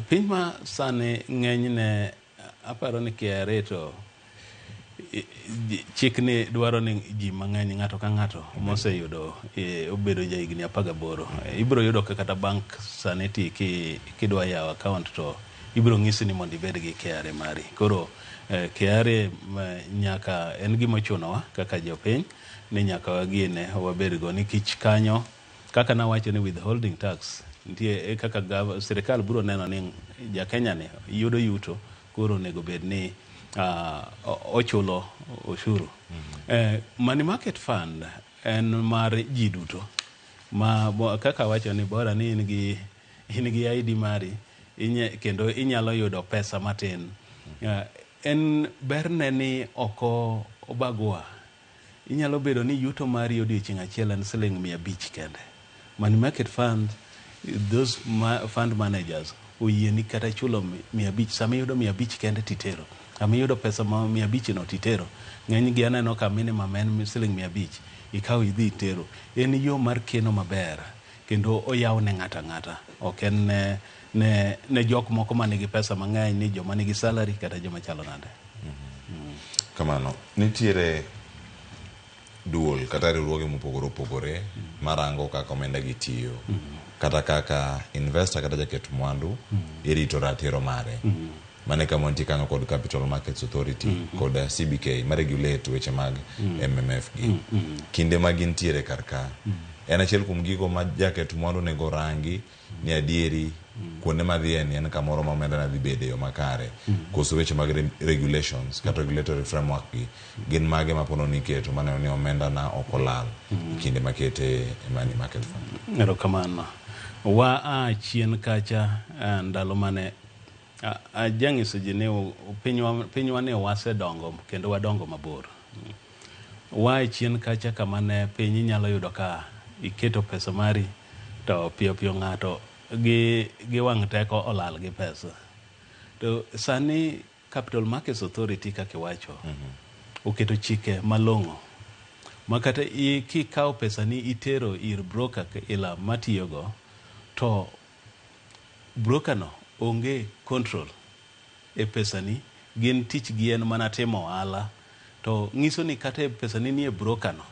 Piny ma sani ng'enyne aparo ni KRA to chik ni dwaro ni ji mang'eny ng'ato ka ng'ato moseyudo obedo ja higni 18. Ibiro yudo ka kata bank sani ti kidwa yawo account to ibiro ng'isi ni mondo ibed gi KRA mari. Koro KRA nyaka en gima ochunowa kaka jopiny ni nyaka wagine wabed go nikech kanyo kaka nawacho ni withholding tax nitie kaka sirikal biro neno ni ja Kenya ni yudo yuto koro onego bed ni ochulo ushuru. Money Market Fund en mar ji duto ma kaka wacho ni bora ni in gi ID mari kendo inyalo yudo pesa matin. En berne ni ok obagua. Inyalo bedo ni yuto mari odiochieng' achiel en siling 500 kende. Money Market Fund, those fund managers oyieni kata chulo 500. Sama iyudo 500 kende titero. Sama iyudo pesa ma 500 no titero. Ng'eny gi aneno ka minimum en siling 500. Ikawo idhi itero. En yo mar keno maber kendo oyaw ne ng'ato ang'ata. Ok en ne jok moko manigi pesa mang'eny, ni joma nigi salary kata joma chalo nade. Kamano, nitiere duol kata riwruoge mopogore opogore marango kaka omenda gi tiyo, kata kaka investor kata jaket mwandu irito ratiro mare. Mane kama wantie kanyo kod Capital Markets Authority kod CBK ma regulate weche mag MMF gi. Kinde ma gintiere kar ka, en achiel kuom gigo ma jaket mwandu onego rangi ni adieri kuonde madhiye ni en kamoro ma omenda na dhi bede e yo makare. Koso weche mag regulations kata regulatory framework gi gin mage ma pono ni iketo maneno ni omenda na ok olal kinde makete e money market fund. Erokamano. Wa a chien kacha ndalo mane ajang'iso ji ni pinywa ni wasedongo kendo wadongo mabor. Wa e chien kacha kama ne piny inyalo yudo ka iketo pesa mari to piyo piyo ng'ato gi wang' teko olal gi pesa. To sani Capital Markets Authority kaka iwacho oketo chike malong'o ma kata kikawo pesa ni itero ir broker ila matiyogo to broker no onge control e pesani, gin tich gi en mana timo ohala to ng'iso ni kata e pesani nie broker no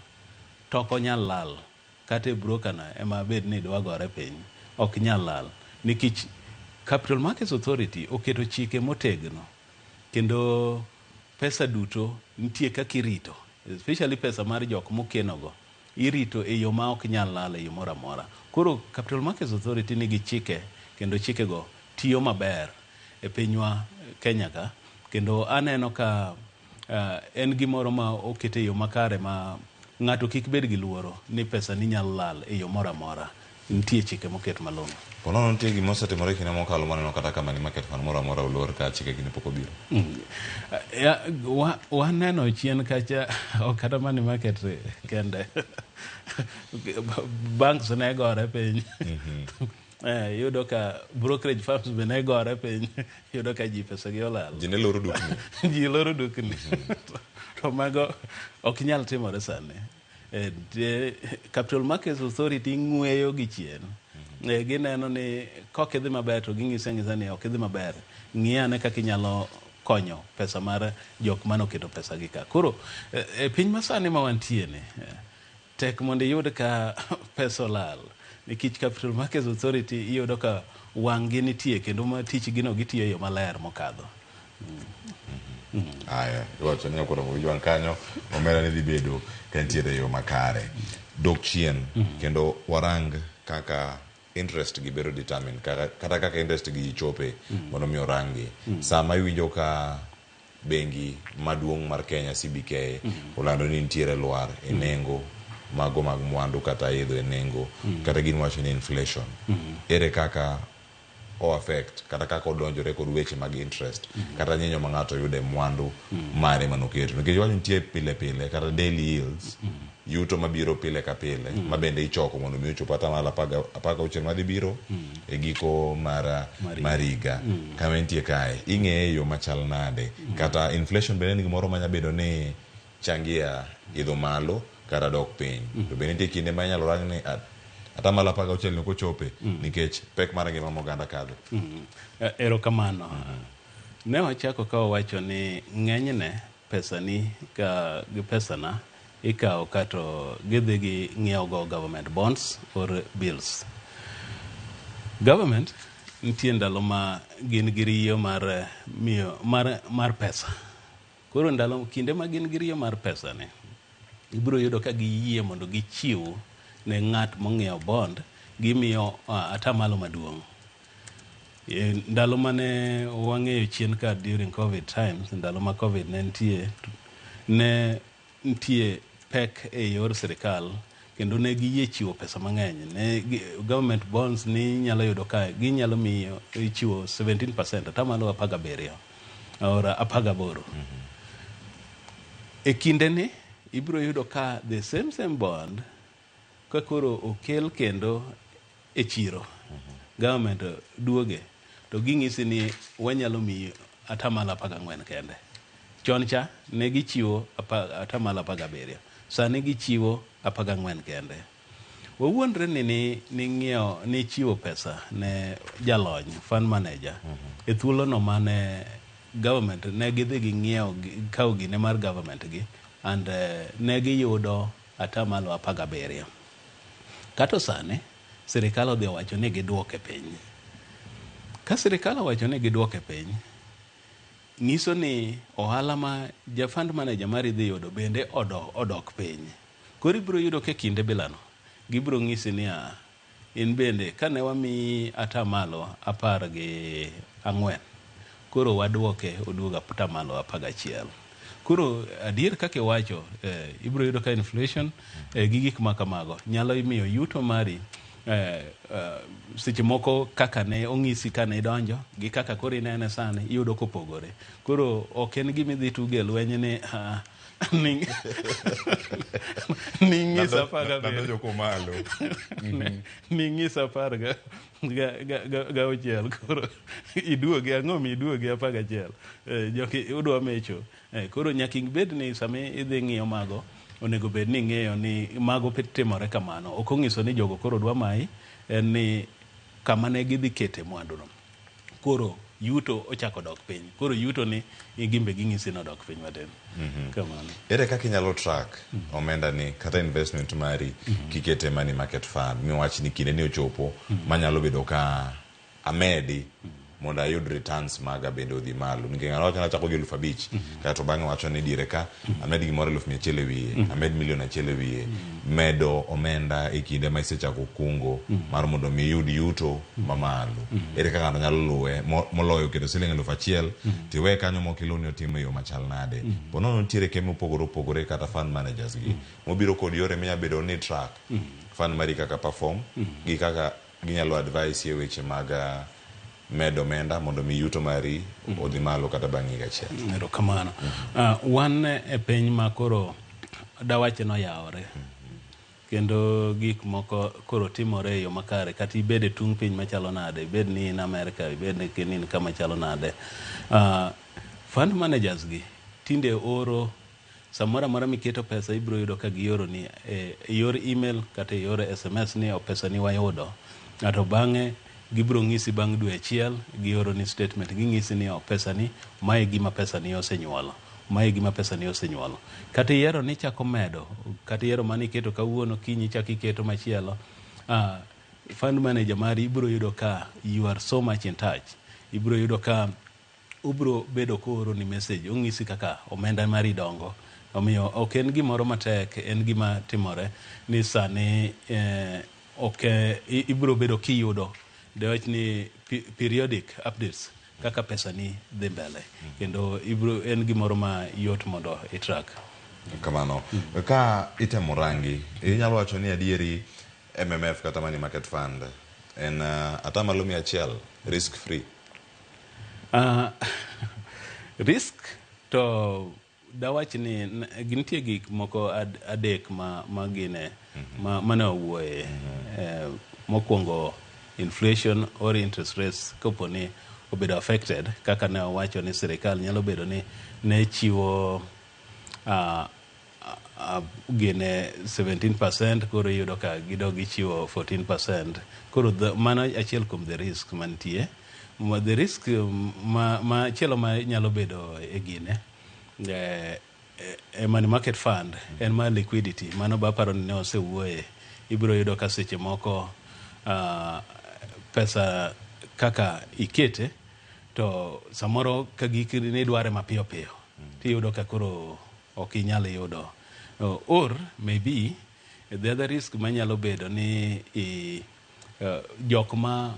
to ok onyal lal kata e broker no ema bed ni dwa gore piny ok nyal lal nikech Capital Markets Authority oketo chike motegno kendo pesa duto nitie kaka irito, especially pesa mar jok mokenogo irito e yo ma ok nyal lal e yo moro amora. Koro Capital Markets Authority nigi chike kendo chikego tiyo maber e pinywa Kenya ka, kendo aneno ka en gimoro ma oket e yo makare ma ng'ato kik bed gi luoro ni pesa ni nyalo lal e yo moro amora. Nitie chike moket malong'o. Ponono nitie gima osetimore e kinde mokalo maneno kata ka money market fund moro amora olor ka chike gi ne pok obiro. Waneno chien kacha ok kata money market kende, banks ne gore piny. Iyudo ka brokerage firms be ne gore piny, iyudo ka ji pesa gi olal. Ji ne loro dukni. Ji loro dukni. To mago ok nyal timore sani. Capital Markets Authority ng'weyo gi chien. Gineno ni kok idhi maber to ging'isi ang'isa ni ok idhi maber. Ng'i ane kaka inyalo konyo pesa mar jok mane oketo pesa gi ka. Koro e piny masani ma wantie ni, tek mondo iyud ka pesa olal. Nikech Capital Markets Authority iyudo ka wang' gi nitie kendo ma tich gino gitiyo e yo maler mokadho. Aya, iwacho ni okoro ojwang' kanyo, omera ne dhi bedo ka nitiere e yo makare. Dok chien kendo warang kaka interest gi bedo determined, kata kaka interest gi chope mondo mi orangi. Sama iwinjo ka bengi maduong' mar Kenya CBK olando ni nitiere lwar e nengo mago mag mwandu kata idho e nengo kata gin wacho ni inflation. Ere kaka o affect kata kaka odonjore kod weche mag interest kata nyinyo ma ng'ato yudo e mwandu mare manoketo, nikech wacho nitie pile pile kata daily yields, yuto mabiro pile ka pile ma bende ichoko mondo mi ochop atamalo 16 madhi biro e giko mar higa. Kama entie kae ing'eye e yo machal nade, kata inflation bende en gimoro manya bedo ni changia idho malo kata dok piny, to bende nitie kinde ma inyalo rang ni atamalo 16 ne ok ochope nikech pek mar ngima ma oganda kadho. Erokamano. Ne wachako ka wawacho ni ng'enyne pesani ka gi pesana ikawo kato gidhi gi ng'iewo go government bonds or bills. Government nitie ndalo ma gin gi riyo mar miyo mar pesa. Koro ndalo kinde ma gin gi riyo mar pesa ni, ibiro yudo ka giyie mondo gichiw ne ng'at mong'iewo bond, gimiyo atamalo maduong'. Ndalo mane wang'eyo chien ka during COVID times, ndalo ma COVID ne nitie, ne nitie pek e yor sirikal kendo ne giyie chiwo pesa mang'eny. Ne government bonds ni nyalo yudo ka ginyalo miyo chiwo 17%, atamalo 17 or 18. E kinde ni ibiro yudo ka the same bond ka koro okel kendo e chiro, government duoge to ging'isi ni wanyalo miyi atamalo 14 kende. Chon cha ne gichiwo atamalo 17, sani gichiwo 14 kende. Wawuondre ni ng'iewo ni chiwo pesa ne jalony fund manager e thuolo no mane government ne gidhi ging'iewo kawo gine mar government gi and ne giyudo atamalo 17. Kato sani sirikal odhi owacho ni giduoke piny. Ka sirikal owacho ni giduoke piny, nyiso ni ohala ma ja fund manager mari dhi yudo bende odok piny. Koro ibiro yudo ka kinde bilano gibiro ng'isi ni in bende kane wamiyi atamalo 14, koro waduoke oduogo atamalo 11. Koro adier kaka iwacho, ibiro yudo ka inflation gi gik ma kamago nyalo miyo yuto mari Seche moko kaka ne ong'isi kane idonjo gi kaka koro inene sani iyudo kopogore. Koro ok en gima idhi tuge lweny ni ning'isa 17. Nadonjo komalo. Ning'isa 16 koro iduogi ang'o miduogi 11. Joki udwa mecho. Koro nyaka ibed ni sama idhi ng'iyo mago onego bed ni ing'eyo ni mago timore kamano. Ok ong'iso ni jogo koro dwa mayi, en ni kama ne gidhi kete mwanduno. Koro yuto ochako dok piny. Koro yuto ni gimbe ging'isi ni odok piny matin. Kamano. Ere kaka inyalo track omenda ni kata investment mari kikete money market fund miwach ni kinde ni ochopo manyalo bedo ka amedi mondo ayud returns maga bende odhi malo nikech ng'ato wacho ni achako gi 5,000 kaeto bang'e wacho ni diere ka amed gimoro 100,000 e wiye amed 1,1 million e wiye medo omenda e kinde ma isechako kungo mar mondo mi iyud yuto mamalo. Ere kaka ng'ato nyalo luwe moloyo keto siling 1,000 tiwe kanyo mok iluw ni otimo e yo machal nade? Po nono nitiere kembe mopogore opogore kata fund managers gi mobiro kod yore minya bedo ni track fund mari kaka perform gi kaka ginyalo advice e weche mag medo omenda mondo mi yuto mari odhi malo kata bang' higa achiel. Erokamano. Wan e piny ma koro dawache noyawore kendo gik moko koro timore e yo makare kata ibed e tung' piny machalo nade, ibed ni in Amerika, ibed ni in kama chalo nade. Fund managers gi tinde oro samoro amora miketo pesa ibiro yudo ka gioroni e yor email kata e yor SMS ni pesa ni wayudo. Ato bang'e gibiro ng'isi bang' dwe achiel gioroni statement ging'isi ni pesa ni mae gima pesa ni osenyuolo. Mae gima pesa ni osenyuolo. Kata iyiero ni ichako medo, kata iyiero mane iketo kawuono kiny ichako iketo machielo. Fund manager mari ibiro yudo ka you are so much in touch. Ibiro yudo ka obiro bedo kooroni message ong'isi kaka omenda mari dongo. Omiyo ok en gimoro matek, en gima timore ni sani ok ibiro bedo kiyudo dewach ni periodic updates kaka pesa ni dhi mbele kendo ibiro en gimoro ma yot mondo i-track. Kamano. Ka itemo rangi, inyalo wacho ni adieri MMF kata Money Market Fund en 100% risk free. Risk to dawach ni nitie gik moko adek ma gine mane wawuoye. Mokwongo inflation or interest rates kopo ni obedo affected kaka ne wawacho ni sirikal nyalo bedo ni ne chiwo gine 17% koro iyudo ka gidok gichiwo 14%. Koro mano achiel kuom the risk mantie. The risk ma chielo ma nyalo bedo e gine e money market fund en mar liquidity. Mano be aparo ni ne osewuoye. Ibiro yudo ka seche moko pesa kaka ikete to samoro ka gikri ni idware mapiyo piyo tiyudo ka koro ok inyal yudo. Or maybe the other risk manyalo bedo ni jok ma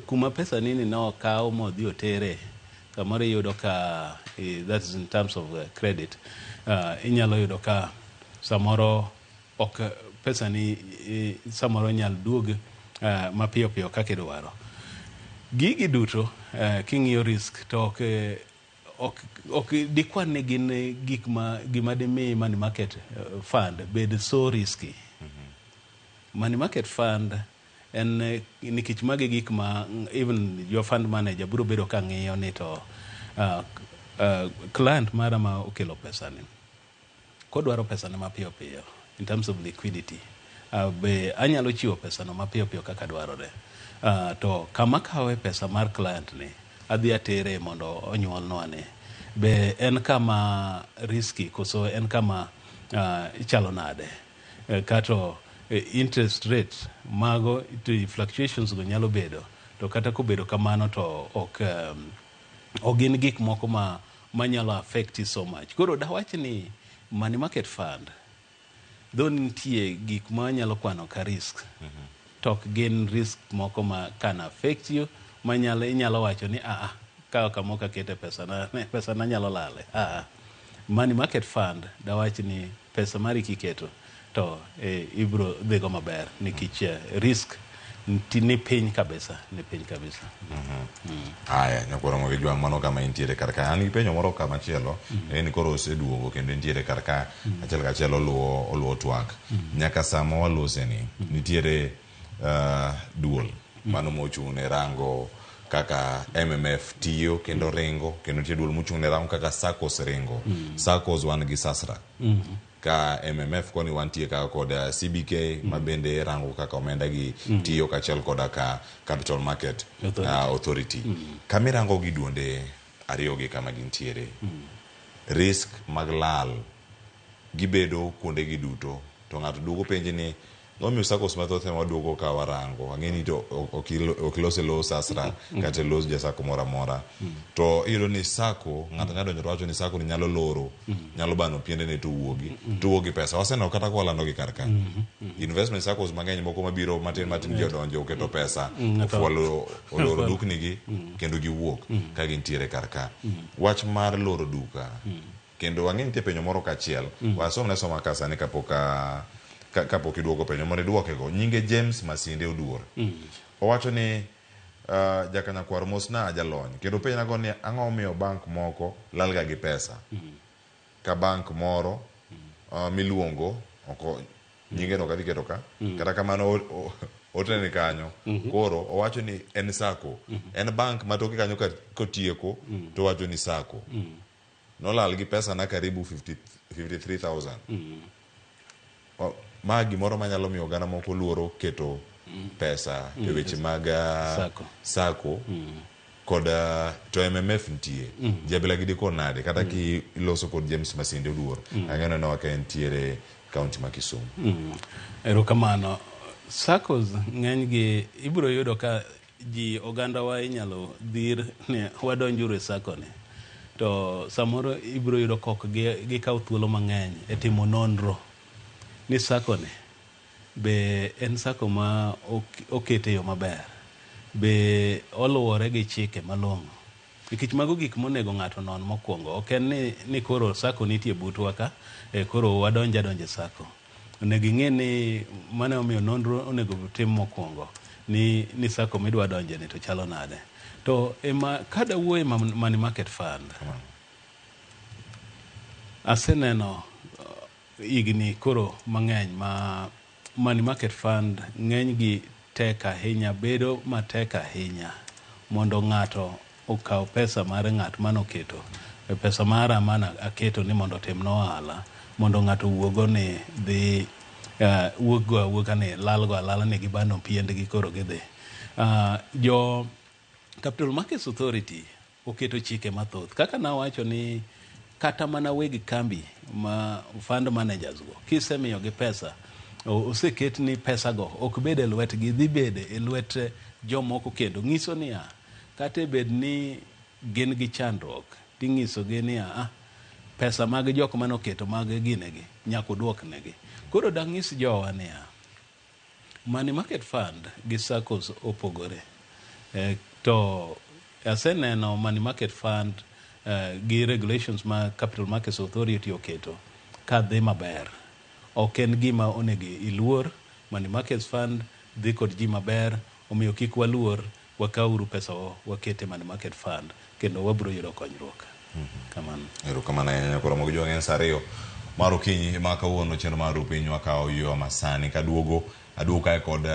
kuma pesa nini nokaw modhi otere kamoro iyudo ka that is in terms of credit inyalo yudo ka samoro ok pesa ni samoro nyal duog mapiyo piyo kaka idwaro. Gigi duto king'iyo risk to ok dikwan ni gin gik ma gima dimi money market fund bed so risky. Money market fund en nikech magi gik ma even your fund manager biro bedo ka ng'iyo ni to client mara ma okelo pesa ni kodwaro pesa ne mapiyo piyo in terms of liquidity be anyalo chiwo pesa no mapiyo piyo kaka dwarore. To kama kawe pesa mar client ni adhi atere mondo onyuolnwa ni be en kama risky koso en kama chalo nade kato interest rate mago to fluctuations go nyalo bedo to kata kobedo kamano to ok gin gik moko ma manyalo affect so much. Koro dawach ni money market fund dho nitie gik ma nyalo kwano ka risk to ok gin risk moko ma can affect you manyalo inyalo wacho ni ka kamoko akete pesa na pesa na nyalo lale. Money market fund dawach ni pesa mari kiketo to ibro dhigo maber nikech risk Ni piny kabisa, ni piny kabisa. Aya, nyakwar Ramogi Jwang', mano kama intiere kar ka. An gi penjo moro kamachielo, en ni koro oseduogo kendo entiere kar ka achiel kachiel oluwo twak. Nyaka sama waloseni, nitiere duol mano mochung' ne rango kaka MMF tiyo kendo ringo, kendo nitie duol mochung' ne rango kaka SACCOS ringo. SACCOS wan gi SASRA. Ka MMF koni wantie ka kod CBK ma bende rango kaka omenda gi tiyo kaachiel koda ka Capital Market Authority. Authority. Kamirango gi duonde ariyo gi kama gintiere, risk mag lal gibedo kuonde gi duto to ng'ato duogo penji ni nomiyo SACCOS mathoth ema waduogo ka warango ang'e ni to ok ilos e lo SASRA kata ilos ja SACCO moro amora to iyudo ni SACCO ng'ato nyalo donjo to wacho ni SACCO ni nyalo loro nyalo bano piendene to wuogi to wuogi pesa waseneno kata ka walando gi kar ka investment SACCOs mang'eny moko mabiro matin matin ji odonjo oketo pesa ofualo oloro duknigi kendo giwuok ka gintiere kar ka wach mar loro duka kendo ang'e nitie penjo moro kachiel wasomne soma ka sani kapok kapok iduoko penjo mondo iduokego nyinge James Masinde Oduor owacho ni jakanyakwar mosna jalony kendo penjnago ni ang'o miyo bank moko lalga gi pesa ka bank moro miluongo oko nyinge no kadhi keto ka kata kamano otene kanyo koro owacho ni en SACCO en bank ma toke kanyo kotieko to owacho ni SACCO nolal gi pesa na karibu 50 53,000 Ma gimoro manyalo miyo oganda moko luoro keto pesa e weche mag SACCO. SACCO kod to MMF nitie jabila gi diko nade kata ki iloso kod James Masinde Oduor ang'e no ka entiere kaunti ma Kisumu. Erokamano. SACCOs ng'eny gi ibiro yudo ka ji ogandawa inyalo dhir ni wadonjuru e SACCO ni. To samoro ibiro yudo kok gikaw thuolo mang'eny e timo nonro ni SACCO ni be en SACCO ma okete yo maber, be oluwore gi chike malong'o. Nikech mago gik monego ng'ato non mokwongo. Ok en ni koro SACCO nitie butwa ka, koro wadonj adonja e SACCO. Onego ing'e ni mano omiyo nonro onego tim mokwongo ni SACCO midwa donje ni to chalo nade. To ema kada wuoye Money Market Fund, aseneno higni koro mang'eny ma Money Market Fund ng'eny gi tek ahinya, bedo matek ahinya mondo ng'ato okaw pesa mar ng'at manoketo. Pesa mara mana aketo ni mondo otim ohala, mondo ng'ato owuogo ni dhi wuog go awuoga ni lal go alala ni gibano piendgi koro gidhi. Jo Capital Markets Authority oketo chike mathoth. Kaka nawacho ni kata mana weg kambi ma fund managers go, kisemiyogi pesa, oseket ni pesa go ok bed e lwetgi, dhi bede e lwet jomoko kendo. Ng'iso niya, kata bed ni gin gi chandruok, ting'isogi niya, pesa mag jok manoketo mag ginegi, nyaka oduoknegi. Koro dang'is jowa niya, Money Market Fund gi SACCOs opogore. To aseneno Money Market Fund gi regulations ma Capital Markets Authority oketo ka dhi maber. Ok en gima onego iluor. Money Market Fund dhi kod ji maber, omiyo kik waluor, wakawuru pesa wakete Money Market Fund kendo wabiro yudo konyruok. Kamano. Erokamano ahinya koro mogo jwang'en sa 2 mar okinyi ma kawuono chenro mar piny wakawo yo masani kaduogo aduogo kae kod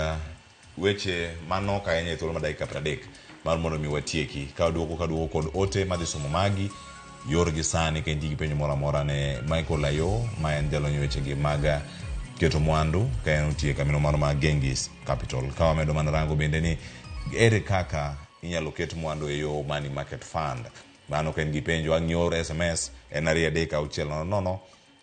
weche manok ahinya e thuolo mar dakika 30 mar mondo mi watieki ka aduogo kod ote madhi somo magi yor gi sani ka intie gi penjo moro amora ne Michael Ayo ma en jalony weche gi mag keto mwandu ka en otiyo e kamino mano mar Genghis Capital. Ka wamedo mana rango bende ni ere kaka inyalo ket mwandu e yo Money Market Fund. Mano ka in gi penjo ang' ior SMS en 2 3 6 0 0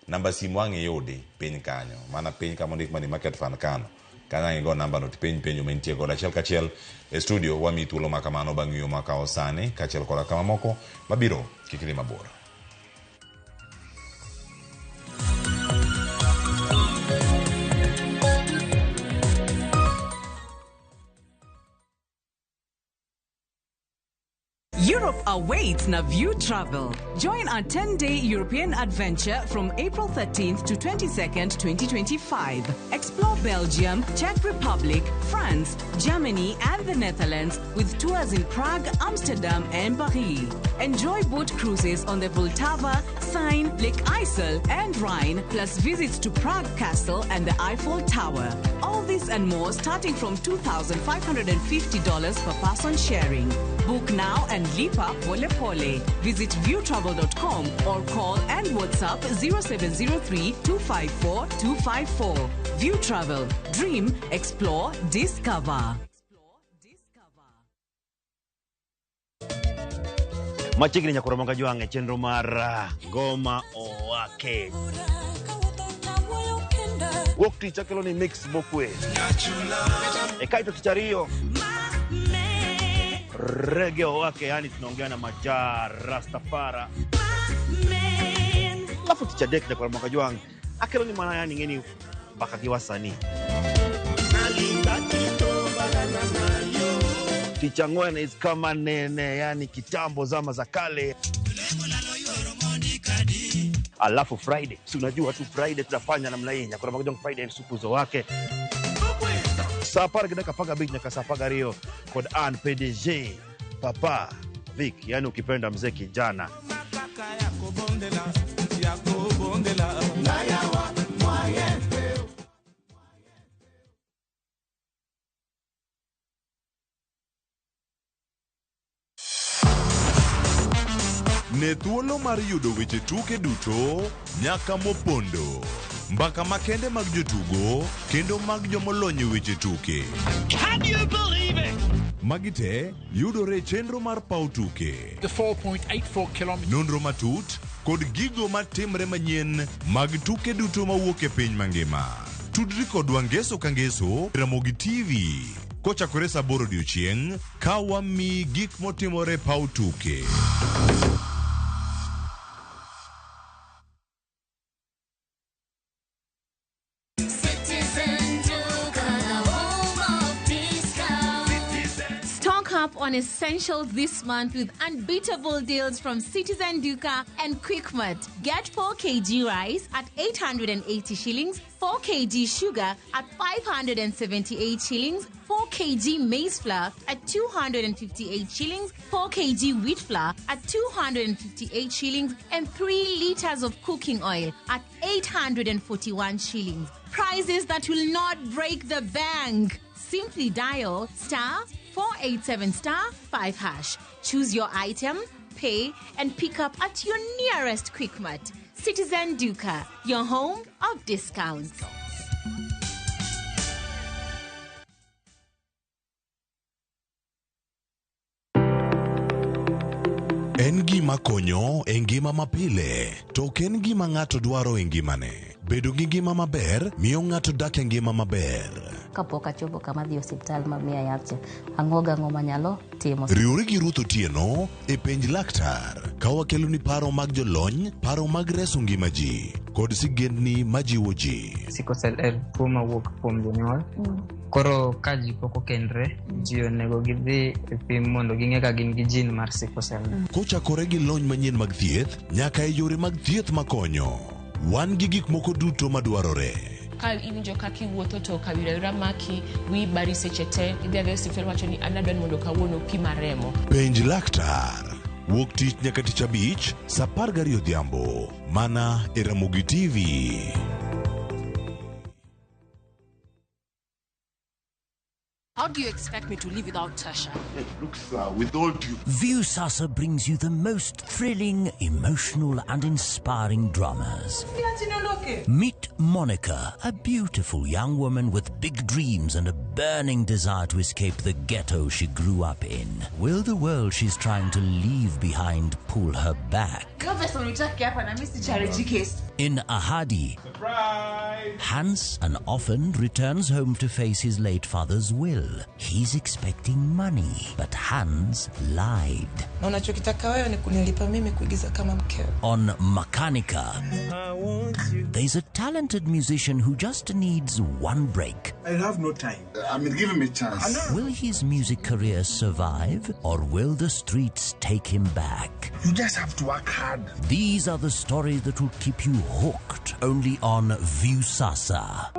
namba simu ang' iyudi piny kanyo mana piny kama ondik Money Market Fund kano kanyo ang' igo namba no tipenj penjo ma intie godo achiel kachiel e studio wamiyi thuolo ma kamano bang' ng'iyo makawo sani kaachiel koda kama moko mabiro kik idhi mabor. Europe awaits Naview Travel. Join our 10-day European adventure from April 13th to 22nd, 2025. Explore Belgium, Czech Republic, France, Germany, and the Netherlands with tours in Prague, Amsterdam, and Paris. Enjoy boat cruises on the Vltava, Seine, Lake Isel, and Rhine, plus visits to Prague Castle and the Eiffel Tower. All this and more starting from $2,550 per person sharing. Book now and lipa pole pole. Visit viewtravel.com or call and WhatsApp 0703 254 254. View Travel. Dream, explore, discover. Machiegni nyaka Ramogi Ajwang' e chenro mar Ngoma Owake. Wuok tich akelo ni mix mokwe. E kaeto tich ariyo rege owake, yani tunaongea na Maja Rastafara. Alafu tich adek nyaka Ramogi Ajwang' akelo ni mana yani ng'eni mbaka gi wasanii. Tich ang'wen is kama nene, yani kitambo zama za kale. Alafu Friday, si unajua tu Friday tunafanya namna hii, nyakora Magajong Friday supuzo wake. Saa apar gi dakika apar gabich nyaka saa apar gariyo kod an PDG Papa Vic, yani ukipenda mzee kijana. Ne thuolo mar yudo weche tuke duto nyaka mopondo, mbaka makende mag jotugo kendo mag jomolony e weche tuke. Can you believe it? Magi te yudore e chenro mar paw tuke. The 4.84 kilometers. Nonro matut kod gigo matimre manyien mag tuke duto mawuok e piny mangima. Tudri kodwa ngeso ka ngeso Ramogi TV kochakore saa aboro odiochieng' ka wamiyi gik motimore e paw tuke. Citizen Duka, the home of discounts. Stock up on essentials this month with unbeatable deals from Citizen Duka and Quickmart. Get 4 kg rice at 880 shillings, 4 kg sugar at 578 shillings, 4 kg maize flour at 258 shillings, 4 kg wheat flour at 258 shillings, and 3 liters of cooking oil at 841 shillings. Prices that will not break the bank. Simply dial star 487 star 5 hash. Choose your item, pay, and pick up at your nearest Quickmart. Citizen Duka, your home of discounts. En gima konyo e ngima mapile, to ok en gima ng'ato dwaro e ngimane. Bedo gi ngima maber miyo ng'ato dak e ngima maber. Kapok achopo kama adhi e osiptal ma miya yath cha, ang'o gang'o manyalo timo. Riwri gi Ruth Otieno e penj laktar ka wakeloni paro mag jolony, paro mag reso ngima ji kod sigendni majiwo ji. Sickle cell en tuo mawuok kuom jonyuol. Koro ka ji pok okendre, ji onego gidhi e pim mondo ging'e ka gin gi gene mar sickle cell. Kochakore gi lony manyien mag thieth nyaka e yore mag thieth makonyo. Wan gi gik moko duto madwarore. Ka iwinjo kaka iwuotho to kawira wira maki, wiyi bari seche te, idhi adhiya e osiptal wacho ni an adwa ni mondo kawuono pima remo. Penj laktar. Wuok tich nyaka tich abich saa 12 odhiambo mana e Ramogi TV. How do you expect me to live without Tasha? Look, sir, with all due... Viusasa brings you the most thrilling, emotional, and inspiring dramas. Meet Monica, a beautiful young woman with big dreams and a burning desire to escape the ghetto she grew up in. Will the world she's trying to leave behind pull her back? In Ahadi, Hans, an orphan, returns home to face his late father's will. He's expecting money, but Hans lied. Na unachokitaka wewe ni kunilipa mimi kuigiza kama mkeo. On Makanika, there's a talented musician who just needs one break. I have no time. I mean, give him a chance. Will his music career survive, or will the streets take him back? You just have to work hard. These are the stories that will keep you hooked only on Viusasa.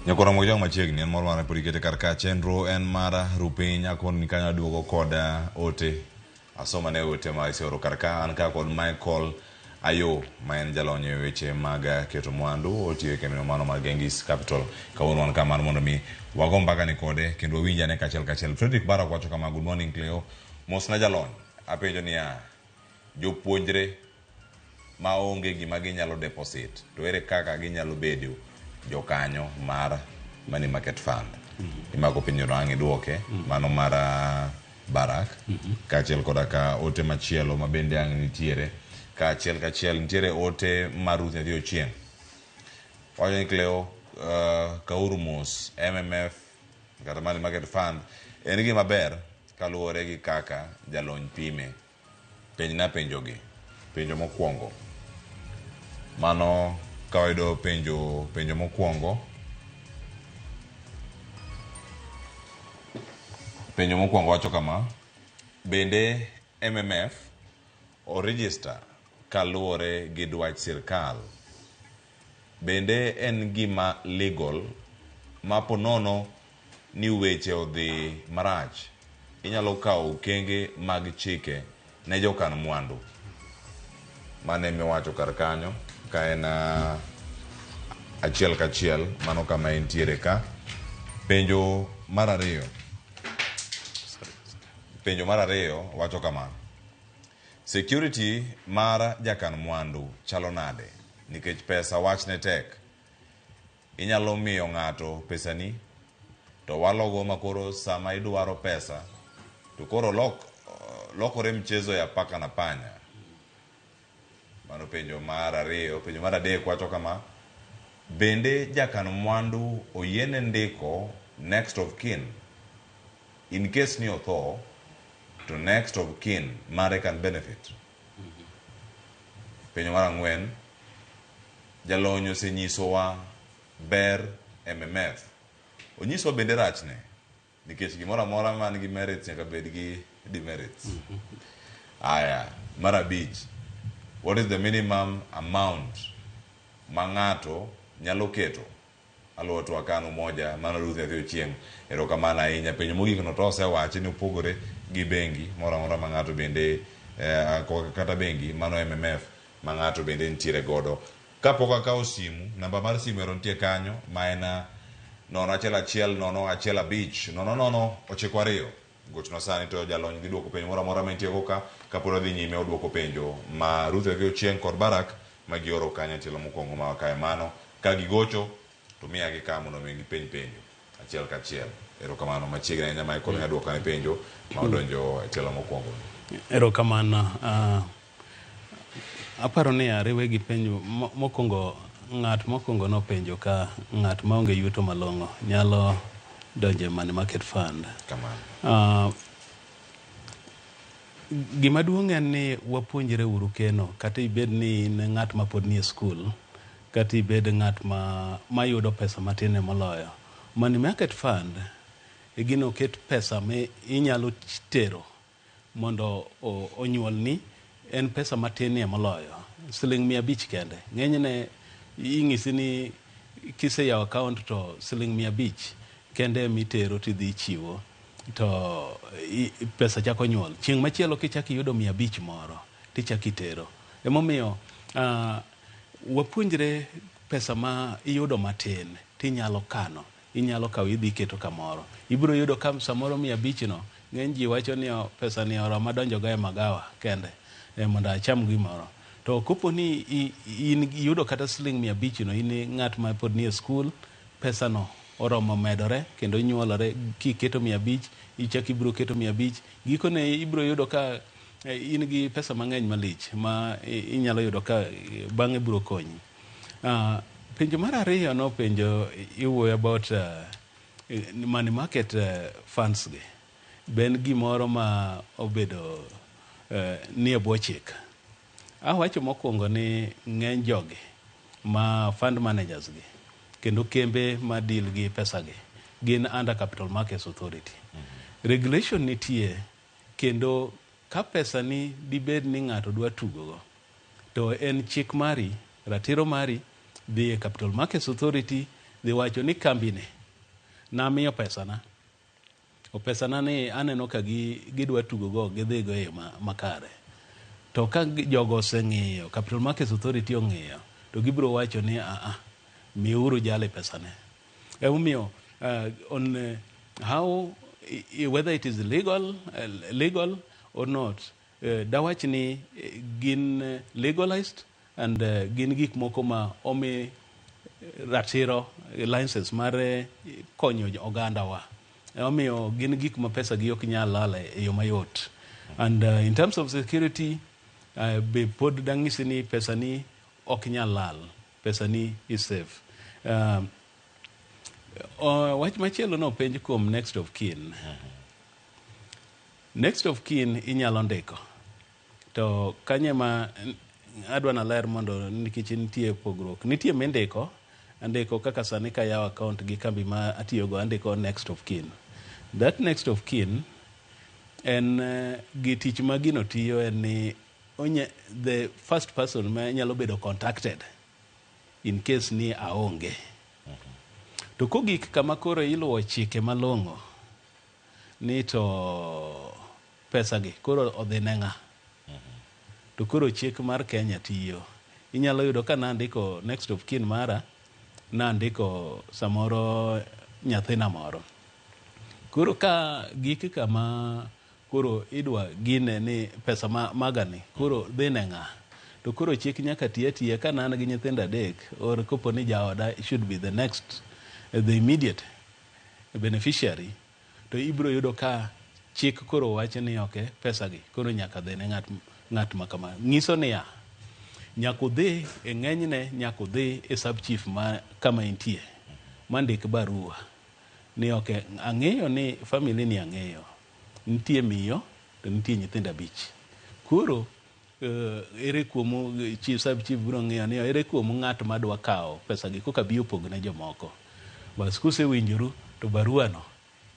Nyakora Mojang machiegni en mor mara pod ikete kar ka chenro en mara rupiny akoni kanyo aduogo kod ote asoma ne ote ma iseoro kar ka an ka kod Michael Ayo ma en jalony e weche mag keto mwandu otiyo e kembino mano mar Genghis Capital. Kawuono wan ka mar mondo mi wago mbaka ni kode kendo wawinj ane kachiel kachiel. Frederick Barak wacho kama, good morning Cleo. Mosna jalony, apenjo niya, jopuonjre ma onge gima ginyalo deposit to ere kaka ginyalo bedo jokanyo mar Money Market Fund? Imako penjo no ang' iduoke, mano mar Barak, kaachiel koda ka ote machielo ma bende ang' nitiere kaachiel kachiel nitiere ote mar Ruth Nyathi Ochieng'. Wacho ni Cleo, kauru mos MMF kata Money Market Fund en gima ber kaluwore gi kaka jalony pime. Penjna penjogi. Penjo mokwongo. Mano ka wayudo penjo mokwongo. Penjo mokwongo wacho kama: bende MMF oregister kaluwore gi dwach sirkal? Bende en gima legal ma ponono ni weche odhi marach inyalo kawo okenge mag chike ne jokan mwandu? Mano emiwacho kar kanyo ka en achiel kachiel mano kama entiere ka. Penjo mar ariyo. Penjo mar ariyo wacho kama: security mar jakan mwandu chalo nade? Nikech pesa wachne tek. Inyalo miyo ng'ato pesani to walogo makoro sama idwaro pesa to koro lokore mchezo ya paka na panya. Mano penjo mar ariyo. Penjo mar adek wacho kama: bende jakan mwandu oyiene ndiko next of kin in case ni otho to next of kin mare can benefit? Penjo mar ang'wen: jalony osenyisowa ber MMF, onyisowa bende rachne, nikech gimoro amora man gi merits nyaka bed gi demerits. Aya, mar abich: what is the minimum amount ma ng'ato nyalo keto? Aluwo twak kanu moja, mano Ruth Nyathi Ochieng'. Erokamano ahinya. Penjo mogik no to osewachi ni opogore gi bengi moro amora ma ng'ato bende kata bengi mano MMF ma ng'ato bende nitiere godo. Kapok akawo simu, namba mar simu ero nitie kanyo ma en 011 015 00 92. Gochna sani to jalony dhi duoko penjo moro amora mantie go ka kapod odhi nyime oduoko penjo ma Ruth Nyathi Ochieng' kod Barak ma gioro kanyo e tielo mokwongo ma wakae mano. Ka gigocho to miyagi ka mondo mi gipenj penjo achiel kachiel. Erokamano machiegni ahinya Michael nya duoko ne penjo ma odonjo e tielo mokwongo. Erokamano. Aparo ni ariwe gi penjo mokwongo. Ng'at mokwongo nopenjo ka ng'at maonge yuto malong'o nyalo donjo e Money Market Fund. Kamano. Gima duong' en ni wapuonjre uru keno, kata ibed ni in ng'at ma pod nie skul, kata ibed ng'at ma yudo pesa matin moloyo. Money Market Fund e gino oket pesa ma inyalo tero mondo onyuolni en pesa matinie moloyo siling 500 kende. Ng'enyne ing'isi ni kiseyawo account to siling 500 kende mitero tidhi chiwo to pesa chako nyuol. Chieng' machielo kichako iyudo 500 moro tichako itero. Emomiyo wapuonjre pesa ma iyudo matin tinyalo kano, inyalo kawo idhi iketo kamoro. Ibiro yudo ka samoro 500 no, ng'eny ji wacho ni pesa ni oroma donjo go e magawa kende mondo acham gimoro. To kopo ni in iyudo kata siling 500 no, in ng'at ma pod nie skul, pesano oromo medore kendo nyuolore. Kiketo 500, ichak ibiro keto 500, gikone ibiro yudo ka in gi pesa mang'eny malich ma inyalo yudo ka bang'e biro konyi. Penjo mar ariyo nopenjo iwuoyo about money market funds gi. Be en gimoro ma obedo ni e bwo chik? Awacho mokwongo ni ng'eny jogi ma fund managers gi kendo kembe ma deal gi pesa gi gin under Capital Markets Authority. Regulation nitie, kendo ka pesa ni dibed ni ng'ato dwa tugogo, to en chik mari, ratiro mari dhi e Capital Markets Authority, dhi wacho ni kambini namiyo pesana, o pesana ni aneno ka gidwa tugogo, gidhigo e yo makare. To ka jogo oseng'iyo, Capital Markets Authority ong'iyo, to gibiro wacho ni aa, miuru jali pesane. Emomiyo on how whether it is legal or not, dawach ni gin legalized and gin gik moko ma omi ratiro, license mar konyo ogandawa. Emomiyo gin gik ma pesa gi ok nyal lal e yo mayot. And in terms of security, be pod dang'isi ni pesa ni ok nyal lal, pesa ni is safe. Wach machielo nopenj kuom next of kin. Next of kin inyalo ndiko to kanye ma adwa naler mondo nikech nitie pogruok. Nitie mindiko, andiko kaka sani kayawo account gi kambi ma atiyogo, andiko next of kin. That next of kin en gi tich ma gino tiyo en ni onye, the first person ma nyalo bedo contacted in case ni aonge. To kogik kama koro iluwo chike malong'o ni to pesa gi koro odhi ne ng'a, to koro chik mar Kenya tiyo. Inyalo yudo ka nandiko next of kin mara, nandiko samoro nyathina moro. Koro ka gik kama koro idwa gine ni pesa ma magani koro dhi ne ng'a, to koro chik nyaka ti atiya. Ka an gi nyithindo adek or kopo ni jaoda should be the next, the immediate beneficiary, to ibiro yudo ka chik koro wacho ni ok, pesa gi koro nyaka dhi ne ng'at ma kama. Nyiso niya, nyaka udhi e ng'enyne, nyaka udhi e sub chief ma kama intie mandik barua ni ok, ang'eyo ni family ni, ang'eyo nitie miyo to nitie nyithindo 5. Koro ere kuomu chief, sub chief biro ng'iyo ni ere kuomu ng'at madwa kawo pesa gi koka bi opog ne jomoko. Bas, kusewinjoru to barua no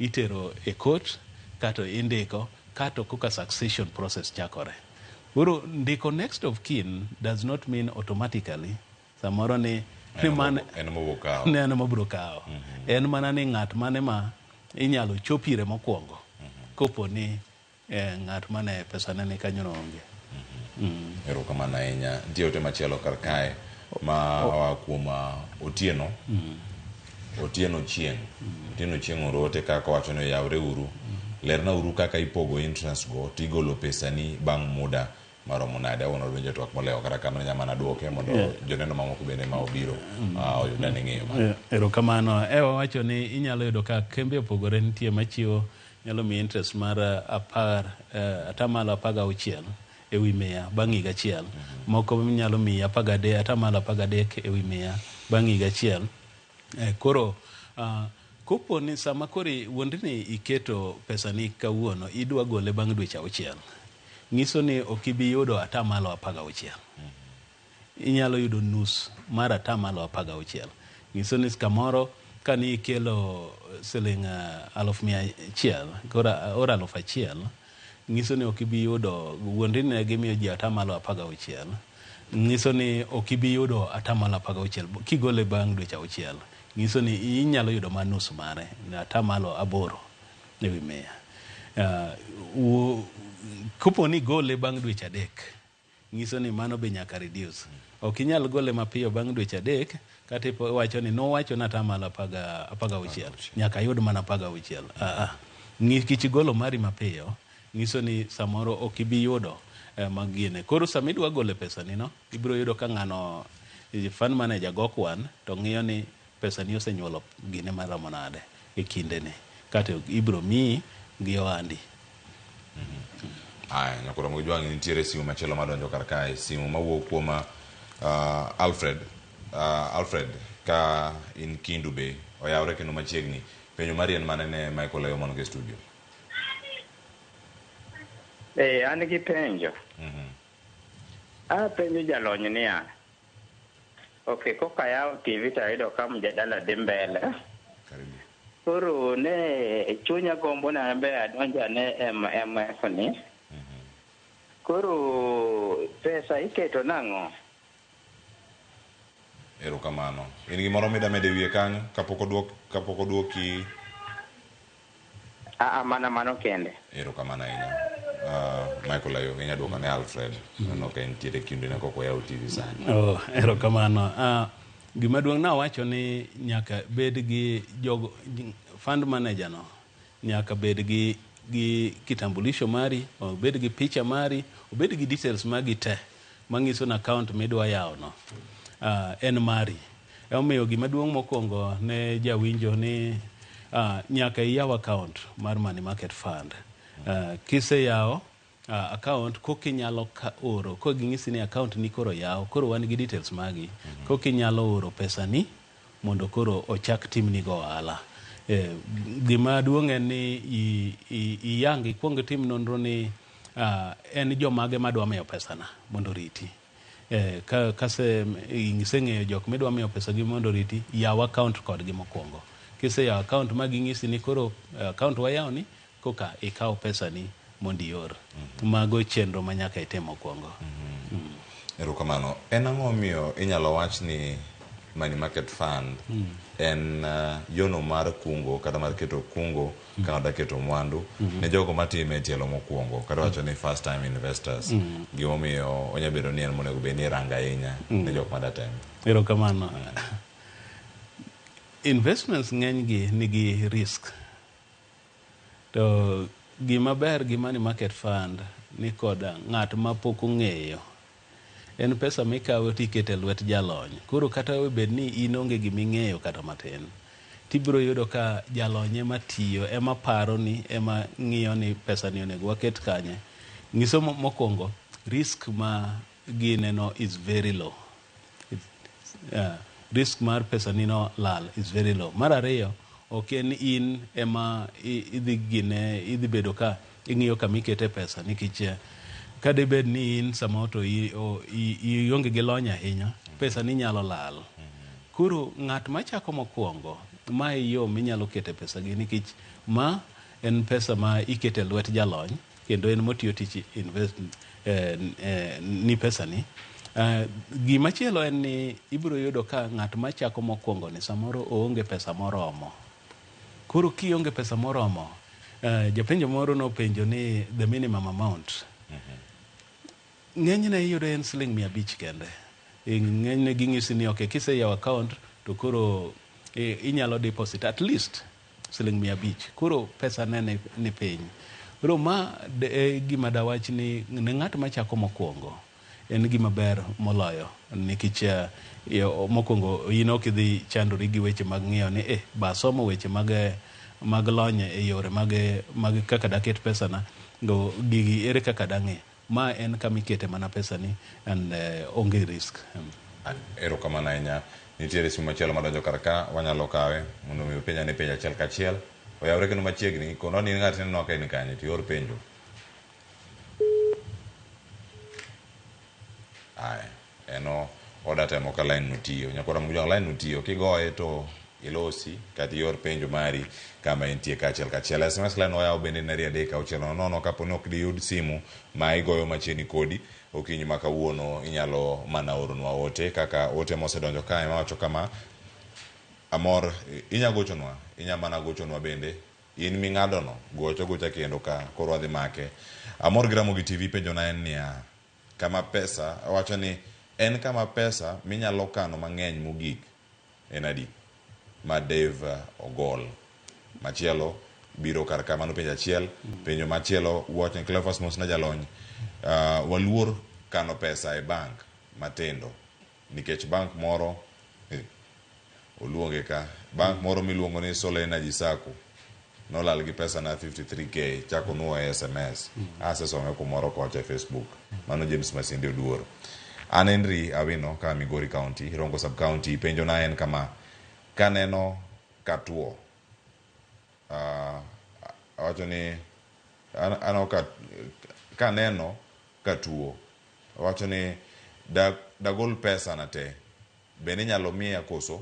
itero e court kato indiko kato koka succession process chakore. Koro ndiko next of kin does not mean automatically samoro ni En mobiro kawo. Ne en mabiro kawo. En mana ni ng'at mane ma inyalo chop ire mokwongo kopo ni ng'at mane pesane ni kanyo no onge. Erokamano ahinya. Nitie ote machielo kar kae ma oa kuom Otieno. Otieno Chieng'. Otieno Chieng' oro ote kaka owacho ni oyawre uru. Lerna uru kaka ipogo interest go tigolo pesani bang' muda maromo nade. Awuono odonjo e twak molewo, kata kamano inya mana duoke mondo joneno mamoko bende ma obiro oyud ane ng'eyo ma. Erokamano. Wawacho ni inyalo yudo ka kembe opogore. Nitie machiwo nyalo miyi interest mar 10, 16% ewi 100 bang' higa achiel. Moko nyalo miyi 13, 13% ewi 100 bang' higa achiel. Koro kopo ni sama koro wuondri ni iketo pesani kawuono, idwa gole bang' dweche 6, nyiso ni ok ibi yudo 16%. Inyalo yudo nus mar 16%. Nyiso ni kamoro kani ikelo siling 100,000, koro or 1,000, nyiso ni ok ibi yudo. Wuondri ne gimiyo ji 16%, nyiso ni ok ibi yudo 16% kigole bang' dweche 6. Nyiso ni inyalo yudo mana nus mare, 8% ewi 100. Kopo ni gole bang' dweche 3, nyiso ni mano be nyaka reduce. Ok inyal gole mapiyo bang' dweche 3, kata iwacho ni nowacho ni 16% nyaka yud mana 16. Nikech golo mari mapiyo nyiso ni samoro ok ibi yudo. Mag gine. Koro sama idwa golo pesani no, ibiro yudo ka ng'ano fund manager go kwan to ng'iyo ni pesani osenyuolo gine maromo nade e kindene. Kato ibiro miyi gi ohandi. Aya, nyakoro Mojwang' nitiere simu machielo madonjo kar kae, simu mawuok kuom Alfred. Alfred, ka in Kindu be oyawre kendo machiegni. Penjo mari en mane ne Michael Ayo man e studio? An gi penjo. Apenjo jalony niya. Okay, koka yawo TV to ayudo ka mjadala dhi mbele. Koro ne chunya gombo na an be adonjo ane MMF ni. Koro pesa iketo nang'o? Erokamano. In gimoro mida medo e wiye kanyo kapok oduoki? Aa, mana mano kende. Erokamano ahinya. Michael Ayo, inya duoko ne Alfred. Aneno ka entiere kinde ne kok oyawo TV sani. Oh, erokamano. Gima duong' nawacho ni nyaka bed gi jogo fund manager no nyaka bed gi kitambulisho mari, obed gi picha mari, obed gi details magi te manyiso ni account midwa yawo no en mari. Emomiyo gima duong' mokwongo ne jawinjo ni nyaka iyaw account mar Money Market Fund. Kiseyawo account koka inyalo oro, ko ging'isi ni account ni koro yaw, koro wan gi details magi, koka inyalo oro pesani mondo koro ochak timni go ohala. Gima duong' en ni iyang ikuong itim nonro ni en jomage madwa miyo pesana mondo oriti. Ka kase iseng'eyo jok midwa miyo pesa gi mondo oriti, yaw account kodgi mokwongo. Kiseyawo account ma ging'isi ni koro account wayawo ni, koka ikaw pesani mondo ior. Mago chenro ma nyaka itim mokwongo. Erokamano. En ang'o miyo inyalo wach ni Money Market Fund en yono mar kungo kata mar keto kungo kata keto mwandu ne jogo matime e tielo mokwongo kata wacho ni first time investors? Gimomiyo onya bedo ni en monego bed ni irango ahinya ne jok mada teme? Erokamano. Investments ng'eny gi nigi risk. To gima ber gi Money Market Fund ni koda ng'at ma pok ong'eyo en pesa mikawo tikete e lwet jalony. Koro kata obed ni in onge giming'eyo kata matin, tibiro yudo ka jalony ema tiyo, ema paro ni, ema ng'iyo ni pesa ni onego waket kanye. Ng'iso mokwongo, risk ma gineno is very low. Risk mar pesa ni no lal is very low. Mar ariyo, ok en in ema idhi gine, idhi bedo ka ing'iyo kama ikete pesa nikech ka dibed ni in samoro to ionge gi lony ahinya, pesa ni nyalo lal. Koro ng'at machako mokwongo, ma e yo minyalo kete pesa gi nikech ma en pesa ma ikete lwet jalony kendo en motiyo tich invest ni pesa ni. Gimachielo en ni ibiro yudo ka ng'at machako mokwongo ni samoro oonge pesa moromo. Koro kionge pesa moromo, japenjo moro nopenjo ni the minimum amount. Ng'enyne iyudo en siling 500 kende. Ng'enyne ging'isi ni okay, kiseyawo account to koro inyalo deposit at least siling 500. Koro pesa ne ni piny. Koro ma gima dawach ni ne ng'at machako mokwongo en gima ber moloyo nikech mokwongo in ok idhi chandori gi weche mag ng'iyo ni ba somo weche mag lony e yore mag kaka daket pesana go gigi ere kaka dang'e. Ma en kama ikete mana pesani and onge risk. Erokamano ahinya. Nitiere simu machielo madonjo kar ka, wanyalo kawe mondo mi openja ne penjo achiel kachiel. Oyawre kendo machiegni, kono ni ng'ato neno ka in kanye to ior penjo. Aya, eno oda temo ka line no tiyo. Nyakwara Mujong line no tiyo, kigoye to ilosi kata ior penjo mari kama entie kachiel kachiel. SMS line oyaw bende nari 3 6 0 kapo ni ok diyud simu ma igoyo machiegni kodi okinyi ma kawuono inyalo mana oronwa ote kaka ote mosedonjo kae mawacho kama: amor inya gochonwa, inya mana gochonwa bende in ming'ado no gocho gocha kendo ka koro wadhi make. Amor gi Ramogi TV penjo na en niya, kama pesa wacho ni en kama pesa minyalo kano mang'eny mogik en adi? Ma Dave Ogol. Machielo biro kar ka mano penjo achiel. Penjo machielo wacho ni Cleophas Mosna jalony. Waluor kano pesa e bank matindo nikech bank moro oluonge ka bank moro miluongo ni Solar Energy Sacco nolal gi pesa na 53K chako nuo e SMS. Asesome kumoro kocha e Facebook. Mano James Masinde Oduor. An Henry Awino ka Migori County, Rongo Sub County. Penjo na en kama: kaneno katuo, awacho ni aneno ka kaneno katuo, awacho ni dagol pesa na te, bende inyalo miya koso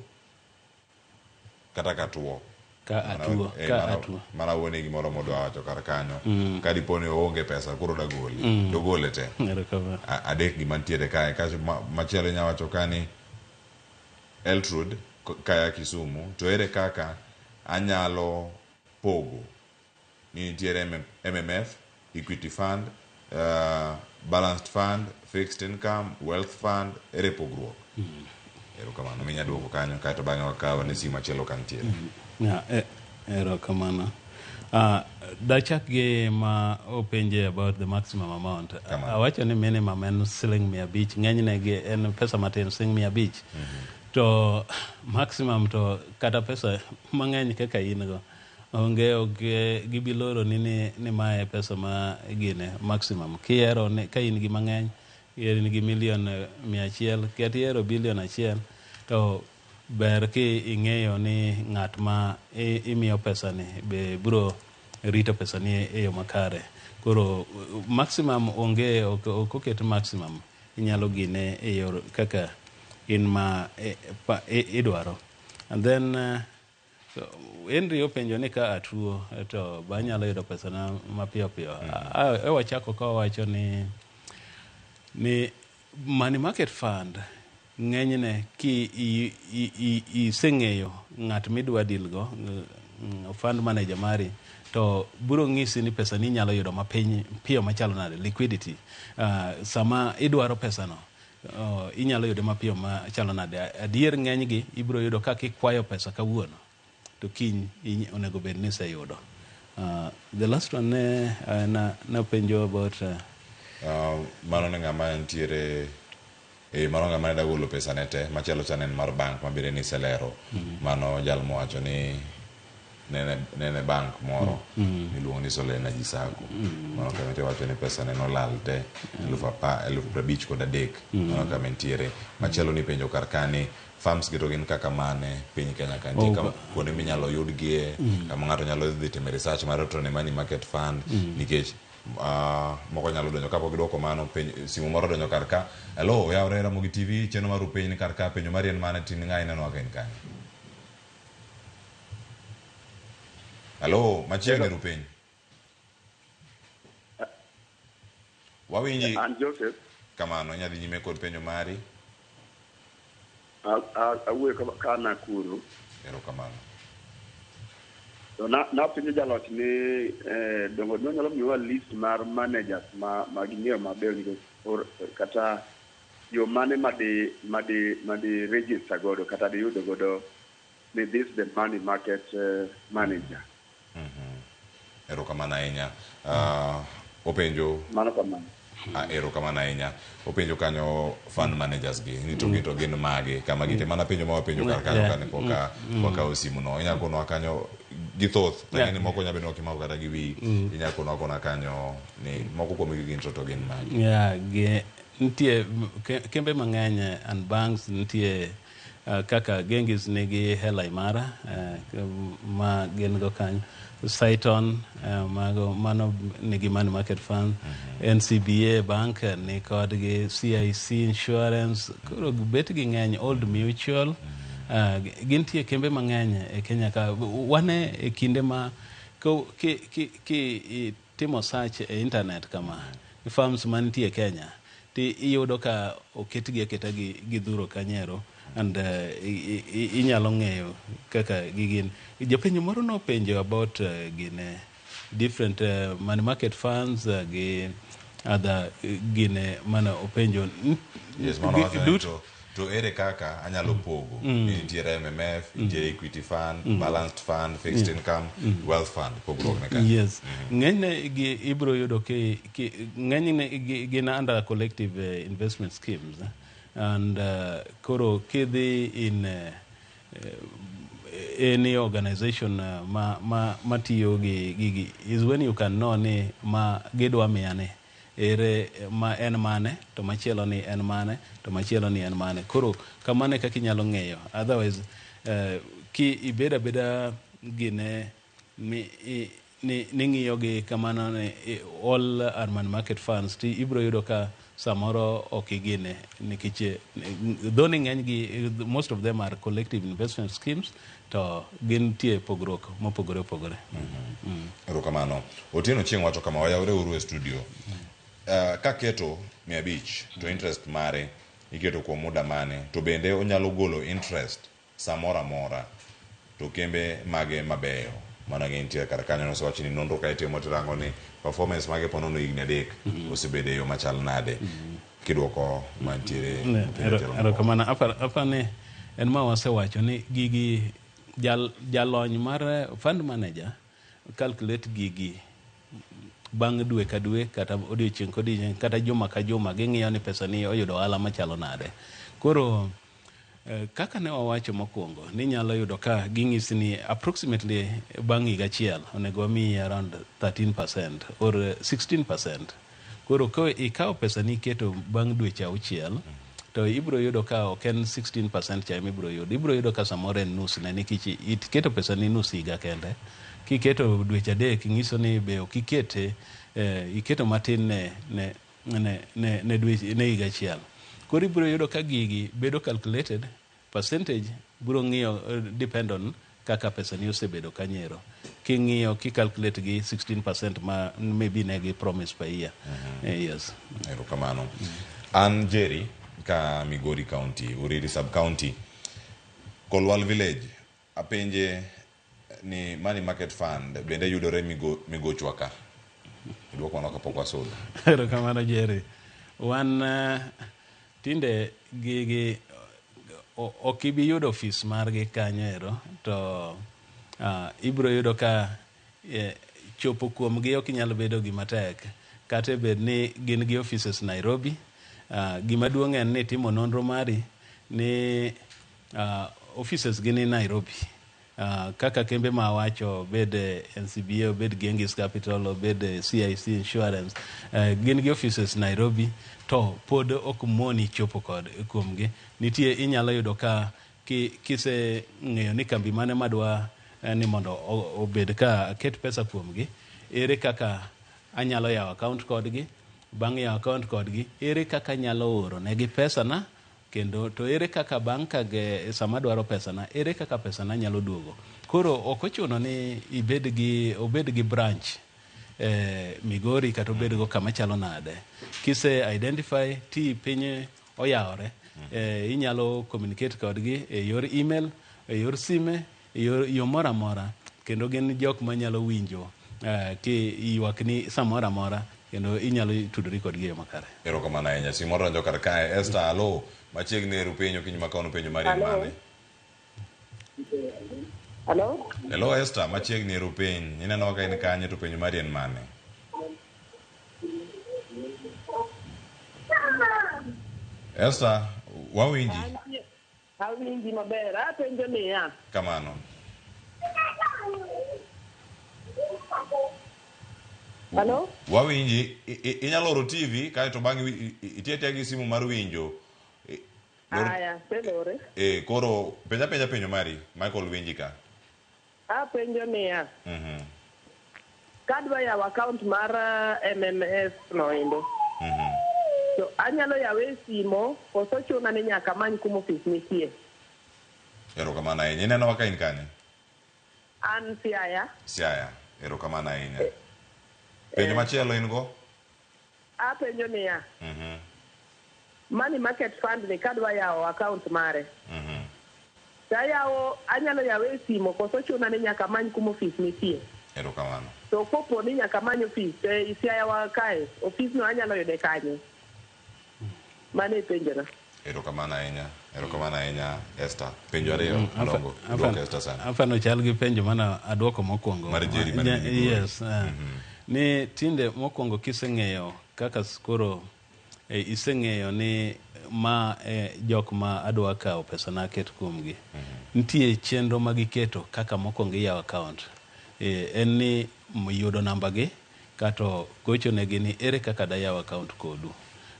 kata katuo? Ka atuo, ka atuo. Mana wuone gimoro modwa wacho kar kanyo. Ka dipo ni oonge pesa koro dagoli. Dogole te. Erokamano. Adek gima nitiere kae. Kasto machielo inya wacho ka ni Eltrude kaya Kisumu, to ere kaka anyalo pogo ni nitiere MMF, Equity Fund, Balanced Fund, Fixed Income, Wealth Fund, ere pogruok? Erokamano. Minya duoko kanyo kaeto bang'e wakaw ne simu machielo ka nitiere. Yeah, erokamano. Dachak gi ma openje about the maximum amount. Awacho ni minimum en siling 500, ng'enyne gi en pesa matin, siling 500. To maximum to kata pesa mang'eny kaka in go, onge ok gibiloro ni mae pesa ma gine maximum. Kiyiero ni ka in gi mang'eny, in gi milion 100, kata ihero bilion 1, to ber ki ing'eyo ni ng'at ma imiyo pesa ni be biro rito pesa ni e yo makare. Koro maximum onge, ok oket maximum. Inyalo gine e yor kaka in ma idwaro. And then so, Henry openjo ni ka atuo to ba anyalo yudo pesa na mapiyo piyo. E wachako ka wawacho ni money market fund ng'enyne ki iseng'eyo ng'at midwa deal go, fund manager mari, to biro ng'isi ni pesa ni inyalo yudo mapiny piyo machalo nade, liquidity. Sama idwaro pesa no, inyalo yude mapiyo machalo nade. Adier ng'enygi ibiro yudo ka kikwayo pesa kawuono to kiny onego bed ni iseyudo. The last one ne napenjo about Mano ne ng'ama nitiere mano ng'ama ne dagolo pesa ne te. Machielo cha ne en mar bank ma bende niselero. Mano jal mowacho ni nene bank moro miluongo ni Solar Energy Sacco. Mano kama nitie wacho ni pesa ne nolal te 53,000. Mano kama nitiere. Machielo ni penjo kar ka ni farms gi to gin kaka mane piny Kenya ka nitie kuonde minyalo yudgie, kama ng'ato nyalo dhi timo research mar to ne money market fund, nikech moko nyalo donjo kapok gidwoko mano penj, simu moro donjo kar ka. Hello, oyawre Ramogi TV, chenro mar Rupiny ni kar ka. Penjo mari en mane tin ng'a ineno ka in kanyo? Hello, machiegni Rupiny. Wawinji. An Joseph. Kamano, inya dhi nyime kod penjo mari. Awuoyo ka Nakuru. Erokamano. To napenjo jaloch ni dongo nonyalo miyowa list mar managers ma ging'eyo maber nikech kata yo mane madi register godo kata di yudo godo ni this the money market manager. Erokamano ahinya. Openjo mano kamano. Erokamano ahinya. Openjo kanyo fund managers gi ni to gin to gin mage kama gite mana penjo ma wapenjo kar kanyo kane koka wakawo simu no inya konwa kanyo gi thoth tang'e ni moko nya bedo ok imako kata gi wiyi. Inya konwa kona kanyo ni moko kuom gi gin to to gin mage. Yeah, gi nitie kembe mang'eny and banks nitie, kaka Genghis nigi Hela Imara, ma gin go kanyo. Cytonn, mago mano nigi money market fund. NCBA Bank ni kodgi, CIC Insurance, koro bet gi ng'eny, Old Mutual, gintie kembe mang'eny e Kenya ka. Wane e kinde ma ki timo search e internet kama firms mantie Kenya ti iyudo ka oketgi aketa gi dhuro kanyero and inyalo ng'eyo kaka gigin. Japenjo moro nopenjo about gine different money market funds gi other gine mane openjo. Yes, mano wacho ni to To ere kaka anyalo pogo ni nitiere MMF, nitiere equity fund, balanced fund, fixed income, wealth fund, pogruok ne ka? Yes. Ng'enyne gi ibro yudo ki ng'enyne gin under collective investment schemes eh. And koro kidhi in any organization ma matiyo gi gigi is when you can know ni ma gidwa miyane ere ma en mane, to machielo ni en mane, to machielo ni en mane. Koro kamano e kaka inyalo ng'eyo. Otherwise ki ibedo abeda gine mi, ni ning'iyo gi kamano ni all are money market funds, ti ibro yudo ka samoro ok igine, nikech dho ni ng'eny gi, most of them are collective investment schemes, to gintie pogruok mopogore opogore. Erokamano. Otieno Chieng' wacho kama: wayawre uru e studio. Kaketo 500 to interest mare iketo kuom muda mane? To bende onyalo golo interest samoro amora? To kembe mage mabeyo? Mana gintie kar kanyo. Nosewacho ni nonro ka itimo tirango ni performance mage ponono higni 3 osebedo e yo machal nade? Kidwoko mantiere penjo achiel mokwongo. Erokamano. Apa ni en ma wasewacho ni gigi jalony mar fund manager calculate gigi bang' dwe ka dwe, kata odiochieng' ka odiochieng', kata juma ka juma. Ging'iyo ni pesa ni oyudo ohala machalo nade. Koro kaka ne wawacho mokwongo ni nyalo yudo ka ging'isi ni approximately bang' higa achiel onego wamiyi around 13% or 16%. Koro ka ikawo pesa ni iketo bang' dweche 6, to ibiro yudo ka ok en 16% cha ema ibiro yudo, ibiro yudo ka samoro en nus ne, nikech iketo pesa ni nus higa kende. Kiketo dweche 3, ng'iso ni be ok ikete, iketo matin ne dweche ne higa achiel. Koro ibiro yudo ka gigi bedo calculated percentage biro ng'iyo depend on kaka pesa ni osebedo kanyero. King'iyo kicalculate gi 16% ma maybe ne gi promise per year. Yes. Erokamano. An Jerry ka Migori County, Uriri sub county, Kolwal village. Apenje ni money market fund bende yudore Migochwa ka? Iduoko mano kapok wasudo. Erokamano, Jerry. Wan tinde gigi ok ibi yudo ofis margi kanyo ero, to ibiro yudo ka chopo kuomgi ok inyal bedo gima tek, kata bed ni gin gi offices Nairobi. Gima duong' en ni timo nonro mari ni offices gi ni Nairobi. Kaka kembe ma awacho, obed NCBA, obed Genghis Capital, obed CIC Insurance, gin gi offices Nairobi, to pod ok moni chopo kod kuomgi. Nitie inyalo yudo ka kise ng'eyo ni kambi mane madwa ni mondo obed ka aket pesa kuomgi, ere kaka anyalo yawo account kodgi, bang' yawo account kodgi, ere kaka anyalo oro negi pesa na, kendo to ere kaka bang' ka sama dwaro pesana, ere kaka pesana nyalo duogo. Koro ok ochuno ni ibed gi, obed gi branch Migori kata obed go kama chalo nade. Kise identify ti piny oyawore, inyalo communicate kodgi e yor email, e yor sime, e yor yo moro amora, kendo gin jok manyalo winjo ki ywakni samoro amora, kendo inyalo tudori kodgi e yo makare. Erokamano ahinya. Simu moro donjo kar kae. Esther, alo. Machiegni eru piny okinyi ma kawuono, penjo mari en Hello. mane? Hello? Hello Esther, machiegni eru piny. Ineno ka in kanye to penjo mari en mane? Esther, wawinji. Awinji maber. Apenjo niya. Kamano. Hello? Wawinji. Inyalo oro TV kaeto bang'e itiyo atiya gi simu mar winjo. Aya, selore. Koro penja penja penjo mari. Michael winji ka. Apenjo niya. Kadwa yawo account mar MMS no endo. To anyalo yawe e simo koso chuna ni nyaka amany kuma ofis nitie? Erokamano ahinya. Ineno ka in kanye? An Siaya. Siaya. Erokamano ahinya. Penjo machielo in go? Apenjo niya. Money market fund ni kadwa yawo account mare. To ayawo, anyalo yawe e simo koso chuna ni nyaka amany kuma ofis nitie? Erokamano. To kopo ni nyaka amany ofis, to e Siaya wa kae, ofis no anyalo yude kanye? Mano e penjona. Erokamano ahinya. Erokamano ahinya Esther. Penjo ariyo madongo. Duoko Esther sana. Afano chal gi penjo mana aduoko mokwongo. Mar Jerry mar Migori. Yes. Ni tinde mokwongo kiseng'eyo kaka koro iseng'eyo ni ma jok ma adwa kawo pesa na aket kuomgi. Nitie chenro ma giketo kaka mokwongo iyawo account. En ni yudo namba gi kato gocho negi ni ere kaka dayaw account kodu.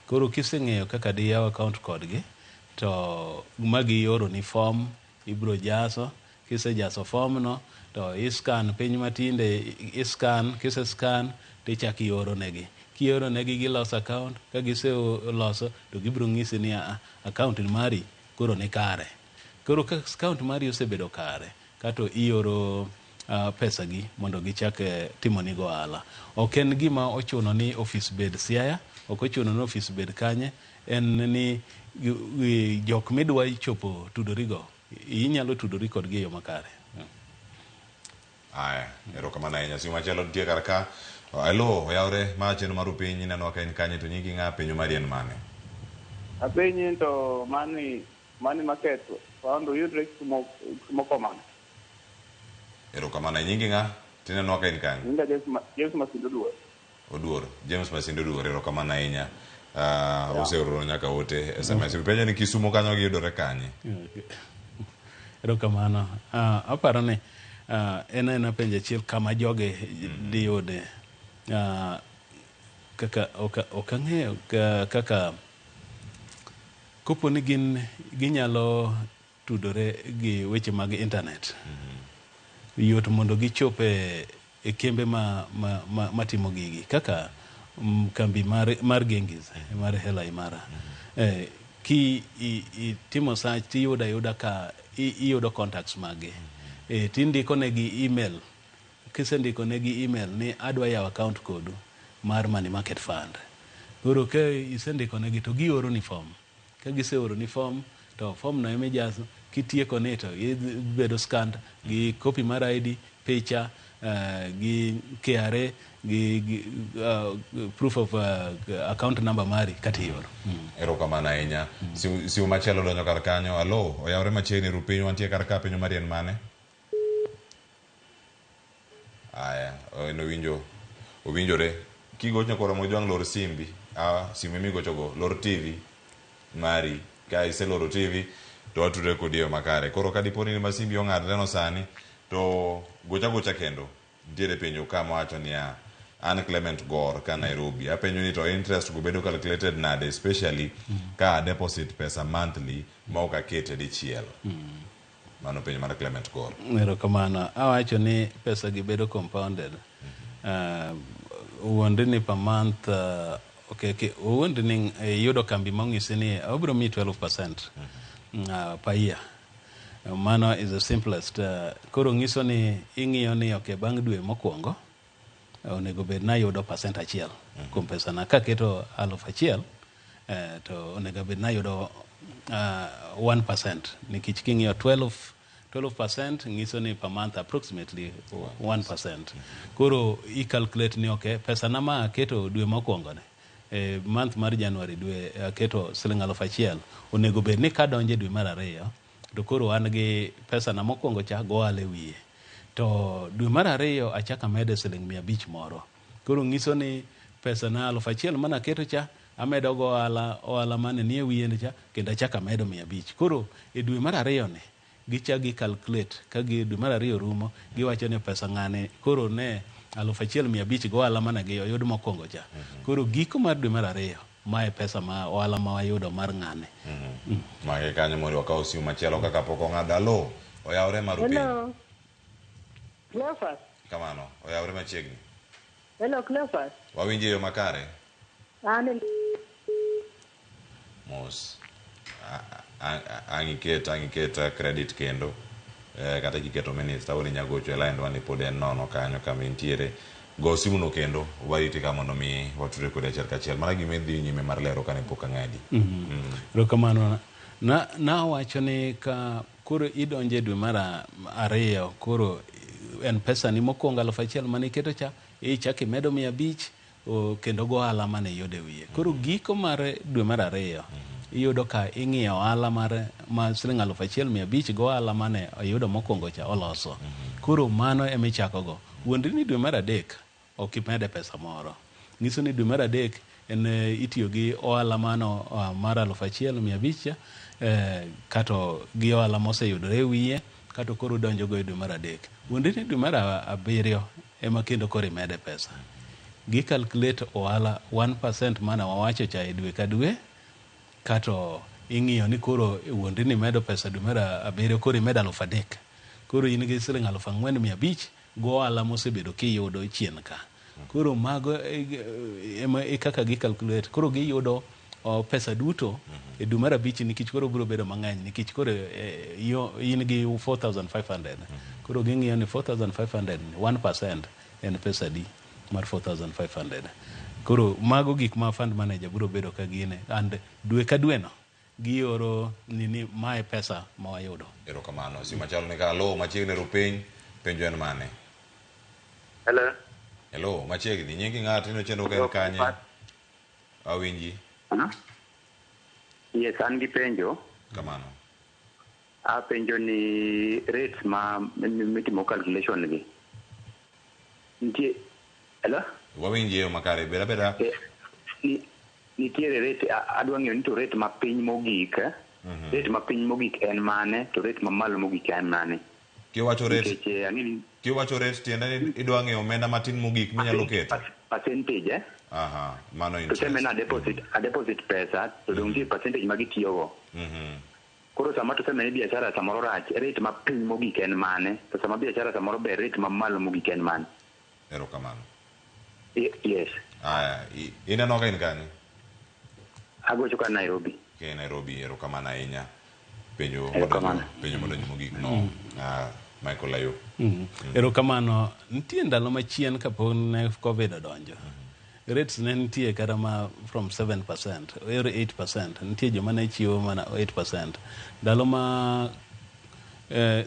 Koro kiseng'eyo kaka diyaw account kodgi to ma gioro ni form ibro jaso. Kisejaso form no to iscan piny matinde iscan, kise scan tichak ioro negi. Kioro negi giloso account, ka giseloso to gibiro ng'isi ni account mari koro ni kare. Koro ka account mari osebedo kare, kato ioro pesa gi mondo gichak timo nigo ohala. Ok en gima ochuno ni ofis bed Siaya, ok ochuno ni ofis bed kanye, en ni jok midwa chopo tudorigo, inyalo tudori kodgi e yo makare. Aya, erokamano ahinya. Simu machielo nitie kar ka. Hello, oyawre ma chenro mar piny ineno ka in kanye to nyingi ng'a penjo mari en mane? Apenji to money market fund yudre Kisumo komane. Erokamano. Nyingi ng'a? Tineno ka in kanye? Nyinga James Masindo Oduor. Oduor. James Masindo Oduor, erokamano ahinya. Oseoro nyaka ote SMS. Penjo ni Kisumo kanyo giyudore kanye? Erokamano. Aparo ni en aena penjo achiel kama joge diyude. Kaka ok ang'eyo kaka kopo ni gin ginyalo tudore gi weche mag internet. Yot mondo gichop e kembe matimo gigi kaka kambi mar Genghis mar Hela Imara. Ki itimo search tiyudo ayuda ka iyudo contacts mage. Tindiko negi email. Kisendiko negi email ni adwa yawo account kodu mar Money Market Fund. Koro ka isendiko negi to gioro ni form. Ka giseoro ni form to form no emijaso kitieko ni to ibedo scanned gi copy mar ID, picha, gi KRA, gi proof of account number mari kata ioro. Erokamano ahinya. Simu machielo donjo kar kanyo. Alo, oyawre machiegni ru piny wantie kar ka penjo mari en mane? Aya, en owinjore. Kigocho koro mojwang' lor simbi. Simu migochogo lor TV mari. Ka iseloro TV to watudre kodi e yo makare. Koro ka dipo ni masimbi ong'adre no sani to gocha gocha kendo. Nitiere penjo ka mawacho niya, an Clement Gor ka Nairobi. Apenjo ni to interest go bedo calculated nade especially ka deposit pesa monthly ma ok akete dichiel. Mano penjo mar Clement Gor. Erokamano. Awacho ni pesa gi bedo compounded. Wuondi ni per month okay, wuondi ni iyudo kambi mong'isi ni obiro miyi 12% per year. Mano is the simplest. Koro ng'iso ni ing'iyo ni okay, bang' dwe mokwongo onego bed na ayudo 1% kuom pesana. Kaketo 1,000 to onego bed na ayudo 1% nikech king'iyo 12% ng'iso ni per month approximately 1%. Koro i calculate ni okay, pesa na ma aketo dwe mokwongo ni month mar January dwe aketo siling 1,000 onego bed ni kadonje dwe mar ariyo to koro an gi pesa na mokwongo cha go ohala e wiye. To dwe mar ariyo achako amede siling 500 moro. Koro ng'iso ni pesa na 1,000 mana aketo cha amedo go ohala mane nie wiye cha kendo achako amedo 500. Koro e dwe mar ariyo ni gichak gi calculate ka gi dwe mar ariyo rumo giwacho ni pesa ng'ane koro ne 1,500 go ohala mane gi oyud mokwongo cha. Koro giko mar dwe mar ariyo mae pesa ma ohala ma wayudo mar ng'ane. Mage kanyo mondo wakaw simu machielo kaka pok ong'ado. Alo, oyawre mar piny. Hello. Cleophas. Kamano, oyawre machiegni. Hello Cleophas. Wawinjo e yo makare? An Mos. Ang' iket credit kendo. Kata kiketo minutes to inya gocho e line wani pod en nono kanyo kama intiere. Go simu no kendo wariti ka mondo mi watudre kodi achiel kachiel. Mana gima idhi nyime mar lero kane pok ang'adi. Erokamano. Nawacho ni ka koro idonje dwe mar ariyo koro en pesa ni mokwongo 1,000 mane iketo cha ichako imedo 500 kendo go ohala mane iyudo e wiye. Koro giko mar dwe mar ariyo Iyudo ka ing'iyo ohala mar ma siling 1,500 go ohala mane oyudo mokwongo cha oloso. Koro mano ema ichakogo. Wuondri ni dwe mar adek ok imede pesa moro. Nyiso ni dwe mar adek en itiyo gi ohala mano mar 1,500 cha kato gi ohala moseyudore e wiye kato koro udonjogo e dwe mar adek. Wuondri ni dwe mar abiriyo ema kendo koro imede pesa. Gi calculate ohala 1% mane wawacho cha e dwe ka dwe kato ing'iyo ni koro wuondri ni imedo pesa dwe mar abiriyo koro imedo 3,000. Koro in gi siling 4,500 go ohala mosebedo kiyudo chien ka. Koro mago ema e kaka gi calculate. Koro giyudo pesa duto e dwe mar abich nikech koro biro bedo mang'eny nikech koro in gi 4,500. Koro ging'iyo ni 4,500 1% en pesa adi mar 4,500. Koro mago gik ma fund manager biro bedo ka gine and dwe ka dwe no gioro ni mae pesa ma wayudo. Erokamano. Simu machalo ni ka alo machiegni ru piny, penjo en mane? Hello. Hello, machiegni. Nyingi ng'ato ino chenro ka en kanye? Awinji. Yes, an gi penjo. Kamano. Apenjo ni rates ma mitimo calculation gi. Nitie Hello? Wawinji e makare. Beda beda. Nitiere rate adwa ng'eyo ni to rate ma piny mogik, rate ma piny mogik en mane to rate mamalo mogik en mane? Kiwacho rate, kiwacho rate tiende ni idwa ng'eyo omenda matin mogik minyalo keto. Percentage Aha, mano interest. To semena a deposit pesa to dong nitie percentage ma gitiyogo. Koro sama to semena biashara samoro rach, rate ma piny mogik en mane? To sama biashara samoro ber, rate mamalo mogik en mane? Erokamano. Yes. Aya, ineno ka in kanye? Agocho ka Nairobi. Ke Nairobi, erokamano ahinya. Penjo modonjo mogik no. Michael Ayo. Erokamano. Nitie ndalo machien kapok ne COVID odonjo. Rates ne nitie kata ma from 7% or 8%. Nitie joma ne chiwo mana 8%. Ndalo ma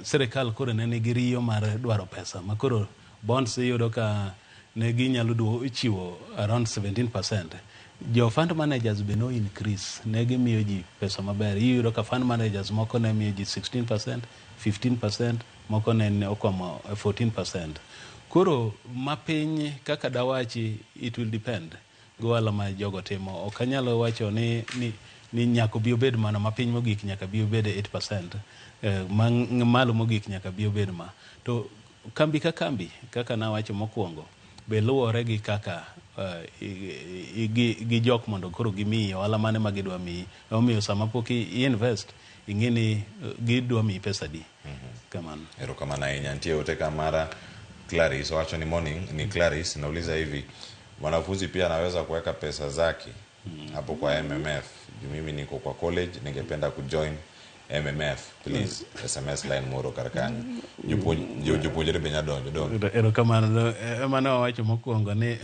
sirikal koro ne nigi riyo mar dwaro pesa ma koro bonds iyudo ka ne ginyalo chiwo around 17%. Jo fund managers be no increase, ne gimiyo ji pesa maber. Iyudo ka fund managers moko ne miyo ji 16%, 15%, moko ne okwamo 14%. Koro mapiny kaka dawachi, it will depend gohala ma jogo timo. Ok anyalo wacho ni nyaka bi obed mana mapiny mogik nyaka bi obed 8%, malo mogik nyaka bi obed ma. To kambi ka kambi kaka nawacho mokwongo be luwore gi kaka gi jok mondo koro gimiyi ohala mane ma gidwa miyi. Omiyo sama pok i-invest ing'e ni gidwa miyi pesa di. Kamano. Erokamano ahinya. Nitie ote ka mara Clarice wacho ni morning ni Clarice nauliza hivi, mwanafunzi pia anaweza kuweka pesa zake hapo kwa MMF? Mimi niko kwa college, ningependa kujoin MMF, please. SMS line moro kar kanyo. Jopuonjre be nyalo donjo, donge? Erokamano. Ema ne wawacho mokwongo ni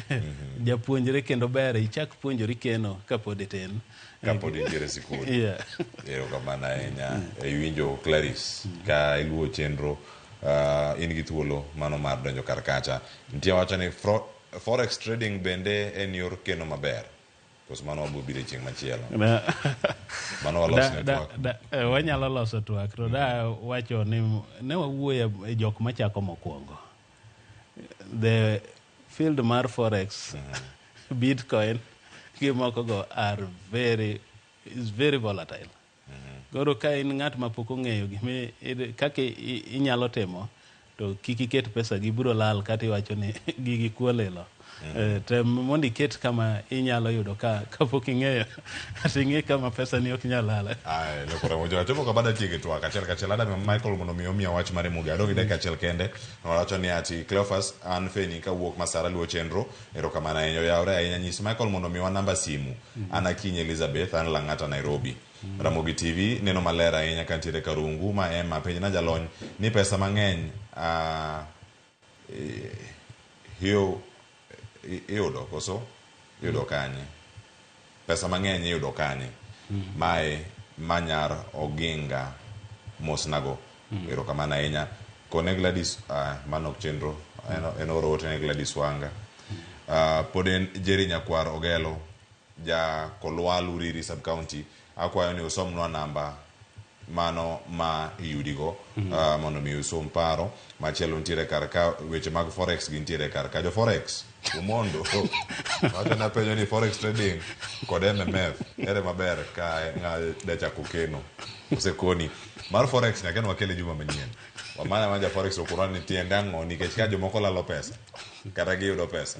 japuonjre kendo ber ichak puonjori keno kapod itin. Kapod intiere sikul. Erokamano ahinya. Iwinjo Clarice ka iluwo chenro, in gi thuolo mano mar donjo kar kacha. Nitie wacho ni forex trading bende en yor keno maber. Koso mano wabiro biro chieng' machielo. Mano walos ne twak. Wanyalo loso twak to da wacho ni ne wawuoyo e jok machako mokwongo. The field mar forex, Bitcoin gi moko go are very is very volatile. Koro ka in ng'at ma pok ong'eyo gima kaka inyalo timo to kik iket pesa gi biro lal kata iwacho ni gigi kuo lilo. Tem mondo iket kama inyalo yudo kapok ing'eyo kata ing'e kama pesa ni ok nyal lal. Ai, lokore mojo achopo ka bada tieke twak achiel kachiel. Adam Michael mondo mi omiya wach mare mogik. Adong' gi dakika achiel kende. Nowacho ni ati Cleophas an Feni kawuok Masara luwo chenro. Erokamano ahinya. Oyawre ahinya. Nyis Michael mondo miwa namba simu. An Akinyi Elizabeth, an Lang'ata Nairobi. Ramogi TV neno maler ahinya kantiere Karungu ma Emma penj na jalony ni pesa mang'eny iyudo koso iyudo kanye? Pesa mang'eny iyudo kanye? Mae manyar Oginga mosnago. Erokamano ahinya. Kone Gladys, mano ok chenro, en oro ote ne Gladys Wanga. Pod en Jerry Nyakwar Ogelo. ja Kolwal Uriri sub county, akwayo ni usomnwa namba mano ma iyudigo mondo mi usom paro. Machielo nitiere kar ka, weche mag forex gintiere kar ka. Jo forex umondo wacho napenjo ni forex trading kod MMF ere maber ka ng'a dachako keno osekoni mar forex nyaka ne wakele juma manyien wamanya ma ja forex okorwa ni tiende ang'o nikech ka jomoko lalo pesa kata giyudo pesa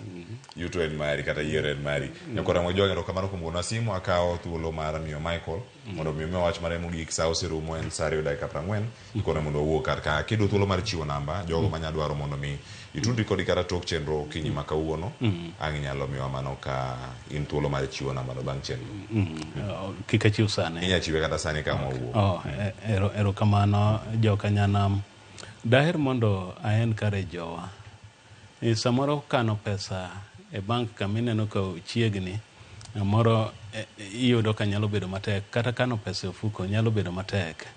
yuto en mari kata yiero en mari. Nyakora Mojwang', erokamano kuom gona simu. Akawo thuolo mar miyo Michael mondo mi omiwa wach mare mogik. Sa oserumo, en sa 2:40. Ikone mondo wawuog kar ka. Kiyudo thuolo mar chiwo namba jogo manya dwaro mondo mi itudri kodi kata tok chenro okinyi ma kawuono, ang' inyalo miwa mano ka in thuolo mar chiwo namba no bang' chenro. Kik achiw sani. Inya chiwe kata sani kama wawuok. Oh, erokamano joka nyanam. Daher mondo a encourage jowa. Samoro kano pesa e bank kamineno ka chiegni, moro iyudo ka nyalo bedo matek, kata kano pesa e ofuko nyalo bedo matek.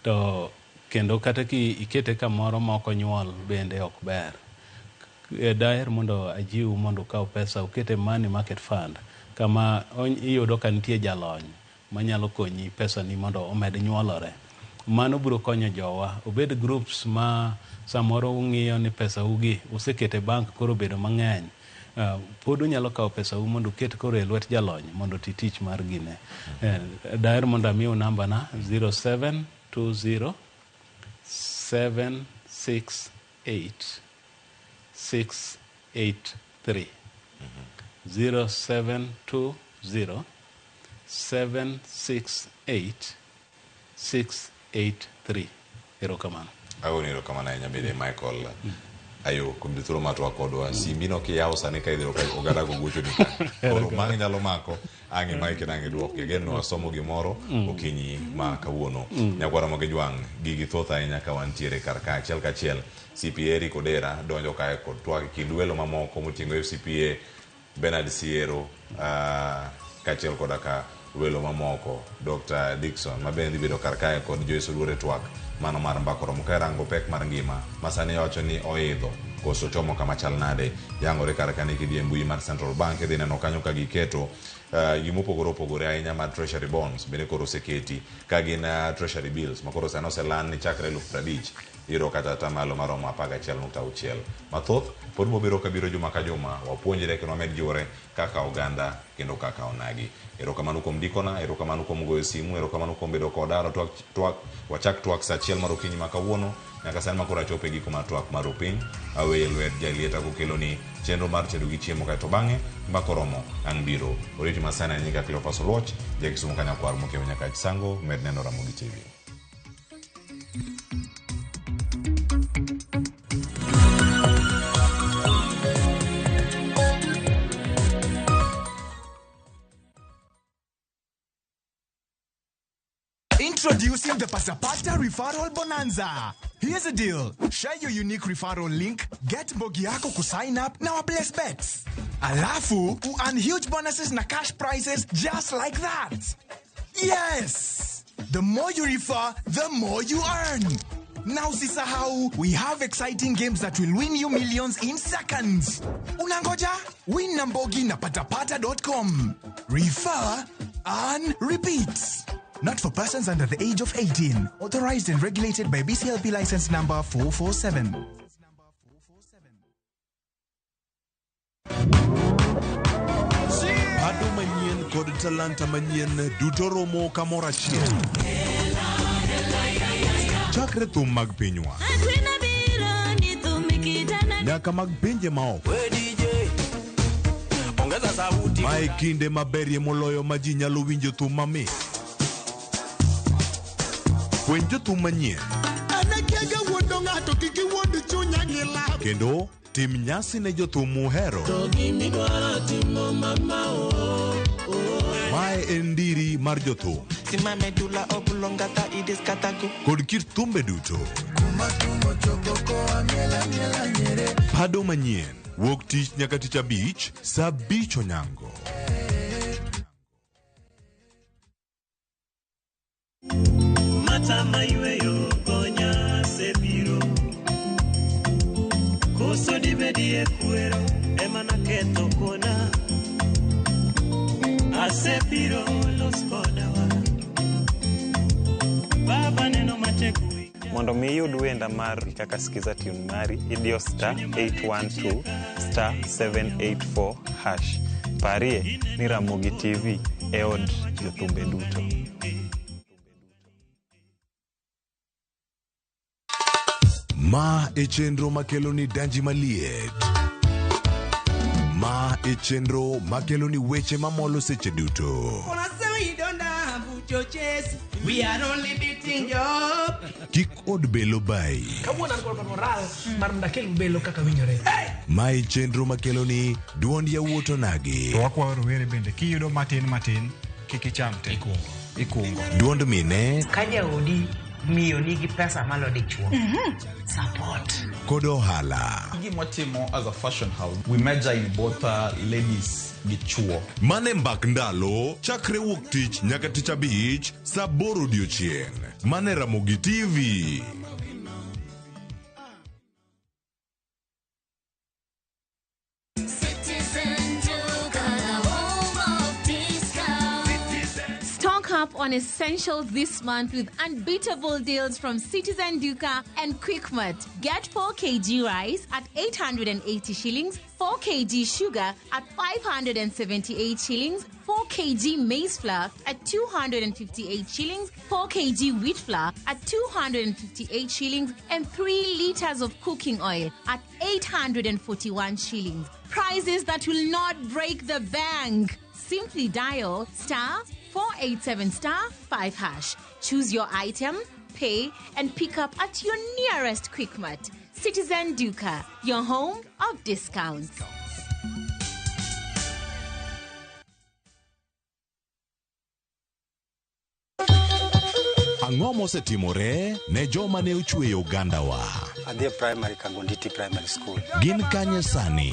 To kendo kata ki ikete kamoro ma ok onyuol bende ok ber. Daher mondo ajiw mondo ukaw pesa uket e money market fund kama iyudo ka nitie jalony manyalo konyi pesa ni mondo omed nyuolore. Mano biro konyo jowa obed groups ma samoro ung'iyo ni pesa ugi usekete e bank koro obedo mang'eny. Pod unyalo kawo pesa u mondo uket koro e lwet jalony mondo oti tich mar gine. Daher mondo amiu namba na 0720 768 683, 0720 768 683. Erokamano. Agoni erokamano ahinya bende Michael Ayo kuom thuolo mar twak kodwa. Simbi no kiyawo sani ka idhiro ka oganda go gochoni ka. Koro mano nyalo mako ang' imaki kendo ang' iduoki. Ageno wasomo gimoro okinyi ma kawuono. Nyakwara Ramogi Jwang', gigi thoth ahinya ka wantiere kar ka achiel kachiel. CPA Eric Odera donjo kae kod twak e kind welo mamoko moting'o FCPA Bernard Siero kaachiel koda ka welo mamoko Dr. Dickson ma bende dhi bedo kar kae kod Joyce Oduor e twak mano mar mbako romo ka irango pek mar ngima ma sani iwacho ni oidho koso chomo kama chal nade. Yangore kar ka ni kidhi e mbui mar Central Bank idhi neno kanyo ka giketo gimopogore opogore ahinya mar treasury bonds bende koro oseketi ka gin treasury bills ma koro sani oseland ni chakre 50,000 iyudo kata atamalo maromo 11.6. Mathoth pod bobiro kabiro juma ka juma wapuonjre kendo wamed jiwore kaka oganda kendo kaka onagi. Erokamano kuom ndikona, erokamano kuom goyo simu, erokamano kuom bedo koda. Twak wachak twak sa 1 mar okinyi ma kawuono nyaka sani makoro achopo e giko mar twak mar opiny. Aweye lwet jalieta kokeloni chenro mar tedo gi chiemo kaeto bang'e mbaka oromo ang' biro. Oriti masani an nyinga Cleophas Oluoch, ja Kisumu ka nyakwar mokewo nyaka Chisango, med neno Ramogi TV. Introducing the Pasapata Referral Bonanza. Here's a deal. Share your unique referral link, get mbogi yako kusign up na waplace bets. Alafu, earn huge bonuses na cash prizes just like that. Yes! The more you refer, the more you earn. Now usisahau, we have exciting games that will win you millions in seconds. Unangoja? Win na mbogi na patapata.com. Refer, earn, repeat. Not for persons under the age of 18. Authorized and regulated by BCLP license number 447. Pado manyien kod talanta manyien duto romo kamoro achiel. Chakre thum mag pinywa nyaka mag pinje maoko. Mae kinde maberie moloyo ma ji nyalo winjo thum mamit. Fweny jothum manyien kendo tim nyasi ne jothum muhero. Mae en ndiri mar jothum kod kit thumbe duto. Pado manyien wuok tich nyaka tich abich sa 5 onyango. Mata mayweyo konya sebiro koso dibedie kwero ema naketho kona Asebiro los kodawa. Baba neno matek Mondo mi iyud wenda mar kaka Skiza tune mari, idiyo star 812 star 784 hash. Parie ni Ramogi TV e od jothumbe duto. Ma e chenro makelo ni danji maliet. Ma e chenro makelo ni weche mamolo seche duto. We are only beating job. Kik od belo bai. Kawuono an kod moral mar mondo akel belo kaka winjore. Ma e chenro makelo ni duond yawuot onagi. To wakwayo rowere bende kiyudo matin matin kik icham te. Ikungo. Duond mine Ka jaodi miyo nigi pesa malo dichuo. Support. kod ohala. Gima watimo as a fashion house, we major in both ladies gi chuo. Mane mbak ndalo chakre wuok tich nyaka tich abich saa aboro odiochieng'. Mane Ramogi TV. Citizen Duka, the home of discount. Stock up on essentials this month with unbeatable deals from Citizen Duka and Quickmart. Get 4 kg rice at 880 shillings, 4 kg sugar at 578 shillings, 4 kg maize flour at 258 shillings, 4 kg wheat flour at 258 shillings, and 3 liters of cooking oil at 841 shillings. Prices that will not break the bank. Simply dial star 487 star 5 hash. Choose your item, pay, and pick up at your nearest Quickmart. Citizen Duka, your home of discounts. Ang'o mosetimore ne joma ne ochweyo ogandawa? Adhi e primary Kangonditi Primary School. Gin kanye sani?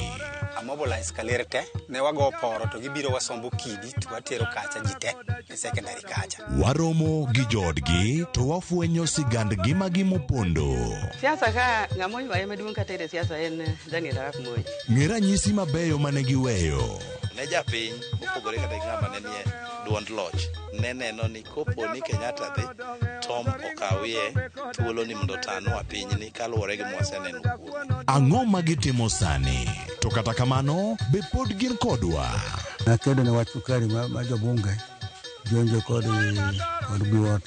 Amobilize kaler te, ne wago poro to gibiro wasombo kidi to watero kacha ji te e secondary kacha. Waromo gi joodgi to wafwenyo sigand ngimagi mopondo. Siasa ka ng'ama oywaye maduong' kata e siasa en Daniel Arap Moi. Ng'e ranyisi mabeyo mane giweyo. Ne japiny mopogore kata gi ng'ama ne nie duond loch ne neno ni kopo ni Kenyatta dhi Tom okawie thuolo ni mondo otanwa pinyni kaluwore gi mwaseneno kuome. Ang'o ma gitimo sani? To kata kamano, be pod gin kodwa? Nakedo ne wach sukari ma jobunge jonjo kod biwot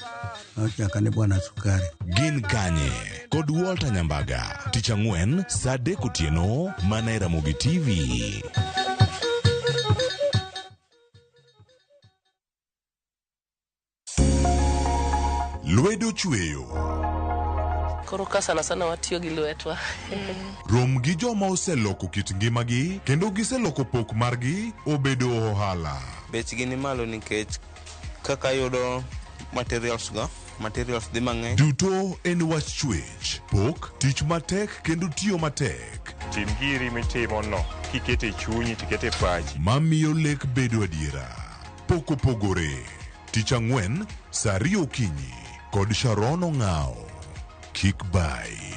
nochaka ni bwana sukari. Gin kanye? Kod Walter Nyambaga. Tich ang'wen saa adek otieno mana e Ramogi TV. Lwedo chweyo. Koro ka sana sana watiyo gi lwetwa. Rom gi joma oseloko kit ngimagi kendo giseloko pok margi obedo ohala. Bechgi ni malo nikech kaka yudo materials go, materials dhi mang'eny. Duto en wach chwech, pok, tich matek kendo tiyo matek. Tim giri mitimo no kikete e chunyi tikete e pachi. Mamiyo lek bedo adiera. Pok opogore. Tich ang'wen saa ariyo okinyi kod Sharon Ong'ao. Kik bai.